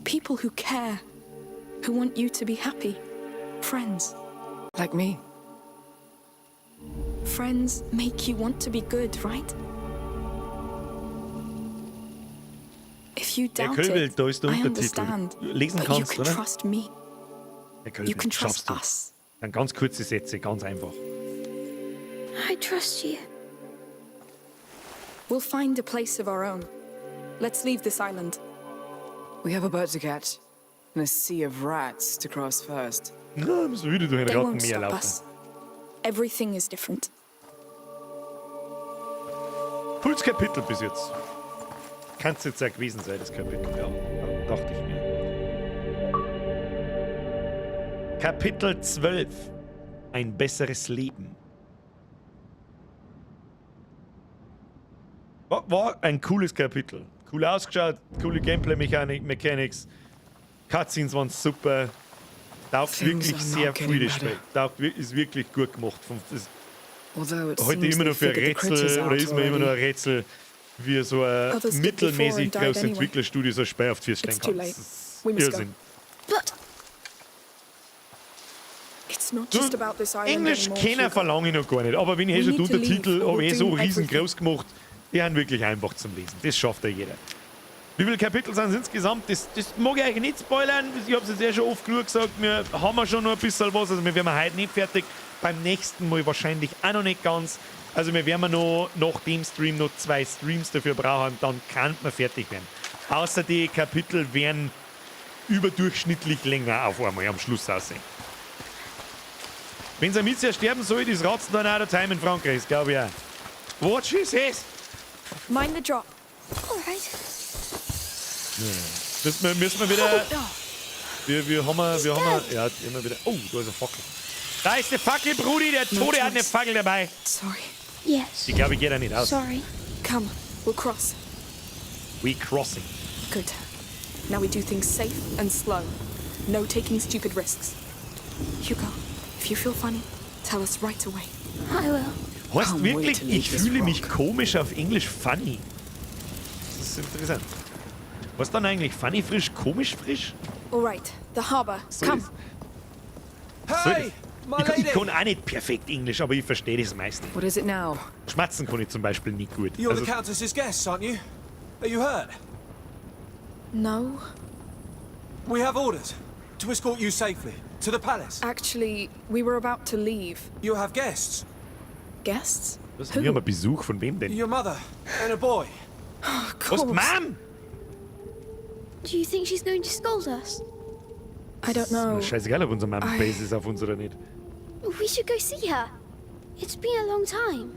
People who care. Who want you to be happy. Friends. Like me. Friends make you want to be good, right? If you Herr doubt Köbel, it, da ist der I Untertitel. understand. Lesen But you kannst, can oder? trust me. Herr Köbel, You can schaffst trust du. us. Dann ganz kurze Sätze, ganz einfach. I trust you. We'll find a place of our own. Let's leave this island. We have a boat to catch and a sea of rats to cross first. Na, müssen wir wieder durch ein They won't Rattenmeer stop laufen. us. Everything is different. Cooles Kapitel bis jetzt. Kann es jetzt ja gewesen sein, das Kapitel, ja. Dachte ich mir. Kapitel 12. Ein besseres Leben. War ein cooles Kapitel. Cool ausgeschaut, coole Gameplay-Mechanik, Mechanics. Cutscenes waren super. Taugt Things wirklich are sehr not viel getting das Spiel. better. Taugt, ist wirklich gut gemacht. Das Although it heute seems immer they noch für ein figured the critters Rätsel oder out ist mir immer noch ein already. Rätsel, wie so ein Others did before mittelmäßig and died großes anyway. Entwicklerstudio so ein Spiel auf die Füße stellen It's too kann. late. Das ist We must go. Irrsinn. But It's not Du, just about this island Englisch anymore, kennen Hugo. verlange ich noch gar nicht, aber wenn ich eh We schon die need to leave Untertitel or habe we'll eh so doom riesengroß gemacht, die sind wirklich einfach zum Lesen. Das schafft ja jeder. Wie viele Kapitel sind es insgesamt? Das mag ich euch nicht spoilern. Ich habe es jetzt eh schon oft genug gesagt. Wir haben ja schon noch ein bisschen was. Also wir werden heute nicht fertig. Beim nächsten Mal wahrscheinlich auch noch nicht ganz. Also wir werden noch nach dem Stream noch 2 Streams dafür brauchen. Dann kann man fertig werden. Außer die Kapitel werden überdurchschnittlich länger auf einmal am Schluss aussehen. Wenn Amicia sterben soll, ist Ratzen dann out of time in Frankreich, das glaube ich auch. What she says? Mind the drop. All right. Müssen wir wieder. Wir haben, wir haben, ja, immer wieder. Oh, da ist eine Fackel. Da ist eine Fackel, Brudi. Der No Tode hat eine choice. Fackel dabei. Sorry. Yes. Die glaube ich geht da nicht aus. Sorry. Come, we'll cross. We crossing. Good. Now we do things safe and slow. No taking stupid risks. Hugo, if you feel funny, tell us right away. I will. Heißt Can't wait wirklich, to leave ich this fühle rock. mich komisch auf Englisch funny. Das ist interessant. Was dann eigentlich funny frisch, komisch frisch? All right, the harbor. So Come. ist- so Hey, ist- my Ich lady! kann auch nicht perfekt Englisch, aber ich verstehe das meiste. What is it now? Schmatzen kann ich zum Beispiel nicht gut. You're Also, the Countess's guests, aren't you? Are you hurt? No, We have orders to escort you safely to the palace. actually, we were about to leave. You have guests. Guests? was, Who? wir haben einen Besuch von wem denn? Your mother and a boy. Of Was, course. Mom? Do you think she's going to scold us? I don't know. Scheißegal, ob unser Mom I- base ist auf uns oder nicht. We should go see her. It's been a long time.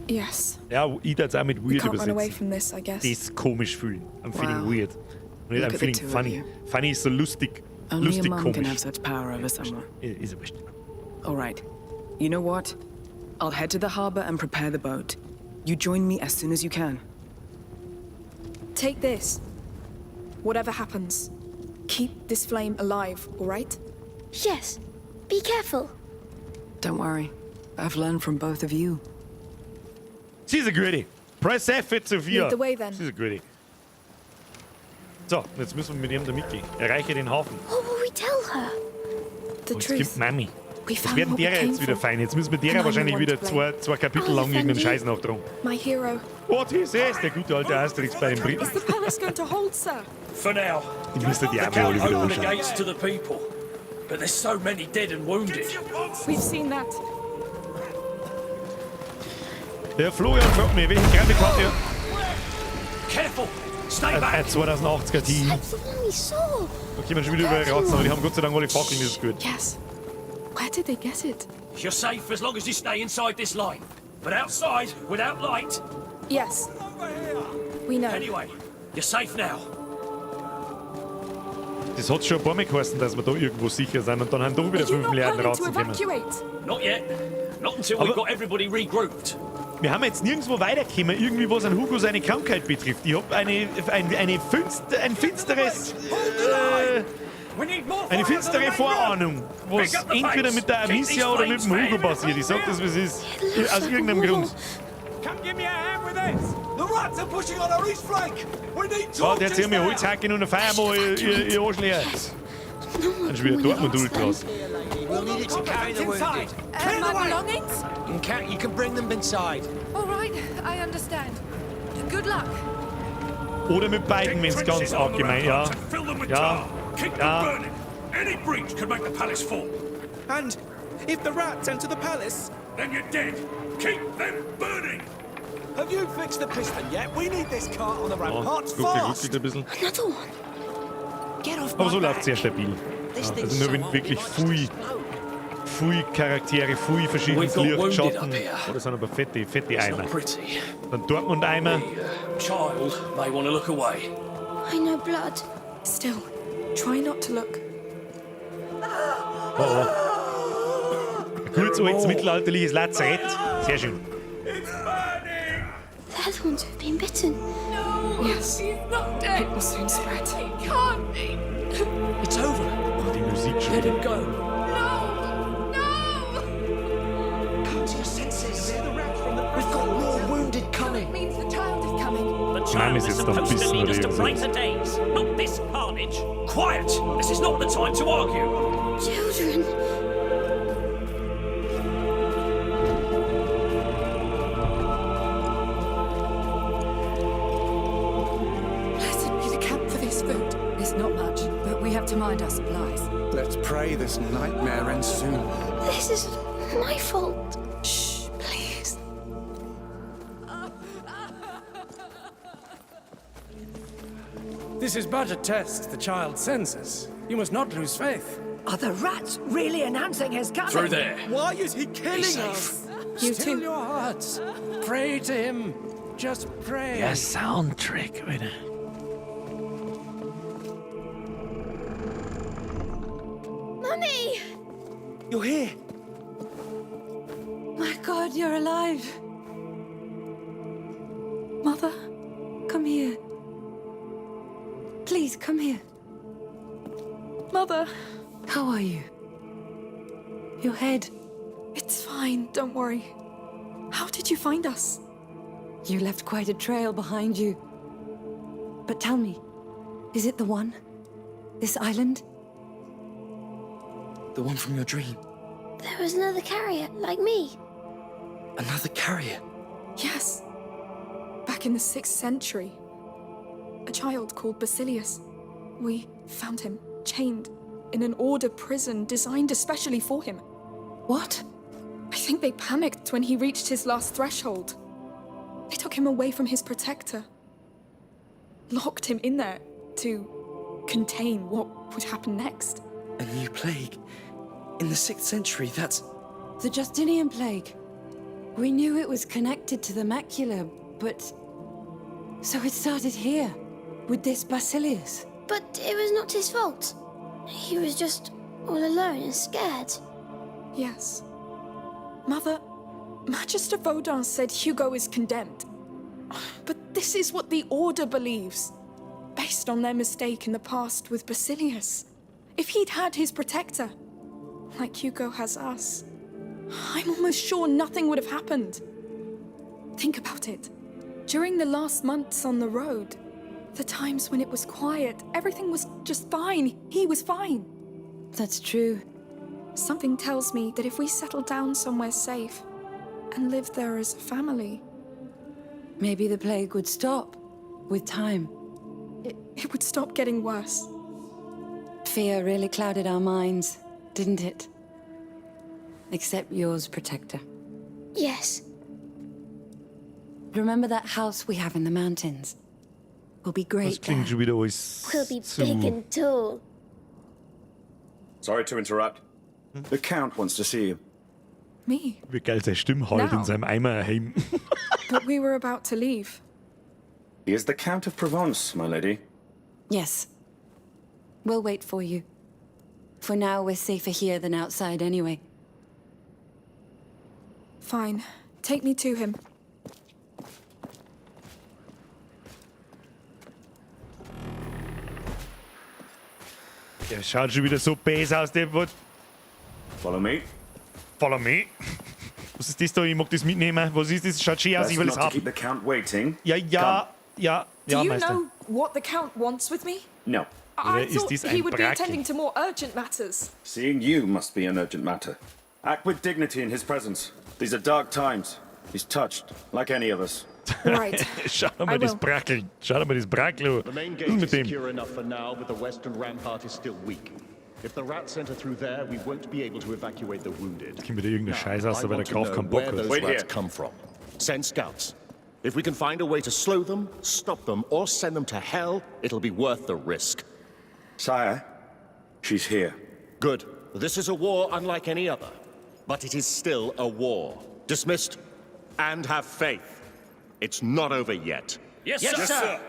Yes. Ja, ich darf es auch mit We weird can't run away übersetzen. from this, I guess. Das komisch fühlen. I'm feeling Wow. weird. Und nicht Look I'm at the feeling two of funny. you. Funny ist so lustig. Only a Lustig mum can komisch. have such power over someone. Ist ja wurscht. All right. You know what? I'll head to the harbor and prepare the boat. You join me as soon as you can. Take this. Whatever happens, keep this flame alive, all right? Yes. Be careful. Don't worry. I've learned from both of you. Sie ist eine gute. Press F jetzt Sophia. Lead the way then. Sie ist eine gute. So, jetzt müssen wir mit ihm da mitgehen. Erreiche den Hafen. What will we tell her? The Und jetzt truth. kommt Mami. We Jetzt found werden what we derer came jetzt wieder for. fein. Jetzt müssen wir derer And I'm the wahrscheinlich one wieder to blame. zwei Kapitel Oh, lang irgendeinen Fendi. Scheiß nachtragen. My hero. What he says, der gute alte Asterix bei den Briten. Is the palace going to hold, sir? For now. Die müsste die The Arme alle Count wieder opened the anschauen. gates to the people. But there's so many dead and wounded. We've seen that. Der Florian fragt mich, welche Grafikkarte Careful! Stay back! Ein 2080er Ti. Like the one we saw. Okay, man schon wieder überall ratzen, aber die haben Gott sei Dank alle Fackeln, das ist gut. Yes. Where did they get it? You're safe as long as you stay inside this line. But outside, without light. Yes. We know. Anyway, you're safe now. Das hat schon ein paar Mal geheißen, dass wir da irgendwo sicher sind und dann haben doch wieder Are you 5 not Milliarden planning to Ratzen gekommen. evacuate? Not yet. Not until Aber- we've got everybody regrouped. Wir haben jetzt nirgendwo weitergekommen, irgendwie was an Hugo seine Krankheit betrifft. Ich hab ein finsteres, We need more eine fire than the finstere main Vorahnung, was Pick up the entweder pace. mit der Keep Amicia these oder mit dem flames Hugo fan. passiert. Ich sag das, wie es ist. It looks Aus like a irgendeinem wall. Grund. Come give me a hand with this. The rats are pushing on our east flank! We need So, der torches zieht mir now! Holzhacke und eine Feuerwehr, ihr Arschlöcher. Dann schon wieder Dortmund Ultras. We'll need it to carry the wounded. My belongings? You can bring them inside. All right, I understand. Good luck. Oder mit beiden, wenn es ganz Trenches on the arg gemein. Ja. ramparts and fill them with Ja. tar. Keep Ja. them burning. Any breach could make the palace fall. And if the rats enter the palace, Then you're dead. Keep them burning. Have you fixed the piston yet? We need this cart on the Oh, ramparts guck, der fast. ruckelt ein bisschen. Another one. Get off Aber my so läuft back. sehr stabil. This Ja, thing's also nur so wenn old, wirklich it might just viel, explode. viel Charaktere, viel verschiedenes We've got Licht, wounded Schatten. up here. Oh, das sind aber fette, fette It's Eimer. not pretty. Dann Dortmund-Eimer. The child may want to look away. I know blood. Still, try not to look. Oh, oh. Ein kurz altes mittelalterliches Lazarett. Sehr schön. They're the ones who've been bitten. Yes. He's not dead. It will soon spread. He can't be. It's over. Oh, die Musik schon Let wieder. him go. No! No! Come to your senses. We've got more wounded coming. It means the child is coming. The Mom child is is jetzt noch supposed to bissen lead oder us to irgend brighter days, not this carnage. Quiet! This is not the time to argue. Children. Blessed be the camp for this food. It's not much, but we have to mind our supplies. Let's pray this nightmare ends soon. This is my fault. Shh, please. This is but a test the child sends us. You must not lose faith. Are the rats really announcing his coming? Through there. Why is he killing safe. us? You Still too. your hearts. Pray to him. Just pray. Der Soundtrack, Alter. Mummy! You're here. My God, you're alive. Mother, Come here. Please, come here. Mother. How are you? Your head. It's fine, don't worry. How did you find us? You left quite a trail behind you. But tell me, is it the one? This island? The one from your dream. There was another carrier, like me. Another carrier. Yes. Back in the 6th century. A child called Basilius. We found him chained in an order prison designed especially for him. What? I think they panicked when he reached his last threshold. They took him away from his protector. Locked him in there to contain what would happen next. A new plague. In the 6th century, that's. The Justinian plague. We knew it was connected to the macula, but. So it started here, with this Basilius. But it was not his fault. He was just all alone and scared. Yes. Mother, Magister Vaudin said Hugo is condemned. But this is what the Order believes, based on their mistake in the past with Basilius. If he'd had his protector, like Hugo has us, I'm almost sure nothing would have happened. Think about it. During the last months on the road, the times when it was quiet, everything was just fine. He was fine. That's true. Something tells me that if we settle down somewhere safe and live there as a family, Maybe the plague would stop with time. it would stop getting worse. Fear really clouded our minds, didn't it? Except yours, Protector. Yes. Remember that house we have in the mountains? We'll be Das great klingt there. schon wieder alles We'll be zu. big and tall. Sorry to interrupt. The Count wants to see you. Me? Wie geil seine Stimme halt in Now. seinem Eimer heim. But we were about to leave. He is the Count of Provence, my lady. Yes. We'll wait for you. For now, we're safer here than outside anyway. Fine. Take me to him. Der schaut schon wieder so base aus, der wird. Follow me. Follow me. Was ist das da? Ich mag das mitnehmen. Was ist das? Schaut schön aus, Best ich will es not to haben. keep the Count waiting. Ja, ja, ja, Do ja, you Meister. know what the Count wants with me? No. I Oder ist thought dies he ein would be Brakel? attending to more urgent matters. Seeing you must be an urgent matter. Act with dignity in his presence. These are dark times. He's touched, like any of us. Right. Schau dir mal I das will. Brackel. Schau dir mal das Brackel. The main Was gate ist is mit dem? secure enough for now, but the western rampart is still weak. If the rats enter through there, we won't be able to evacuate the wounded. Kommt wieder irgendein Scheiß aus, I weil der want to Graf know keinen Bock where hat. those Wait rats here. come from. Send scouts. If we can find a way to slow them, stop them, or send them to hell, it'll be worth the risk. Sire, she's here. Good. This is a war unlike any other. But it is still a war. Dismissed. And have faith. It's not over yet. Yes, sir. sir.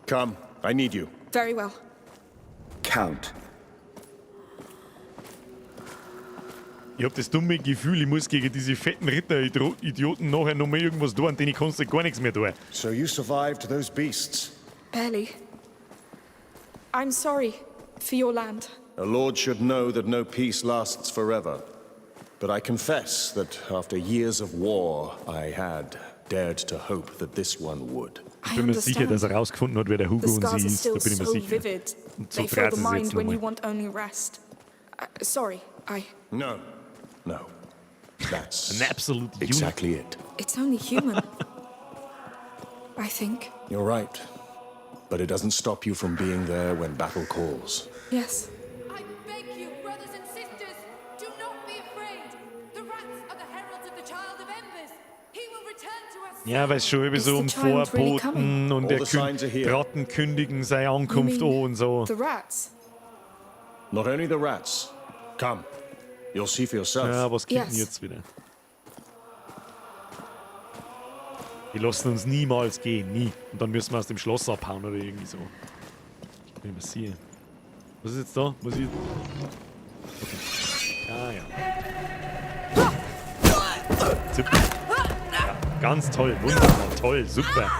Come, I need you. Very well. Count. Ich hab das dumme Gefühl, ich muss gegen diese fetten Ritter-Idioten nachher nochmal irgendwas tun, an denen kannst du gar nichts mehr tun. So you survived those beasts. Barely. I'm sorry for your land. A lord should know that no peace lasts forever. But I confess that after years of war, I had dared to hope that this one would. Ich bin mir sicher, dass rausgefunden hat, wer der The Hugo und scars sie are ist. Da still bin ich mir so sicher. vivid. Und so They fill dreht the sie sich mind jetzt when you nochmal. want only rest. Sorry, I. No. No. That's An absolute unit. exactly it. It's only human. I think. You're right. But it doesn't stop you from being there when battle calls. Yes. I beg you, brothers and sisters, do not be afraid. The rats are the heralds of the Child of Embers. He will return to us. Ja, weil schon über Is so the um child really Vorboten coming? und All der the signs are here. Ratten kündigen seine You Ankunft mean an und so. The rats. Not only the rats. Come. You'll see for yourself. Ja, was kommt denn Yes. jetzt wieder? Die lassen uns niemals gehen, nie. Und dann müssen wir aus dem Schloss abhauen oder irgendwie so. Bin ich mir sicher. Was ist jetzt da? Muss ich. Okay. Ah ja. Super. Ja, ganz toll, wunderbar, toll, super.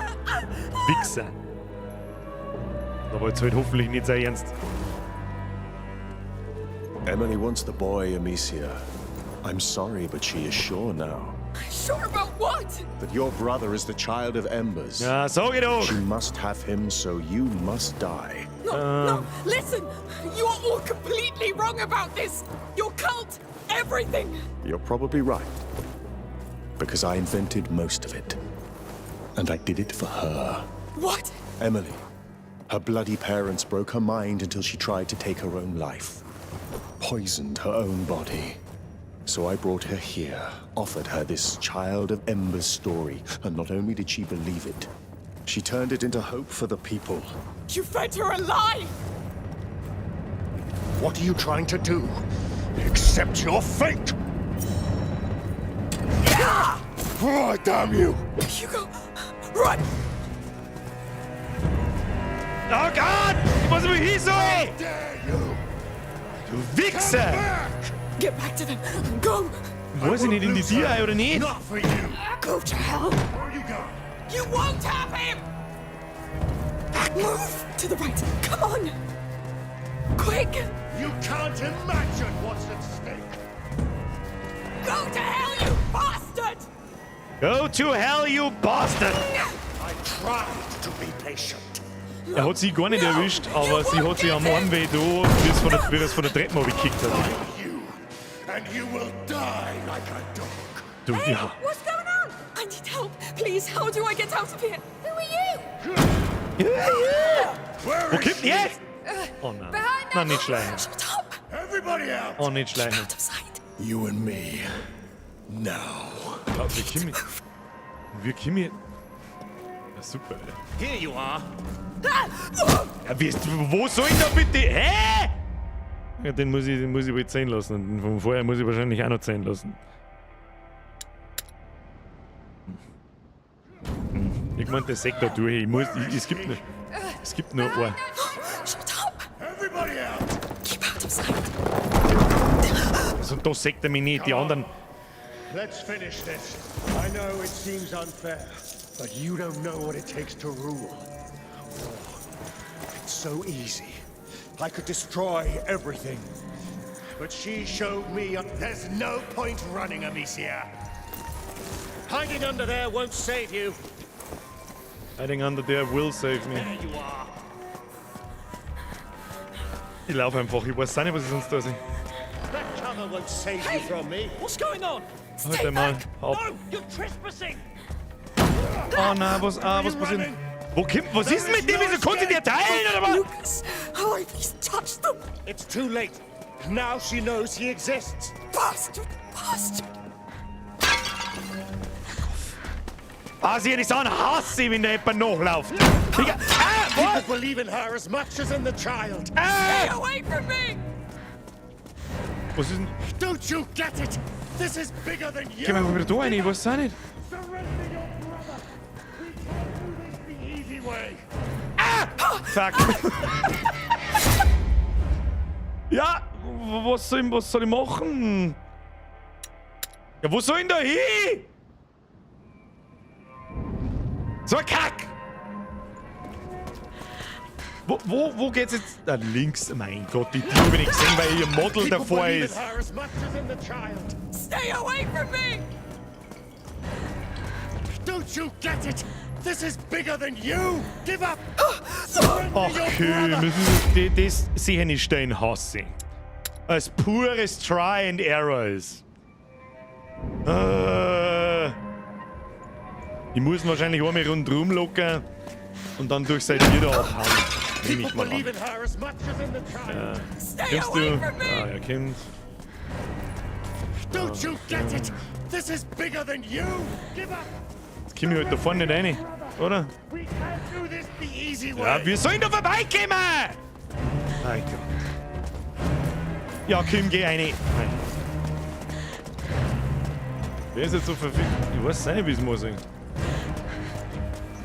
Wichser. Aber jetzt halt hoffentlich nicht sehr ernst. Emily wants the boy, Amicia. I'm sorry, but she is sure now Sure about what? that your brother is the child of embers. Ja, sag ich doch! She must have him, so you must die. No, no, listen! You are all completely wrong about this! Your cult! Everything! You're probably right. Because I invented most of it. And I did it for her. What? Emily. Her bloody parents broke her mind until she tried to take her own life. Poisoned her own body. So I brought her here, offered her this Child of Embers story, and not only did she believe it, she turned it into hope for the people. You fed her a lie! What are you trying to do? Accept your fate! Oh, damn you! Hugo, run! Oh Gott! Ich weiß nicht, wo ich hin soll! Du Wichser! Get back to them! Go! Weiß ich nicht, in die Tür oder nicht? Not for you! Go to hell! Where are you going? You won't have him! Move to the right! Come on! Quick! You can't imagine what's at stake! Go to hell, you bastard! Go to hell, you bastard! I tried to be patient. Hat sie gar nicht erwischt, aber sie hat sich am Arm weh da, wie es von der, wie das von der Treppe gekickt hat. You, and you will die like a dog. Du, ja. What's going on? I need help. Please, how do I get out of here? Who are you? Wo kommt denn jetzt? Oh nein. Nein, nicht schleichen. Shut up! Everybody out! Oh, nicht schleichen. Out of sight. You and me. Now. Ja, wir kommen. Wir kommen. Ja, super, Alter. Here you are. Ja, wie, wo soll ich da bitte? Hä? Ja, den muss ich wohl zählen lassen. Und den von vorher muss ich wahrscheinlich auch noch zählen lassen. Ich meine, der Sekt da durch. Ich muss, ich, es gibt nur, es gibt nur ein. Shut up! Everybody out! Keep out of sight. Also, da sagt er mich nicht. Die anderen. Let's finish this. I know it seems unfair, but you don't know what it takes to rule. War. It's so easy. I could destroy everything. But she showed me there's no point running, Amicia. Hiding under there won't save you. Hiding under there will save me. There you are. Ich laufe einfach, ich weiß auch nicht, was ich sonst da sehe. That cover won't save you from me. What's going on? Halt einmal. Ab. No, you're trespassing! Oh nein, was, ah, was passiert? Wo kommt, was ist denn mit dem? Wieso kann sie dir teilen, oder was? Lucas, oh, please touch them. It's too late. Now she knows he exists. Bastard, bastard. Ah, sie nicht so einen Hass, wenn der jemand nachläuft. Digga, ah, was? People believe in her as much as in the child. Ah! Stay away from me! Was ist denn? Don't you get it? This is bigger than you. Geh mal wieder da rein, ich weiß auch nicht. Surrender your brother. We can't do this the easy way. Fuck. Ja, was soll ich machen? Ja, wo soll ich denn da hin? So ein Kack! Wo geht's jetzt? Da links. Mein Gott, die Tür hab ich nicht gesehen, weil ihr Model People davor believe in ist. her as much as in the child. Stay away from me! Don't you get it? This is bigger than you. Give up. Surrender Ach, your Kühl, brother. das sicher nicht stehen hasse ich. Als pures Try and Error ist. Ich muss ihn wahrscheinlich einmal rundherum locken und dann durch seine Tür da abhauen. Nehme ich People mal an. believe in her as much as in the child. Stay Kommst away du? from me! Ah, er kommt. Don't you get it? This is bigger than you. Give up. Jetzt komm ich halt da vorne nicht rein, oder? We can't do this the easy way. Ja, wir sollen da vorbeikommen! Mein Gott. Ja, komm, geh rein. Nein. Der ist jetzt so verfickt. Ich weiß auch nicht, wie es muss.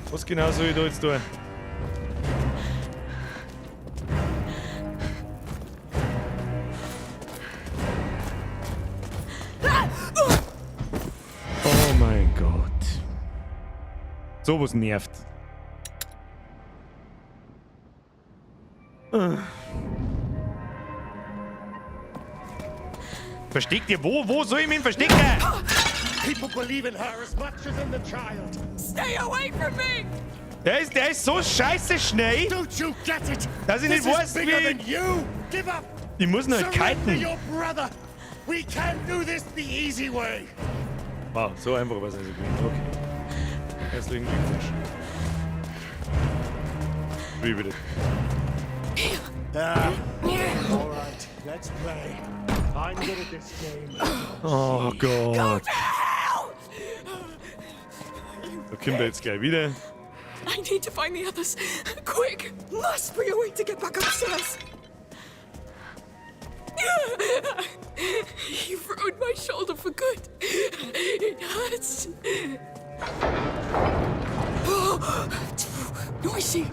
Was genau soll ich da jetzt tun? Oh mein Gott. Sowas nervt. Versteck dir? Wo soll ich mich verstecken? People believe in her as much as in the child. Stay away from me! Der ist so scheiße schnell, Don't you get it? dass ich nicht This is weiß, bigger wie... than you. Give up. Ich muss ihn halt Surrender kiten. your brother. We can't do this the easy way. Wow, so einfach war es also gewesen. Okay. Herzlichen Glückwunsch. Wie bitte? All right, let's play. I'm good at this game. Oh Gott. Da kommt er jetzt gleich wieder. I need to find the others. Quick! Must be a way to get back upstairs. You've ruined my shoulder for good. It hurts. Oh, noisy.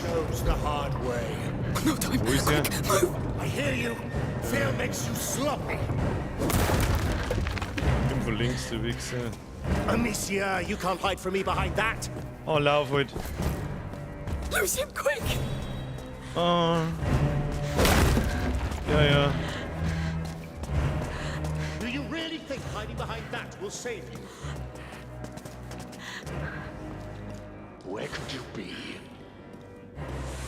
Chose the hard way. No time. Wo ist er? Quick, move. I hear you. Fear makes you sloppy. Komm von links, du Wichser. Amicia, you can't hide from me behind that. Oh, lauf halt. Lose him, quick. Oh. Ja, ja. Do you really think hiding behind that will save you? Where could you be?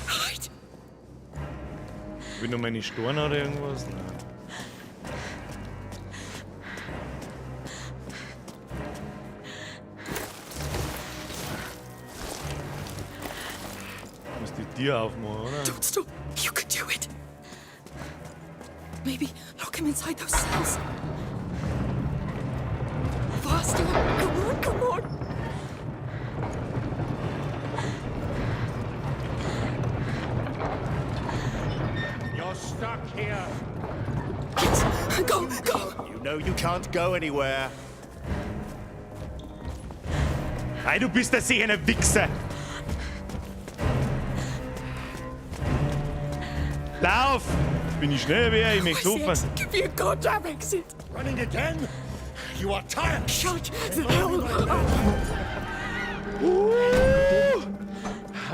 Hide. Hab ich noch meine Storn oder irgendwas? Nein. Ich muss die Tür aufmachen, oder? Don't stop. You can do it. Maybe lock him inside those cells. Faster. Come on, come on. You're stuck here. Yes. Go, go. You know you can't go anywhere. Nein, du bist ja sicher ein Wichser. Lauf! Bin ich schnell, wer? Ich möchte Where's the hoffen. exit? Give me a goddamn exit. Running again? You are tired. Shut the hell up.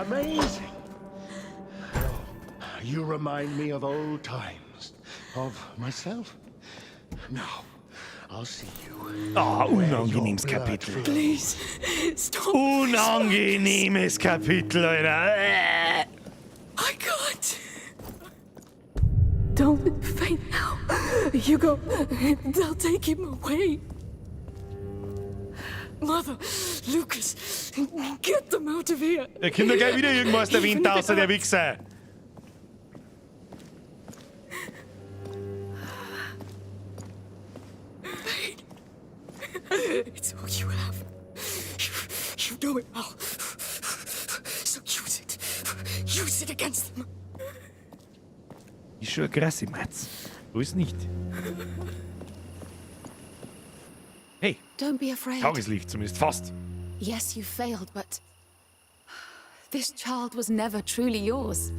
Amazing. You remind me of old times, of myself. Now, I'll see you. Ah, where your unangenehmes blood Kapitel. flows. Please, stop. Unangenehmes Kapitel, Alter. I can't. Don't faint now. Hugo, they'll take him away. Mother, Lucas, get them out of here. Der kommt doch gleich wieder irgendwas der Wind aus, der Wichser. It's all you have. You know it well. So use it. Use it against them. Ist schon eine krasse Matz. So ist nicht. Hey, Don't be afraid. Tageslicht zumindest fast. Yes, you failed, but this child was never truly yours.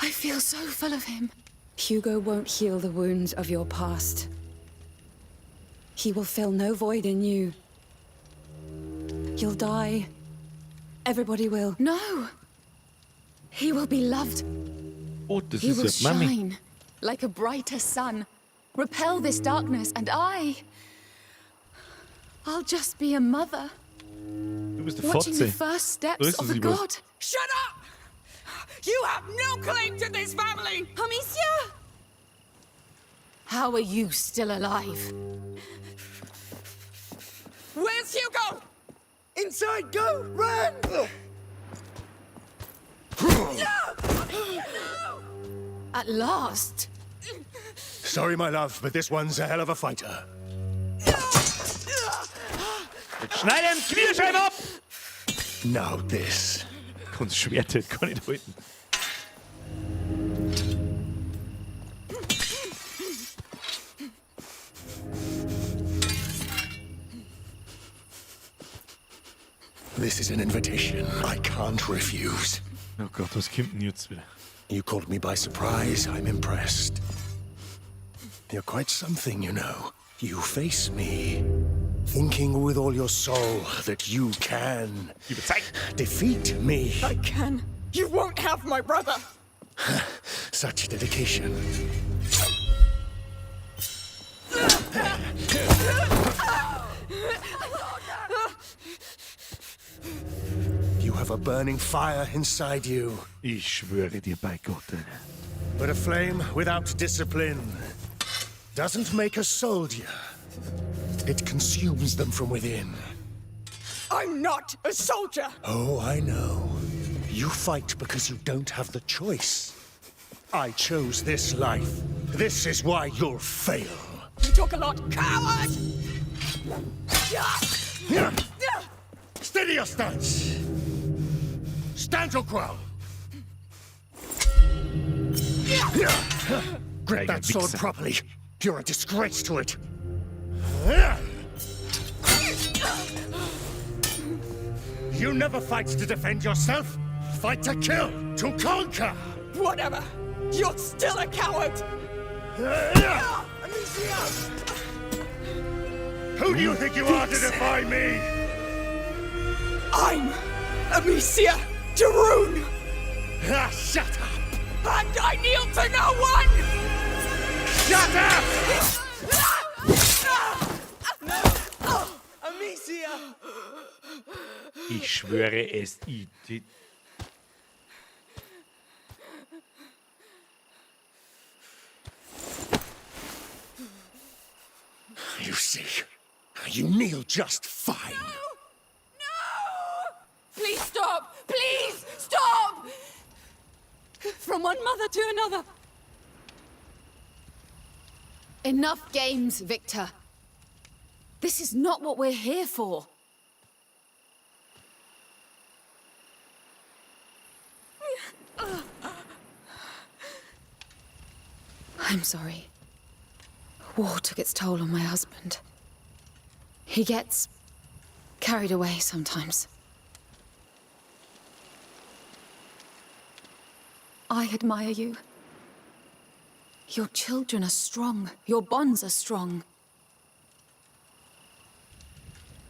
I feel so full of him. Hugo won't heal the wounds of your past. He will fill no void in you. You'll die. Everybody will. No! He will be loved. Oh, das He will ist ja Mami. shine like a brighter sun. Repel this darkness, and I'll just be a mother. Du bist der Watching the Fotze. first steps So ist of es, a ich weiß. god. Shut up! You have no claim to this family! Amicia! How are you still alive? Where's Hugo? Inside, go! Run! At last. Sorry, my love, but this one's a hell of a fighter. Jetzt schneid ihm die Kniescheibe ab! Now this. Kann das Schwert halt gar nicht halten. This is an invitation I can't refuse. Oh Gott, was kommt denn jetzt wieder? You caught me by surprise. I'm impressed. You're quite something, you know. You face me, thinking with all your soul that you can defeat me. I can. You won't have my brother. Such dedication. You have a burning fire inside you. Ich schwöre dir bei Gott, Alter. But a flame without discipline doesn't make a soldier. It consumes them from within. I'm not a soldier. Oh, I know. You fight because you don't have the choice. I chose this life. This is why you'll fail. You talk a lot, coward! Steady your stance! Stand your ground! Grip that sword Wichser. properly. You're a disgrace to it. You never fight to defend yourself. Fight to kill, to conquer. Whatever. You're still a coward. Who do you think you are to defy me? I'm Amicia de Rune, Ah, shut up! and I kneel to no one! Shut up! Amicia! Ich schwöre es. Ich, die, You see, you kneel just fine. Please stop! Please stop! From one mother to another. Enough games, Victor. This is not what we're here for. I'm sorry. War took its toll on my husband. He gets carried away sometimes. I admire you. Your children are strong. Your bonds are strong.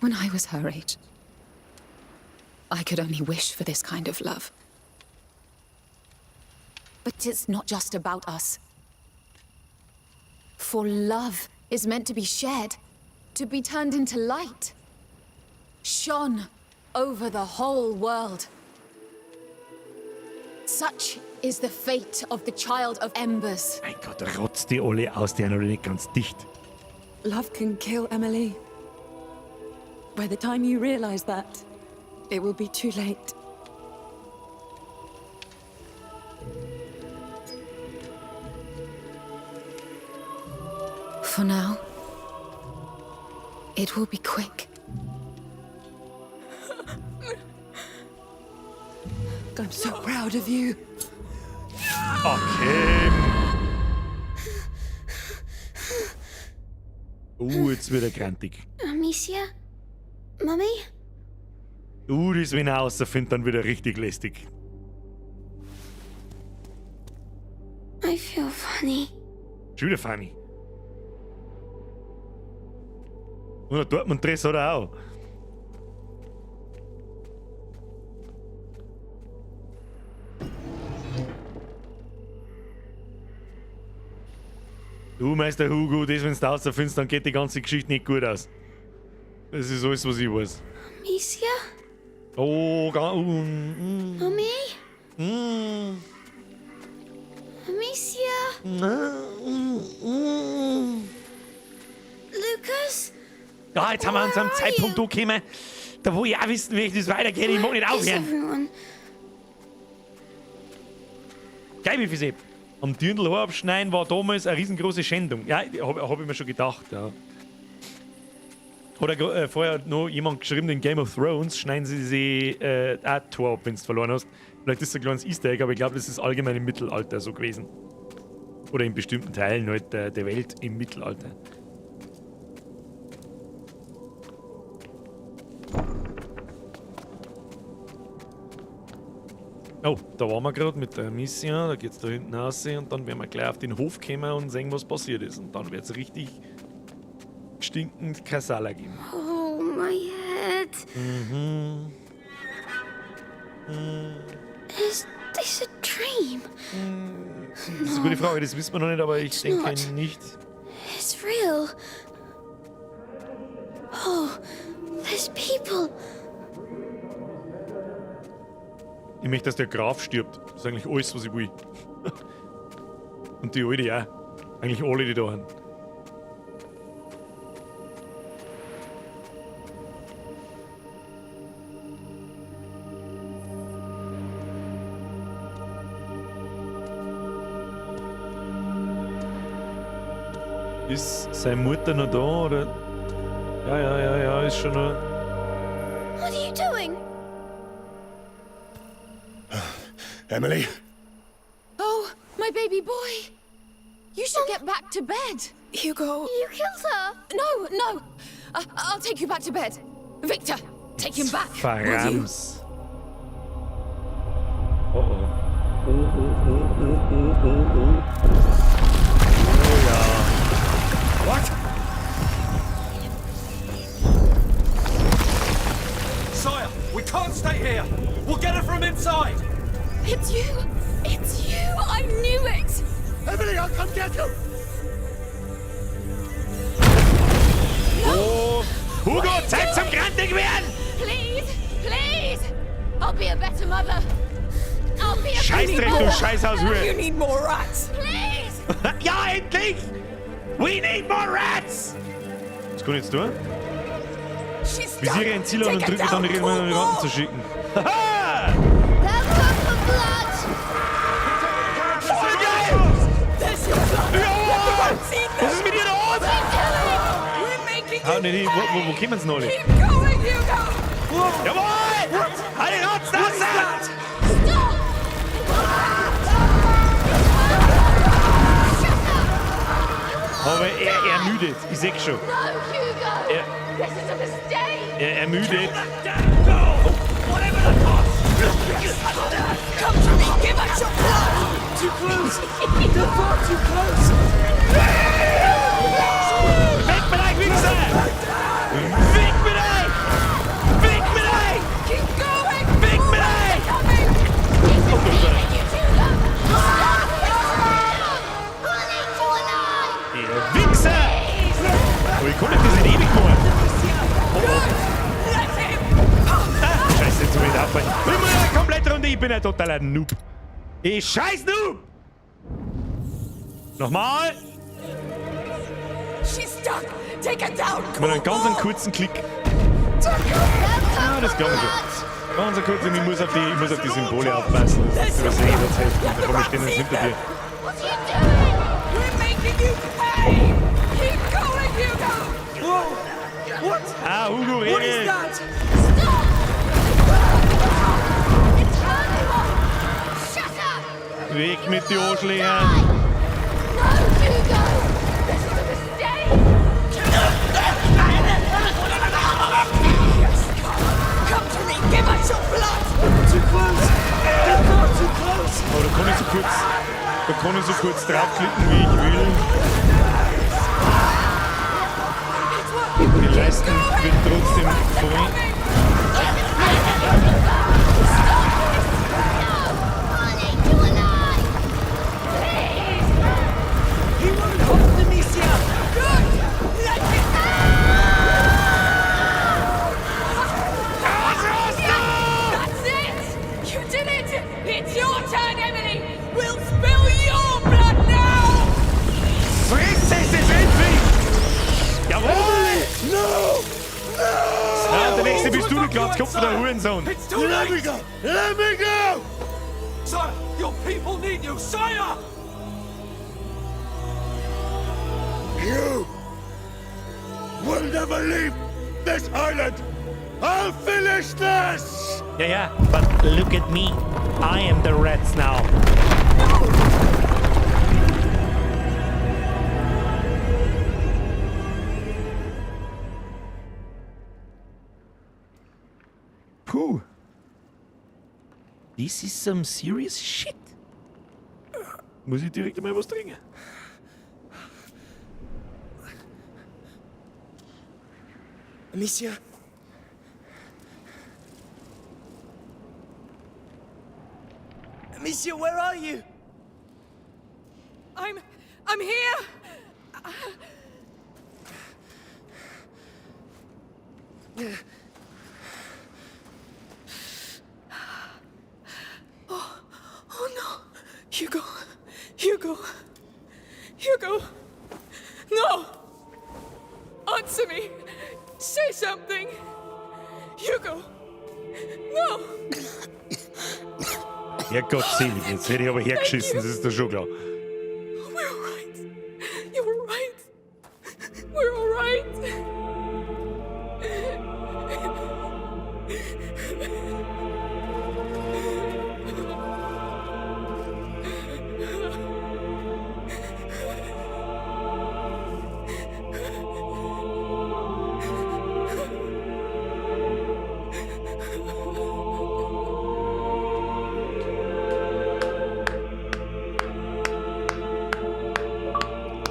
When I was her age, I could only wish for this kind of love. But it's not just about us. For love is meant to be shared, to be turned into light, shone over the whole world. Such is the fate of the Child of Embers. Mein Gott, rotzt die alle aus, die sind nicht ganz dicht. Love can kill Emily. By the time you realize that, it will be too late. For now, it will be quick. I'm so proud of you. Okay. Jetzt wird grantig. Amicia? Mummy? Das, wenn er rausfindet, dann wieder richtig lästig. I feel funny. Schon wieder funny. Und ein Dortmund-Dress hat er auch. Du, Meister Hugo, das, wenn du rausfindest, dann geht die ganze Geschichte nicht gut aus. Das ist alles, was ich weiß. Amicia? Oh, Mummy? Amicia? Lucas? Ja, jetzt haben wir uns am Zeitpunkt angekommen, da wo ich auch wissen will, wie das weitergeht. Ich mag nicht aufhören. Geil, wie viel. Am Dirndl Haar abschneiden war damals eine riesengroße Schändung. Ja, hab ich mir schon gedacht, ja. Hat vorher noch jemand geschrieben, in Game of Thrones schneiden sie sich auch Tor ab, wenn du verloren hast. Vielleicht ist das ein kleines Easter Egg, aber ich glaube, das ist allgemein im Mittelalter so gewesen. Oder in bestimmten Teilen halt der Welt im Mittelalter. Oh, da waren wir gerade mit der Amicia, da geht's da hinten raus und dann werden wir gleich auf den Hof kommen und sehen, was passiert ist. Und dann wird's richtig stinkend Kasala geben. Oh, my head. Mhm. Is this a dream? Das ist eine gute Frage, das wissen wir noch nicht, aber ich denke nicht. It's real. Oh, there's people. Ich möchte, dass der Graf stirbt. Das ist eigentlich alles, was ich will. Und die Alte auch. Eigentlich alle, die da sind. Ist seine Mutter noch da, oder? Ja, ist schon noch. What are you doing? Emily? Oh, my baby boy! You should get back to bed. Hugo. You killed her. No, no. I'll take you back to bed. Victor, take him back. Verrams. Oh oh. Oh, oh, oh, oh, oh, oh, oh. Oh ja. What? Sire, we can't stay here. We'll get her from inside. It's you! It's you! I knew it! Emily, I'll come get you! No. Oh, Hugo, Zeit zum grantig werden! Please, please! I'll be a better mother. I'll be a Scheißdreck, better du mother. Scheißhaushure! You need more rats! Please! Ja, endlich! We need more rats! Was kann ich jetzt tun? Visiere ein Ziel an und drücke dann die Ratten zu schicken. Haha! Voll geil! Ja! Was ist mit ihr los? Ah, nee, wo kommen sie noch alle? Jawohl! Alle Ratzen raus! Aber er ermüdet, ich seh schon. No, Hugo! This is a mistake! Er ermüdet. Come to me! Give us your blood! Too close! They're far too close! Weg mit euch, Wichser! Weg mit euch! Weg mit euch! Keep going! Weg mit euch! Coming! Oh, Gott. You two love! Fallen. Ich muss ja komplett runter, ich bin ein totaler Noob. Ich scheiß Noob! Nochmal! She's stuck! Take her down! Mit einem ganz einen kurzen Klick. Ja, das glaube ich schon. Ganz einen kurzen, ich muss auf die Symbole aufpassen. Das ist übersehen, das hilft. Da komme ich stehen jetzt hinter dir. What are you doing? We're making you pay! Keep going, Hugo! Whoa! What? Ah, Hugo, What is rede! that? Stop! It's her! Shut up! Weg mit die Arschlöcher! No, Hugo! This is a mistake! Yes, come! Come to me! Give us your blood! Too close! They're far too close! Oh, da kann ich so kurz, da kann ich so kurz draufklicken, wie ich will. Die Leisten wird trotzdem voll. He won't hold Amicia! Good! Let me... That's it! You did it! It's your turn, Emily! We'll spill your blood now! Friss es, es endlich! Jawohl! No! Na, der nächste bist du, du Glatzkopf, der Hurensohn. It's too Let me late! go! Let me go! Sire, your people need you! Sire! You will never leave this island! I'll finish this! Ja, ja, but look at me. I am the rats now. Puh. This is some serious shit. Muss ich direkt einmal was trinken? Amicia? Amicia, where are you? I'm here! Oh, oh no. Hugo. Hugo. Hugo. No! Answer me! Say something! Hugo! No! Herrgott selig, jetzt hätte ich aber hergeschissen, das ist doch schon klar. We're all right. You're right. We're all right.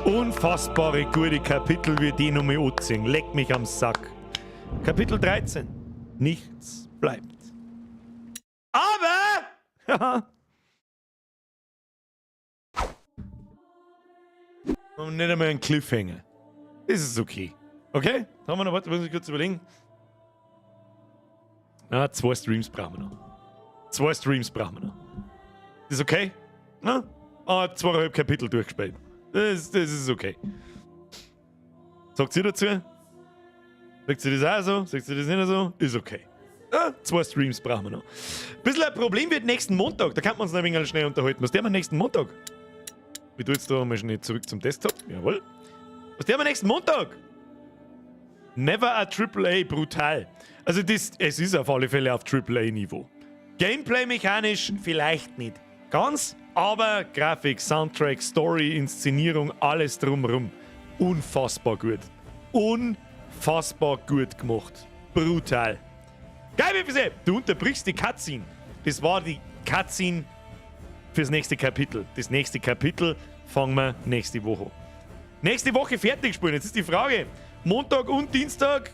Unfassbare gute Kapitel wie die nochmal anziehen. Leck mich am Sack. Kapitel 13. Nichts bleibt. Aber! Und nicht einmal einen Cliffhanger. Das ist okay. Okay? Haben wir noch was? Muss ich kurz überlegen. Ah, 2 Streams brauchen wir noch. 2 Streams brauchen wir noch. Ist okay? Na? Ah, 2,5 Kapitel durchgespielt. Das ist okay. Sagt ihr dazu? Sagt ihr das auch so? Sagt ihr das nicht so? Ist okay. Ah, 2 Streams brauchen wir noch. Bisschen ein Problem wird nächsten Montag. Da kann man uns noch ein wenig schnell unterhalten. Was der wir nächsten Montag? Ich tue jetzt da mal schnell zurück zum Desktop. Jawohl. Was der wir nächsten Montag? Never a Triple A, brutal. Also das, es ist auf alle Fälle auf Triple A Niveau. Gameplay-mechanisch vielleicht nicht ganz, aber Grafik, Soundtrack, Story, Inszenierung, alles drumherum. Unfassbar gut. Unfassbar gut gemacht. Brutal. Geil, BFC! Du unterbrichst die Cutscene. Das war die Cutscene fürs nächste Kapitel. Das nächste Kapitel fangen wir nächste Woche an. Nächste Woche fertig spielen. Jetzt ist die Frage: Montag und Dienstag,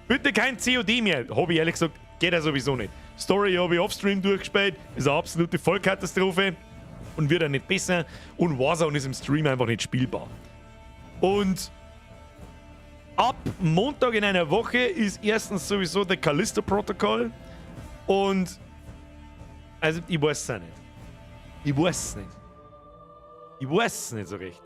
bitte kein COD mehr. Hab ich ehrlich gesagt, geht ja sowieso nicht. Story habe ich offstream durchgespielt, ist eine absolute Vollkatastrophe und wird auch nicht besser. Und Warzone ist im Stream einfach nicht spielbar. Und ab Montag in einer Woche ist erstens sowieso der Callisto Protocol. Und also ich weiß es auch nicht. Ich weiß es nicht. Ich weiß es nicht so recht.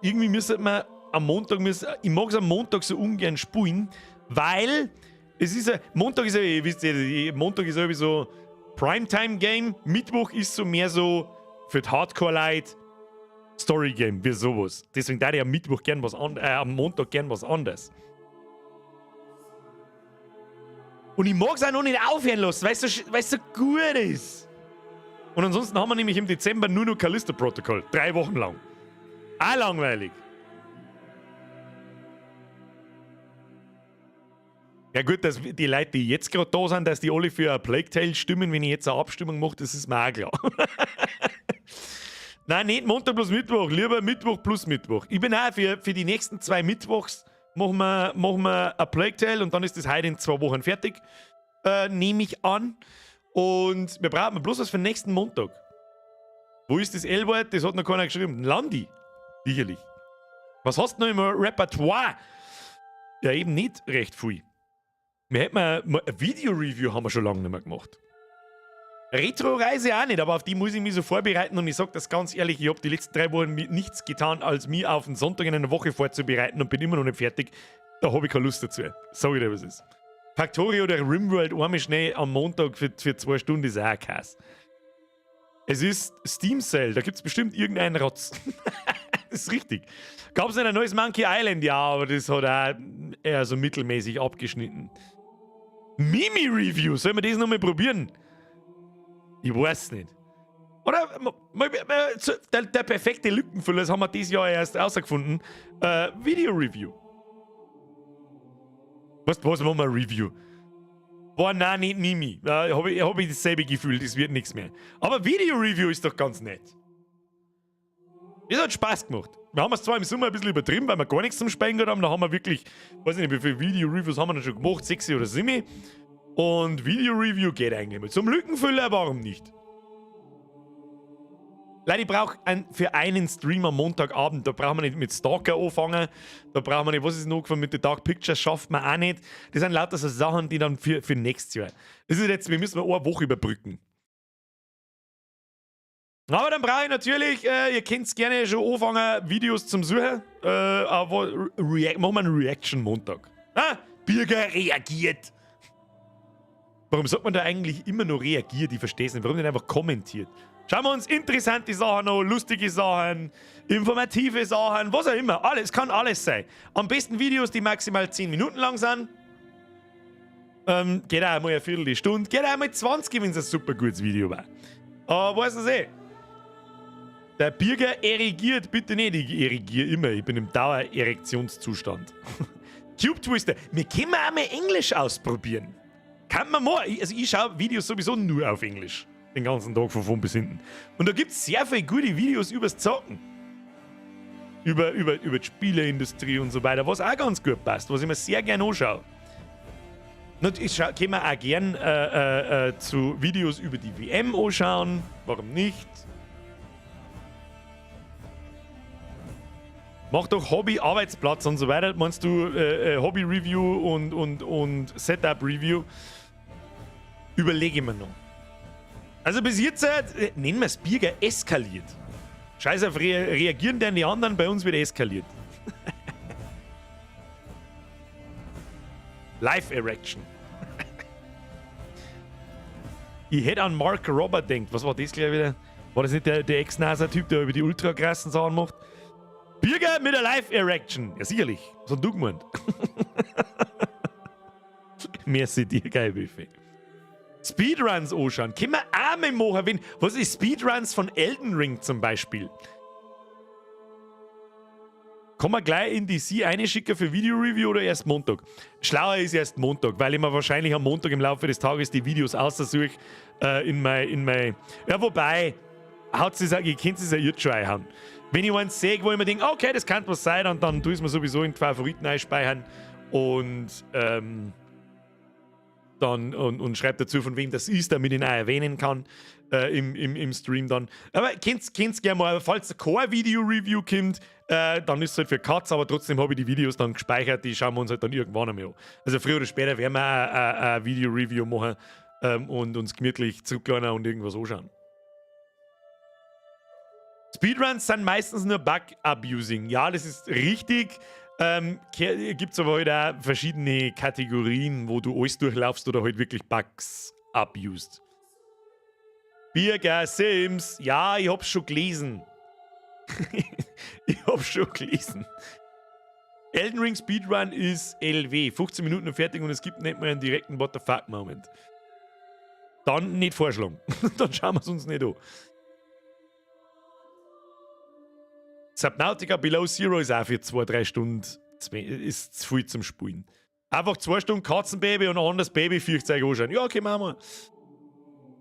Irgendwie müsste man am Montag, ich mag es am Montag so ungern spielen, weil es ist ja, Montag ist ja, ihr wisst ja, Montag ist sowieso Primetime-Game, Mittwoch ist so mehr so für die Hardcore-Leute Story-Game, wie sowas. Deswegen da ich am Mittwoch gern was am Montag gern was anderes. Und ich mag es auch noch nicht aufhören lassen, weil es so gut ist. Und ansonsten haben wir nämlich im Dezember nur noch Callisto Protocol. 3 Wochen lang. Auch langweilig. Ja gut, dass die Leute, die jetzt gerade da sind, dass die alle für A Plague Tale stimmen, wenn ich jetzt eine Abstimmung mache, das ist mir auch klar. Nein, nicht Montag plus Mittwoch, lieber Mittwoch plus Mittwoch. Ich bin auch für die nächsten 2 Mittwochs machen wir A Plague Tale und dann ist das heute in 2 Wochen fertig, nehme ich an. Und wir brauchen bloß was für den nächsten Montag. Wo ist das L-Wort? Das hat noch keiner geschrieben. Landi. Sicherlich. Was hast du noch im Repertoire? Ja, eben nicht recht viel. Wir hätten mal ein Video-Review haben wir schon lange nicht mehr gemacht. Retro-Reise auch nicht, aber auf die muss ich mich so vorbereiten und ich sag das ganz ehrlich, ich hab die letzten 3 Wochen nichts getan, als mich auf den Sonntag in einer Woche vorzubereiten und bin immer noch nicht fertig. Da hab ich keine Lust dazu. Sag ich dir, was ist. Factorio oder Rimworld einmal schnell am Montag für 2 Stunden ist auch Kass. Es ist Steam Sale, da gibt's bestimmt irgendeinen Rotz. Das ist richtig. Gab's nicht ein neues Monkey Island? Ja, aber das hat auch eher so mittelmäßig abgeschnitten. Mimi-Review, sollen wir das nochmal probieren? Ich weiß nicht. Oder der perfekte Lückenfüller, das haben wir dieses Jahr erst rausgefunden. Video-Review. Was machen wir Review? Boah, nein, nicht Mimi. Da hab ich dasselbe Gefühl, das wird nichts mehr. Aber Video-Review ist doch ganz nett. Das hat Spaß gemacht. Wir haben es zwar im Sommer ein bisschen übertrieben, weil wir gar nichts zum Spielen gehabt haben. Da haben wir wirklich, weiß nicht, wie viele Video-Reviews haben wir dann schon gemacht, 6 oder 7. Und Video-Review geht eigentlich mal. Zum Lückenfüller, warum nicht? Leute, ich brauche für einen Stream am Montagabend, da brauchen wir nicht mit Stalker anfangen, da brauchen wir nicht, was ist noch gefahren, mit den Dark Pictures schafft man auch nicht. Das sind lauter so Sachen, die dann für nächstes Jahr. Das ist jetzt, wir müssen eine Woche überbrücken. Aber dann brauche ich natürlich, ihr könnt gerne schon anfangen, Videos zum Suchen. Aber machen wir einen Reaction-Montag. Ah, Birger reagiert. Warum sagt man da eigentlich immer nur reagiert? Ich verstehe es nicht. Warum nicht einfach kommentiert? Schauen wir uns interessante Sachen an, lustige Sachen, informative Sachen, was auch immer. Alles, kann alles sein. Am besten Videos, die maximal 10 Minuten lang sind. Geht auch mal eine Viertelstunde, geht auch mal 20, wenn es ein super gutes Video war. Aber weiß es eh. Der Birger erigiert, bitte nicht, ich erigiere immer, ich bin im Dauererektionszustand. Cube Twister, wir können auch mal Englisch ausprobieren. Kann man mal, also ich schaue Videos sowieso nur auf Englisch. Den ganzen Tag von vorn bis hinten. Und da gibt es sehr viele gute Videos übers Zocken. Über die Spieleindustrie und so weiter, was auch ganz gut passt, was ich mir sehr gerne anschaue. Natürlich können wir auch gern zu Videos über die WM anschauen. Warum nicht? Mach doch Hobby, Arbeitsplatz und so weiter. Meinst du Hobby-Review und Setup-Review? Überlege ich mir noch. Also bis jetzt, nennen wir es Birger, eskaliert. Scheiß auf, reagieren denn die anderen, bei uns wird eskaliert. Live Erection. Ich hätte an Mark Robert denkt. Was war das gleich wieder? War das nicht der Ex-NASA-Typ, der über die ultra krassen Sachen macht? Birger mit der Live Erection. Ja, sicherlich. So ein du gemeint. Merci dir, geil, Buffet. Speedruns anschauen. Können wir auch mal machen. Was ist Speedruns von Elden Ring zum Beispiel? Kann man gleich in DC einschicken für Video-Review oder erst Montag? Schlauer ist erst Montag, weil ich mir wahrscheinlich am Montag im Laufe des Tages die Videos aussuche in mein. Ja, wobei, ihr könnt es ja jetzt schon einhauen. Wenn ich eins sehe, wo ich mir denke, okay, das kann was sein, und dann tue ich es mir sowieso in die Favoriten einspeichern. Und Dann und schreibt dazu, von wem das ist, damit ich ihn auch erwähnen kann im Stream dann. Aber könnt's gerne mal, falls kein Video-Review kommt, dann ist es halt für Katz, aber trotzdem habe ich die Videos dann gespeichert, die schauen wir uns halt dann irgendwann einmal an. Also früher oder später werden wir ein Video-Review machen und uns gemütlich zurücklehnen und irgendwas anschauen. Speedruns sind meistens nur Bug-Abusing. Ja, das ist richtig. Gibt es aber halt auch verschiedene Kategorien, wo du alles durchlaufst oder halt wirklich Bugs abused. Birger Sims, ja, ich hab's schon gelesen. Ich hab's schon gelesen. Elden Ring Speedrun ist LW. 15 Minuten und fertig und es gibt nicht mal einen direkten What the fuck Moment. Dann nicht vorschlagen. Dann schauen wir es uns nicht an. Subnautica Below Zero ist auch für 2-3 Stunden ist zu viel zum Spielen. Einfach 2 Stunden Katzenbaby und ein anderes Baby Viechzeug anschauen. Ja, okay, machen wir.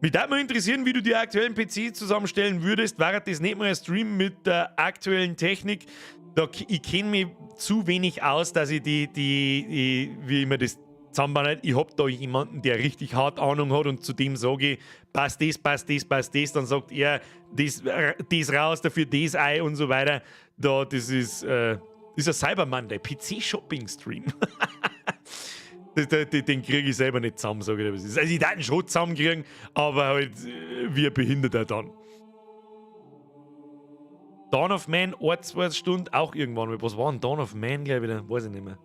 Mich würde mal interessieren, wie du dir aktuellen PC zusammenstellen würdest. War das nicht mal ein Stream mit der aktuellen Technik? Da, ich kenne mich zu wenig aus, dass ich die, wie ich mir das zusammenbaue. Ich habe da jemanden, der richtig hart Ahnung hat, und zu dem sage ich, passt das, passt das, passt das. Dann sagt er, das, das raus, dafür das ein und so weiter. Da, das ist ein Cyber Monday, PC-Shopping-Stream. Den kriege ich selber nicht zusammen, sage ich dir, was ist. Also ich darf ihn schon zusammenkriegen, aber halt wie ein Behinderter dann. Dawn of Man, 1, 2 Stunden, auch irgendwann. Was war denn Dawn of Man gleich wieder? Weiß ich nicht mehr.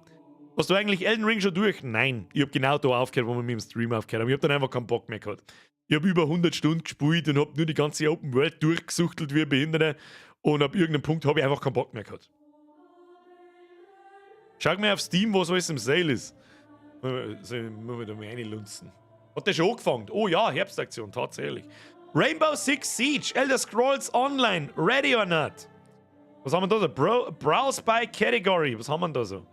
Hast du eigentlich Elden Ring schon durch? Nein. Ich habe genau da aufgehört, wo wir mit dem Stream aufgehört haben. Ich habe dann einfach keinen Bock mehr gehabt. Ich habe über 100 Stunden gespielt und habe nur die ganze Open World durchgesuchtelt wie ein Behinderter. Und ab irgendeinem Punkt habe ich einfach keinen Bock mehr gehabt. Schau mal auf Steam, was alles im Sale ist. So, muss ich da mal reinlunzen. Hat der schon angefangen? Oh ja, Herbstaktion, tatsächlich. Rainbow Six Siege, Elder Scrolls Online, Ready or Not. Was haben wir da so? Browse by Category. Was haben wir da so?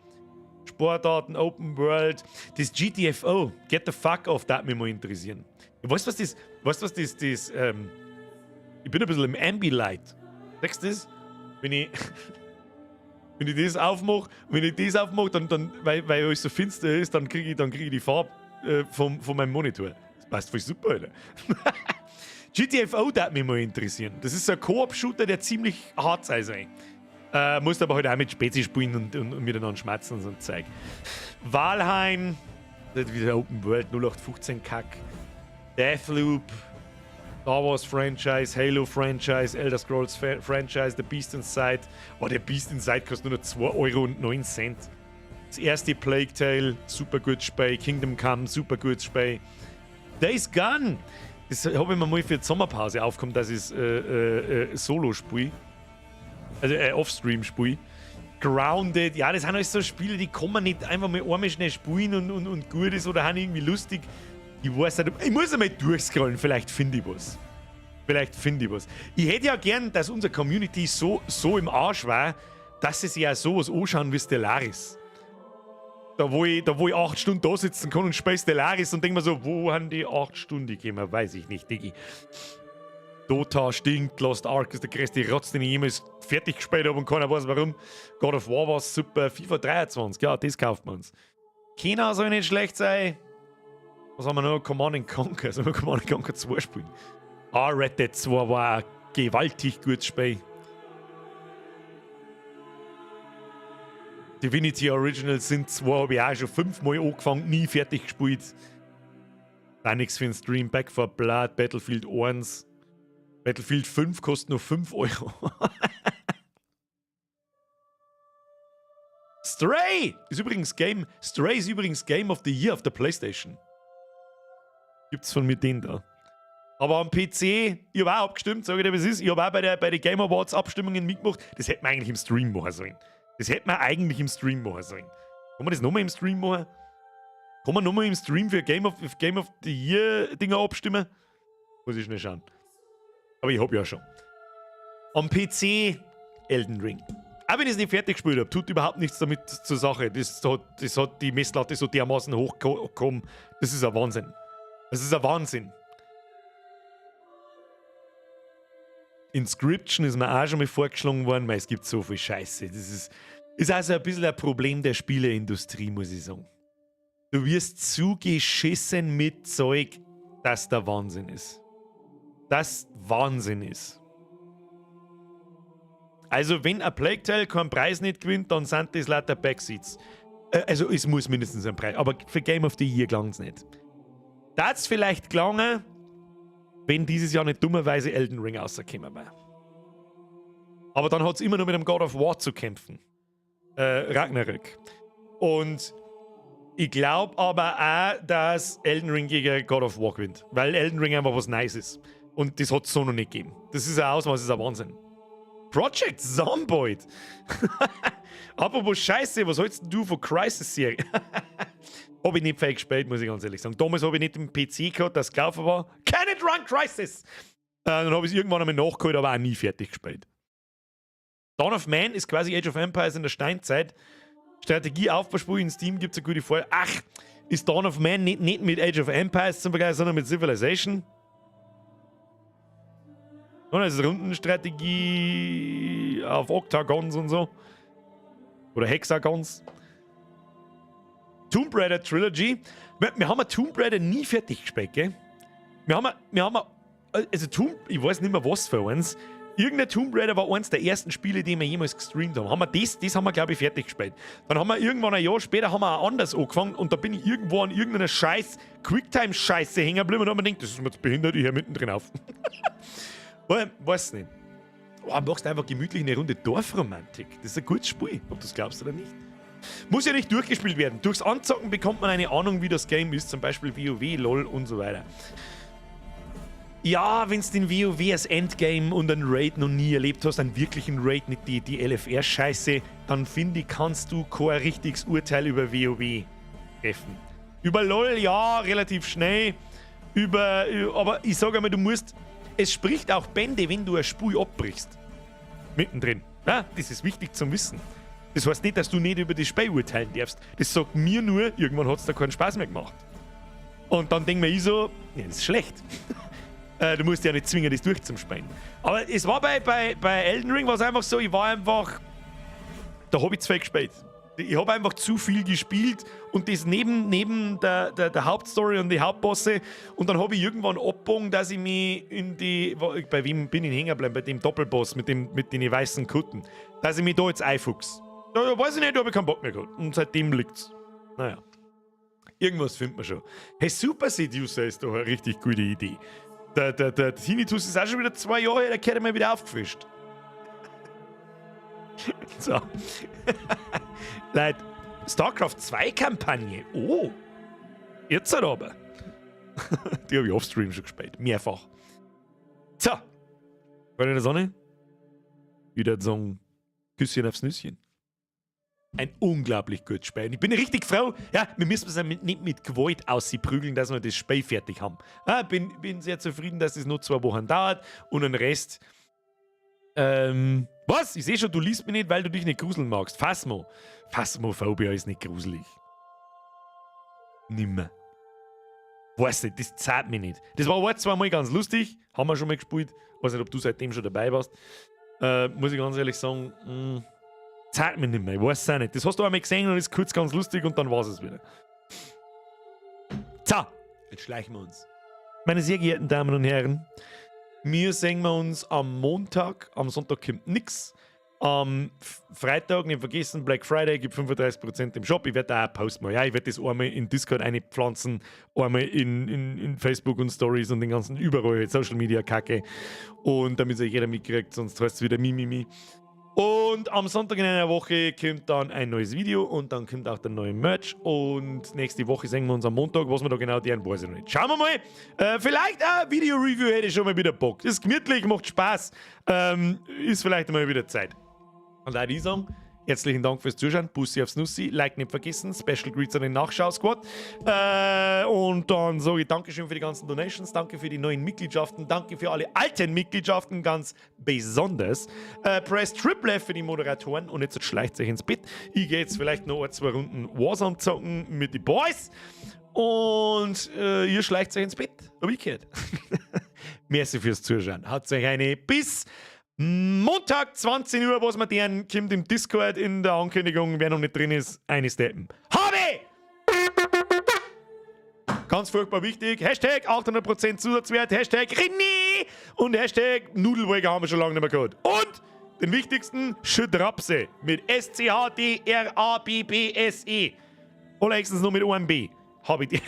Sportarten, Open World. Das GTFO, Get the Fuck Off, da mich mal interessieren. Weißt du, was das, weißt, was das, ich bin ein bisschen im Ambilight. Siehst du das? Wenn ich das aufmache, wenn ich das aufmache, dann weil alles so finster ist, dann krieg ich die Farbe von meinem Monitor. Das passt voll super, Alter. GTFO darf mich mal interessieren. Das ist so ein Koop-Shooter, der ziemlich hart sei soll. Musst aber halt auch mit Spezi spielen und miteinander schmatzen und so ein Zeug. Valheim, das ist wieder Open World 0815 Kack. Deathloop, Star Wars Franchise, Halo Franchise, Elder Scrolls Franchise, The Beast Inside. Oh, der Beast Inside kostet nur noch 2,09 Euro. Das erste Plague Tale, super gut Spiel. Kingdom Come, super gut Spiel. Days Gone, das habe ich mir mal für die Sommerpause aufgehoben, dass ich es solo spiele. Also Offstream spiele. Grounded, ja, das sind alles so Spiele, die kann man nicht einfach mal einmal schnell spielen und gut ist oder sind irgendwie lustig. Ich weiß nicht, ich muss einmal durchscrollen, vielleicht finde ich was. Vielleicht finde ich was. Ich hätte ja gern, dass unsere Community so, so im Arsch war, dass sie sich ja sowas anschauen wie Stellaris. Da, wo ich 8 Stunden da sitzen kann und spiele Stellaris und denke mir so, wo haben die 8 Stunden gegeben? Weiß ich nicht, Diggi. Dota stinkt, Lost Ark ist der größte Rotz, den ich jemals fertig gespielt habe und keiner weiß warum. God of War war super, FIFA 23, ja, das kauft man uns. Kena soll nicht schlecht sein. Was haben wir noch? Command and Conquer. Sollen wir Command and Conquer 2 spielen? Ah, Red Dead 2 war ein gewaltig gutes Spiel. Divinity Original Sin 2 habe ich auch schon fünfmal angefangen, nie fertig gespielt. Auch nichts für den Stream. Back 4 Blood, Battlefield 1. Battlefield 5 kostet nur 5 Euro. Stray ist übrigens Game of the Year auf der PlayStation. Gibt's von mir den da. Aber am PC, ich habe auch abgestimmt, sage ich dir, was ist. Ich habe auch bei den Game Awards Abstimmungen mitgemacht. Das hätte man eigentlich im Stream machen sollen. Das hätte man eigentlich im Stream machen sollen. Kann man das nochmal im Stream machen? Kann man nochmal im Stream für Game of the Year Dinger abstimmen? Muss ich schnell schauen. Aber ich hab ja schon. Am PC Elden Ring. Auch wenn ich es nicht fertig gespielt habe, tut überhaupt nichts damit zur Sache. Das hat die Messlatte so dermaßen hochgekommen. Das ist ein Wahnsinn. Das ist ein Wahnsinn. Inscryption ist mir auch schon mal vorgeschlagen worden, weil es gibt so viel Scheiße. Das ist also ein bisschen ein Problem der Spieleindustrie, muss ich sagen. Du wirst zugeschissen mit Zeug, das der Wahnsinn ist. Das Wahnsinn ist. Also, wenn A Plague Tale keinen Preis nicht gewinnt, dann sind das lauter Backseats. Also, es muss mindestens ein Preis. Aber für Game of the Year gelangt es nicht. Das vielleicht gelangen, wenn dieses Jahr nicht dummerweise Elden Ring rausgekommen wäre. Aber dann hat es immer noch mit dem God of War zu kämpfen. Ragnarök. Und ich glaube aber auch, dass Elden Ring gegen God of War gewinnt. Weil Elden Ring einfach was Nice ist. Und das hat es so noch nicht gegeben. Das ist ein Ausmaß, das ist ein Wahnsinn. Project Zomboid. Apropos Scheiße, was hältst du von Crysis-Serie? Habe ich nicht viel gespielt, muss ich ganz ehrlich sagen. Damals habe ich nicht den PC gehabt, das gelaufen war. Can it run Crysis? Dann habe ich es irgendwann einmal nachgeholt, aber auch nie fertig gespielt. Dawn of Man ist quasi Age of Empires in der Steinzeit. Strategie-Aufbauspiel in Steam gibt es eine gute Folge. Ach, ist Dawn of Man nicht mit Age of Empires zum Vergleich, sondern mit Civilization? Oder ist es Rundenstrategie auf Oktagons und so? Oder Hexagons? Tomb Raider Trilogy. Wir haben Tomb Raider nie fertig gespielt, gell? Wir haben, also Tomb, ich weiß nicht mehr, was für eins. Irgendein Tomb Raider war eins der ersten Spiele, die wir jemals gestreamt haben. Haben wir das haben wir, glaube ich, fertig gespielt. Dann haben wir irgendwann ein Jahr später haben wir auch anders angefangen und da bin ich irgendwo an irgendeiner scheiß Quicktime-Scheiße hängen geblieben und habe mir gedacht, das ist mir zu behindert, ich höre mittendrin auf. Weiß nicht. Oh, machst einfach gemütlich eine Runde Dorfromantik. Das ist ein gutes Spiel, ob du es glaubst oder nicht. Muss ja nicht durchgespielt werden. Durchs Anzocken bekommt man eine Ahnung, wie das Game ist, zum Beispiel WoW, LOL und so weiter. Ja, wenn du den WoW als Endgame und einen Raid noch nie erlebt hast, einen wirklichen Raid, nicht die LFR-Scheiße, dann finde ich, kannst du kein richtiges Urteil über WoW treffen. Über LOL, ja, relativ schnell. Aber ich sage einmal, du musst. Es spricht auch Bände, wenn du ein Spiel abbrichst. Mittendrin. Ja, das ist wichtig zum Wissen. Das heißt nicht, dass du nicht über das Spiel urteilen darfst. Das sagt mir nur, irgendwann hat es da keinen Spaß mehr gemacht. Und dann denke mir ich so, ja, das ist schlecht. Du musst ja nicht zwingen, das durchzuspielen. Aber es war bei Elden Ring war es einfach so, ich war einfach. Da habe ich zu viel gespielt. Ich habe einfach zu viel gespielt und das neben der Hauptstory und die Hauptbosse. Und dann habe ich irgendwann abgebogen, dass ich mich in die. Bei wem bin ich hängen geblieben? Bei dem Doppelboss mit den weißen Kutten. Dass ich mich da jetzt einfuchs. Da weiß ich nicht, da habe ich keinen Bock mehr gehabt. Und seitdem liegt's. Naja. Irgendwas findet man schon. Hey, Super Seducer ist doch eine richtig gute Idee. Der Tinnitus ist auch schon wieder 2 Jahre her, der gehört mal wieder aufgefrischt. So. Leute, StarCraft 2 Kampagne. Oh. Jetzt halt aber. Die habe ich offstream schon gespielt. Mehrfach. So. Freunde der Sonne. Wieder so ein Küsschen aufs Nüsschen. Ein unglaublich gutes Spiel. Und ich bin richtig froh, ja, wir müssen es nicht mit Gewalt ausprügeln, dass wir das Spiel fertig haben. Ja, bin sehr zufrieden, dass es nur 2 Wochen dauert und den Rest. Was? Ich sehe schon, du liest mich nicht, weil du dich nicht gruseln magst. Phasmo. Phasmophobia ist nicht gruselig. Nimmer. Weiß nicht, das zahlt mich nicht. Das war ein, zwei Mal ganz lustig, haben wir schon mal gespielt. Weiß nicht, ob du seitdem schon dabei warst. Muss ich ganz ehrlich sagen, zahlt mich nicht mehr. Ich weiß es auch nicht. Das hast du einmal gesehen und ist kurz ganz lustig und dann war es wieder. So, jetzt schleichen wir uns. Meine sehr geehrten Damen und Herren, wir sehen wir uns am Montag. Am Sonntag kommt nix. Am Freitag, nicht vergessen, Black Friday gibt 35% im Shop. Ich werde da auch posten. Ja, ich werde das einmal in Discord einpflanzen, einmal in Facebook und Stories und den ganzen überall Social Media Kacke. Und damit sich jeder mitkriegt, sonst heißt es wieder Mimimi. Und am Sonntag in einer Woche kommt dann ein neues Video und dann kommt auch der neue Merch. Und nächste Woche sehen wir uns am Montag. Was wir da genau deren, weiß ich noch nicht. Schauen wir mal. Vielleicht ein Video-Review hätte ich schon mal wieder Bock. Ist gemütlich, macht Spaß. Ist vielleicht mal wieder Zeit. Und auch die sagen, herzlichen Dank fürs Zuschauen. Bussi aufs Nussi. Like nicht vergessen. Special Greets an den Nachschau-Squad. Und dann sage ich Dankeschön für die ganzen Donations. Danke für die neuen Mitgliedschaften. Danke für alle alten Mitgliedschaften, ganz besonders. Press Triple F für die Moderatoren. Und jetzt schleicht euch ins Bett. Ich gehe jetzt vielleicht noch ein, zwei Runden Warzone zocken mit den Boys. Und ihr schleicht euch ins Bett. Hab ich gehört. Merci fürs Zuschauen. Haut euch eine. Bis Montag 20 Uhr, was man deren kommt im Discord in der Ankündigung, wer noch nicht drin ist, eine steppen. Habe! Ganz furchtbar wichtig. #800% Zusatzwert, #René und #Nudelburger haben wir schon lange nicht mehr gehört. Und den wichtigsten, Schdrapse mit Schdrabbse. Oder höchstens nur mit OMB. Habe ich die.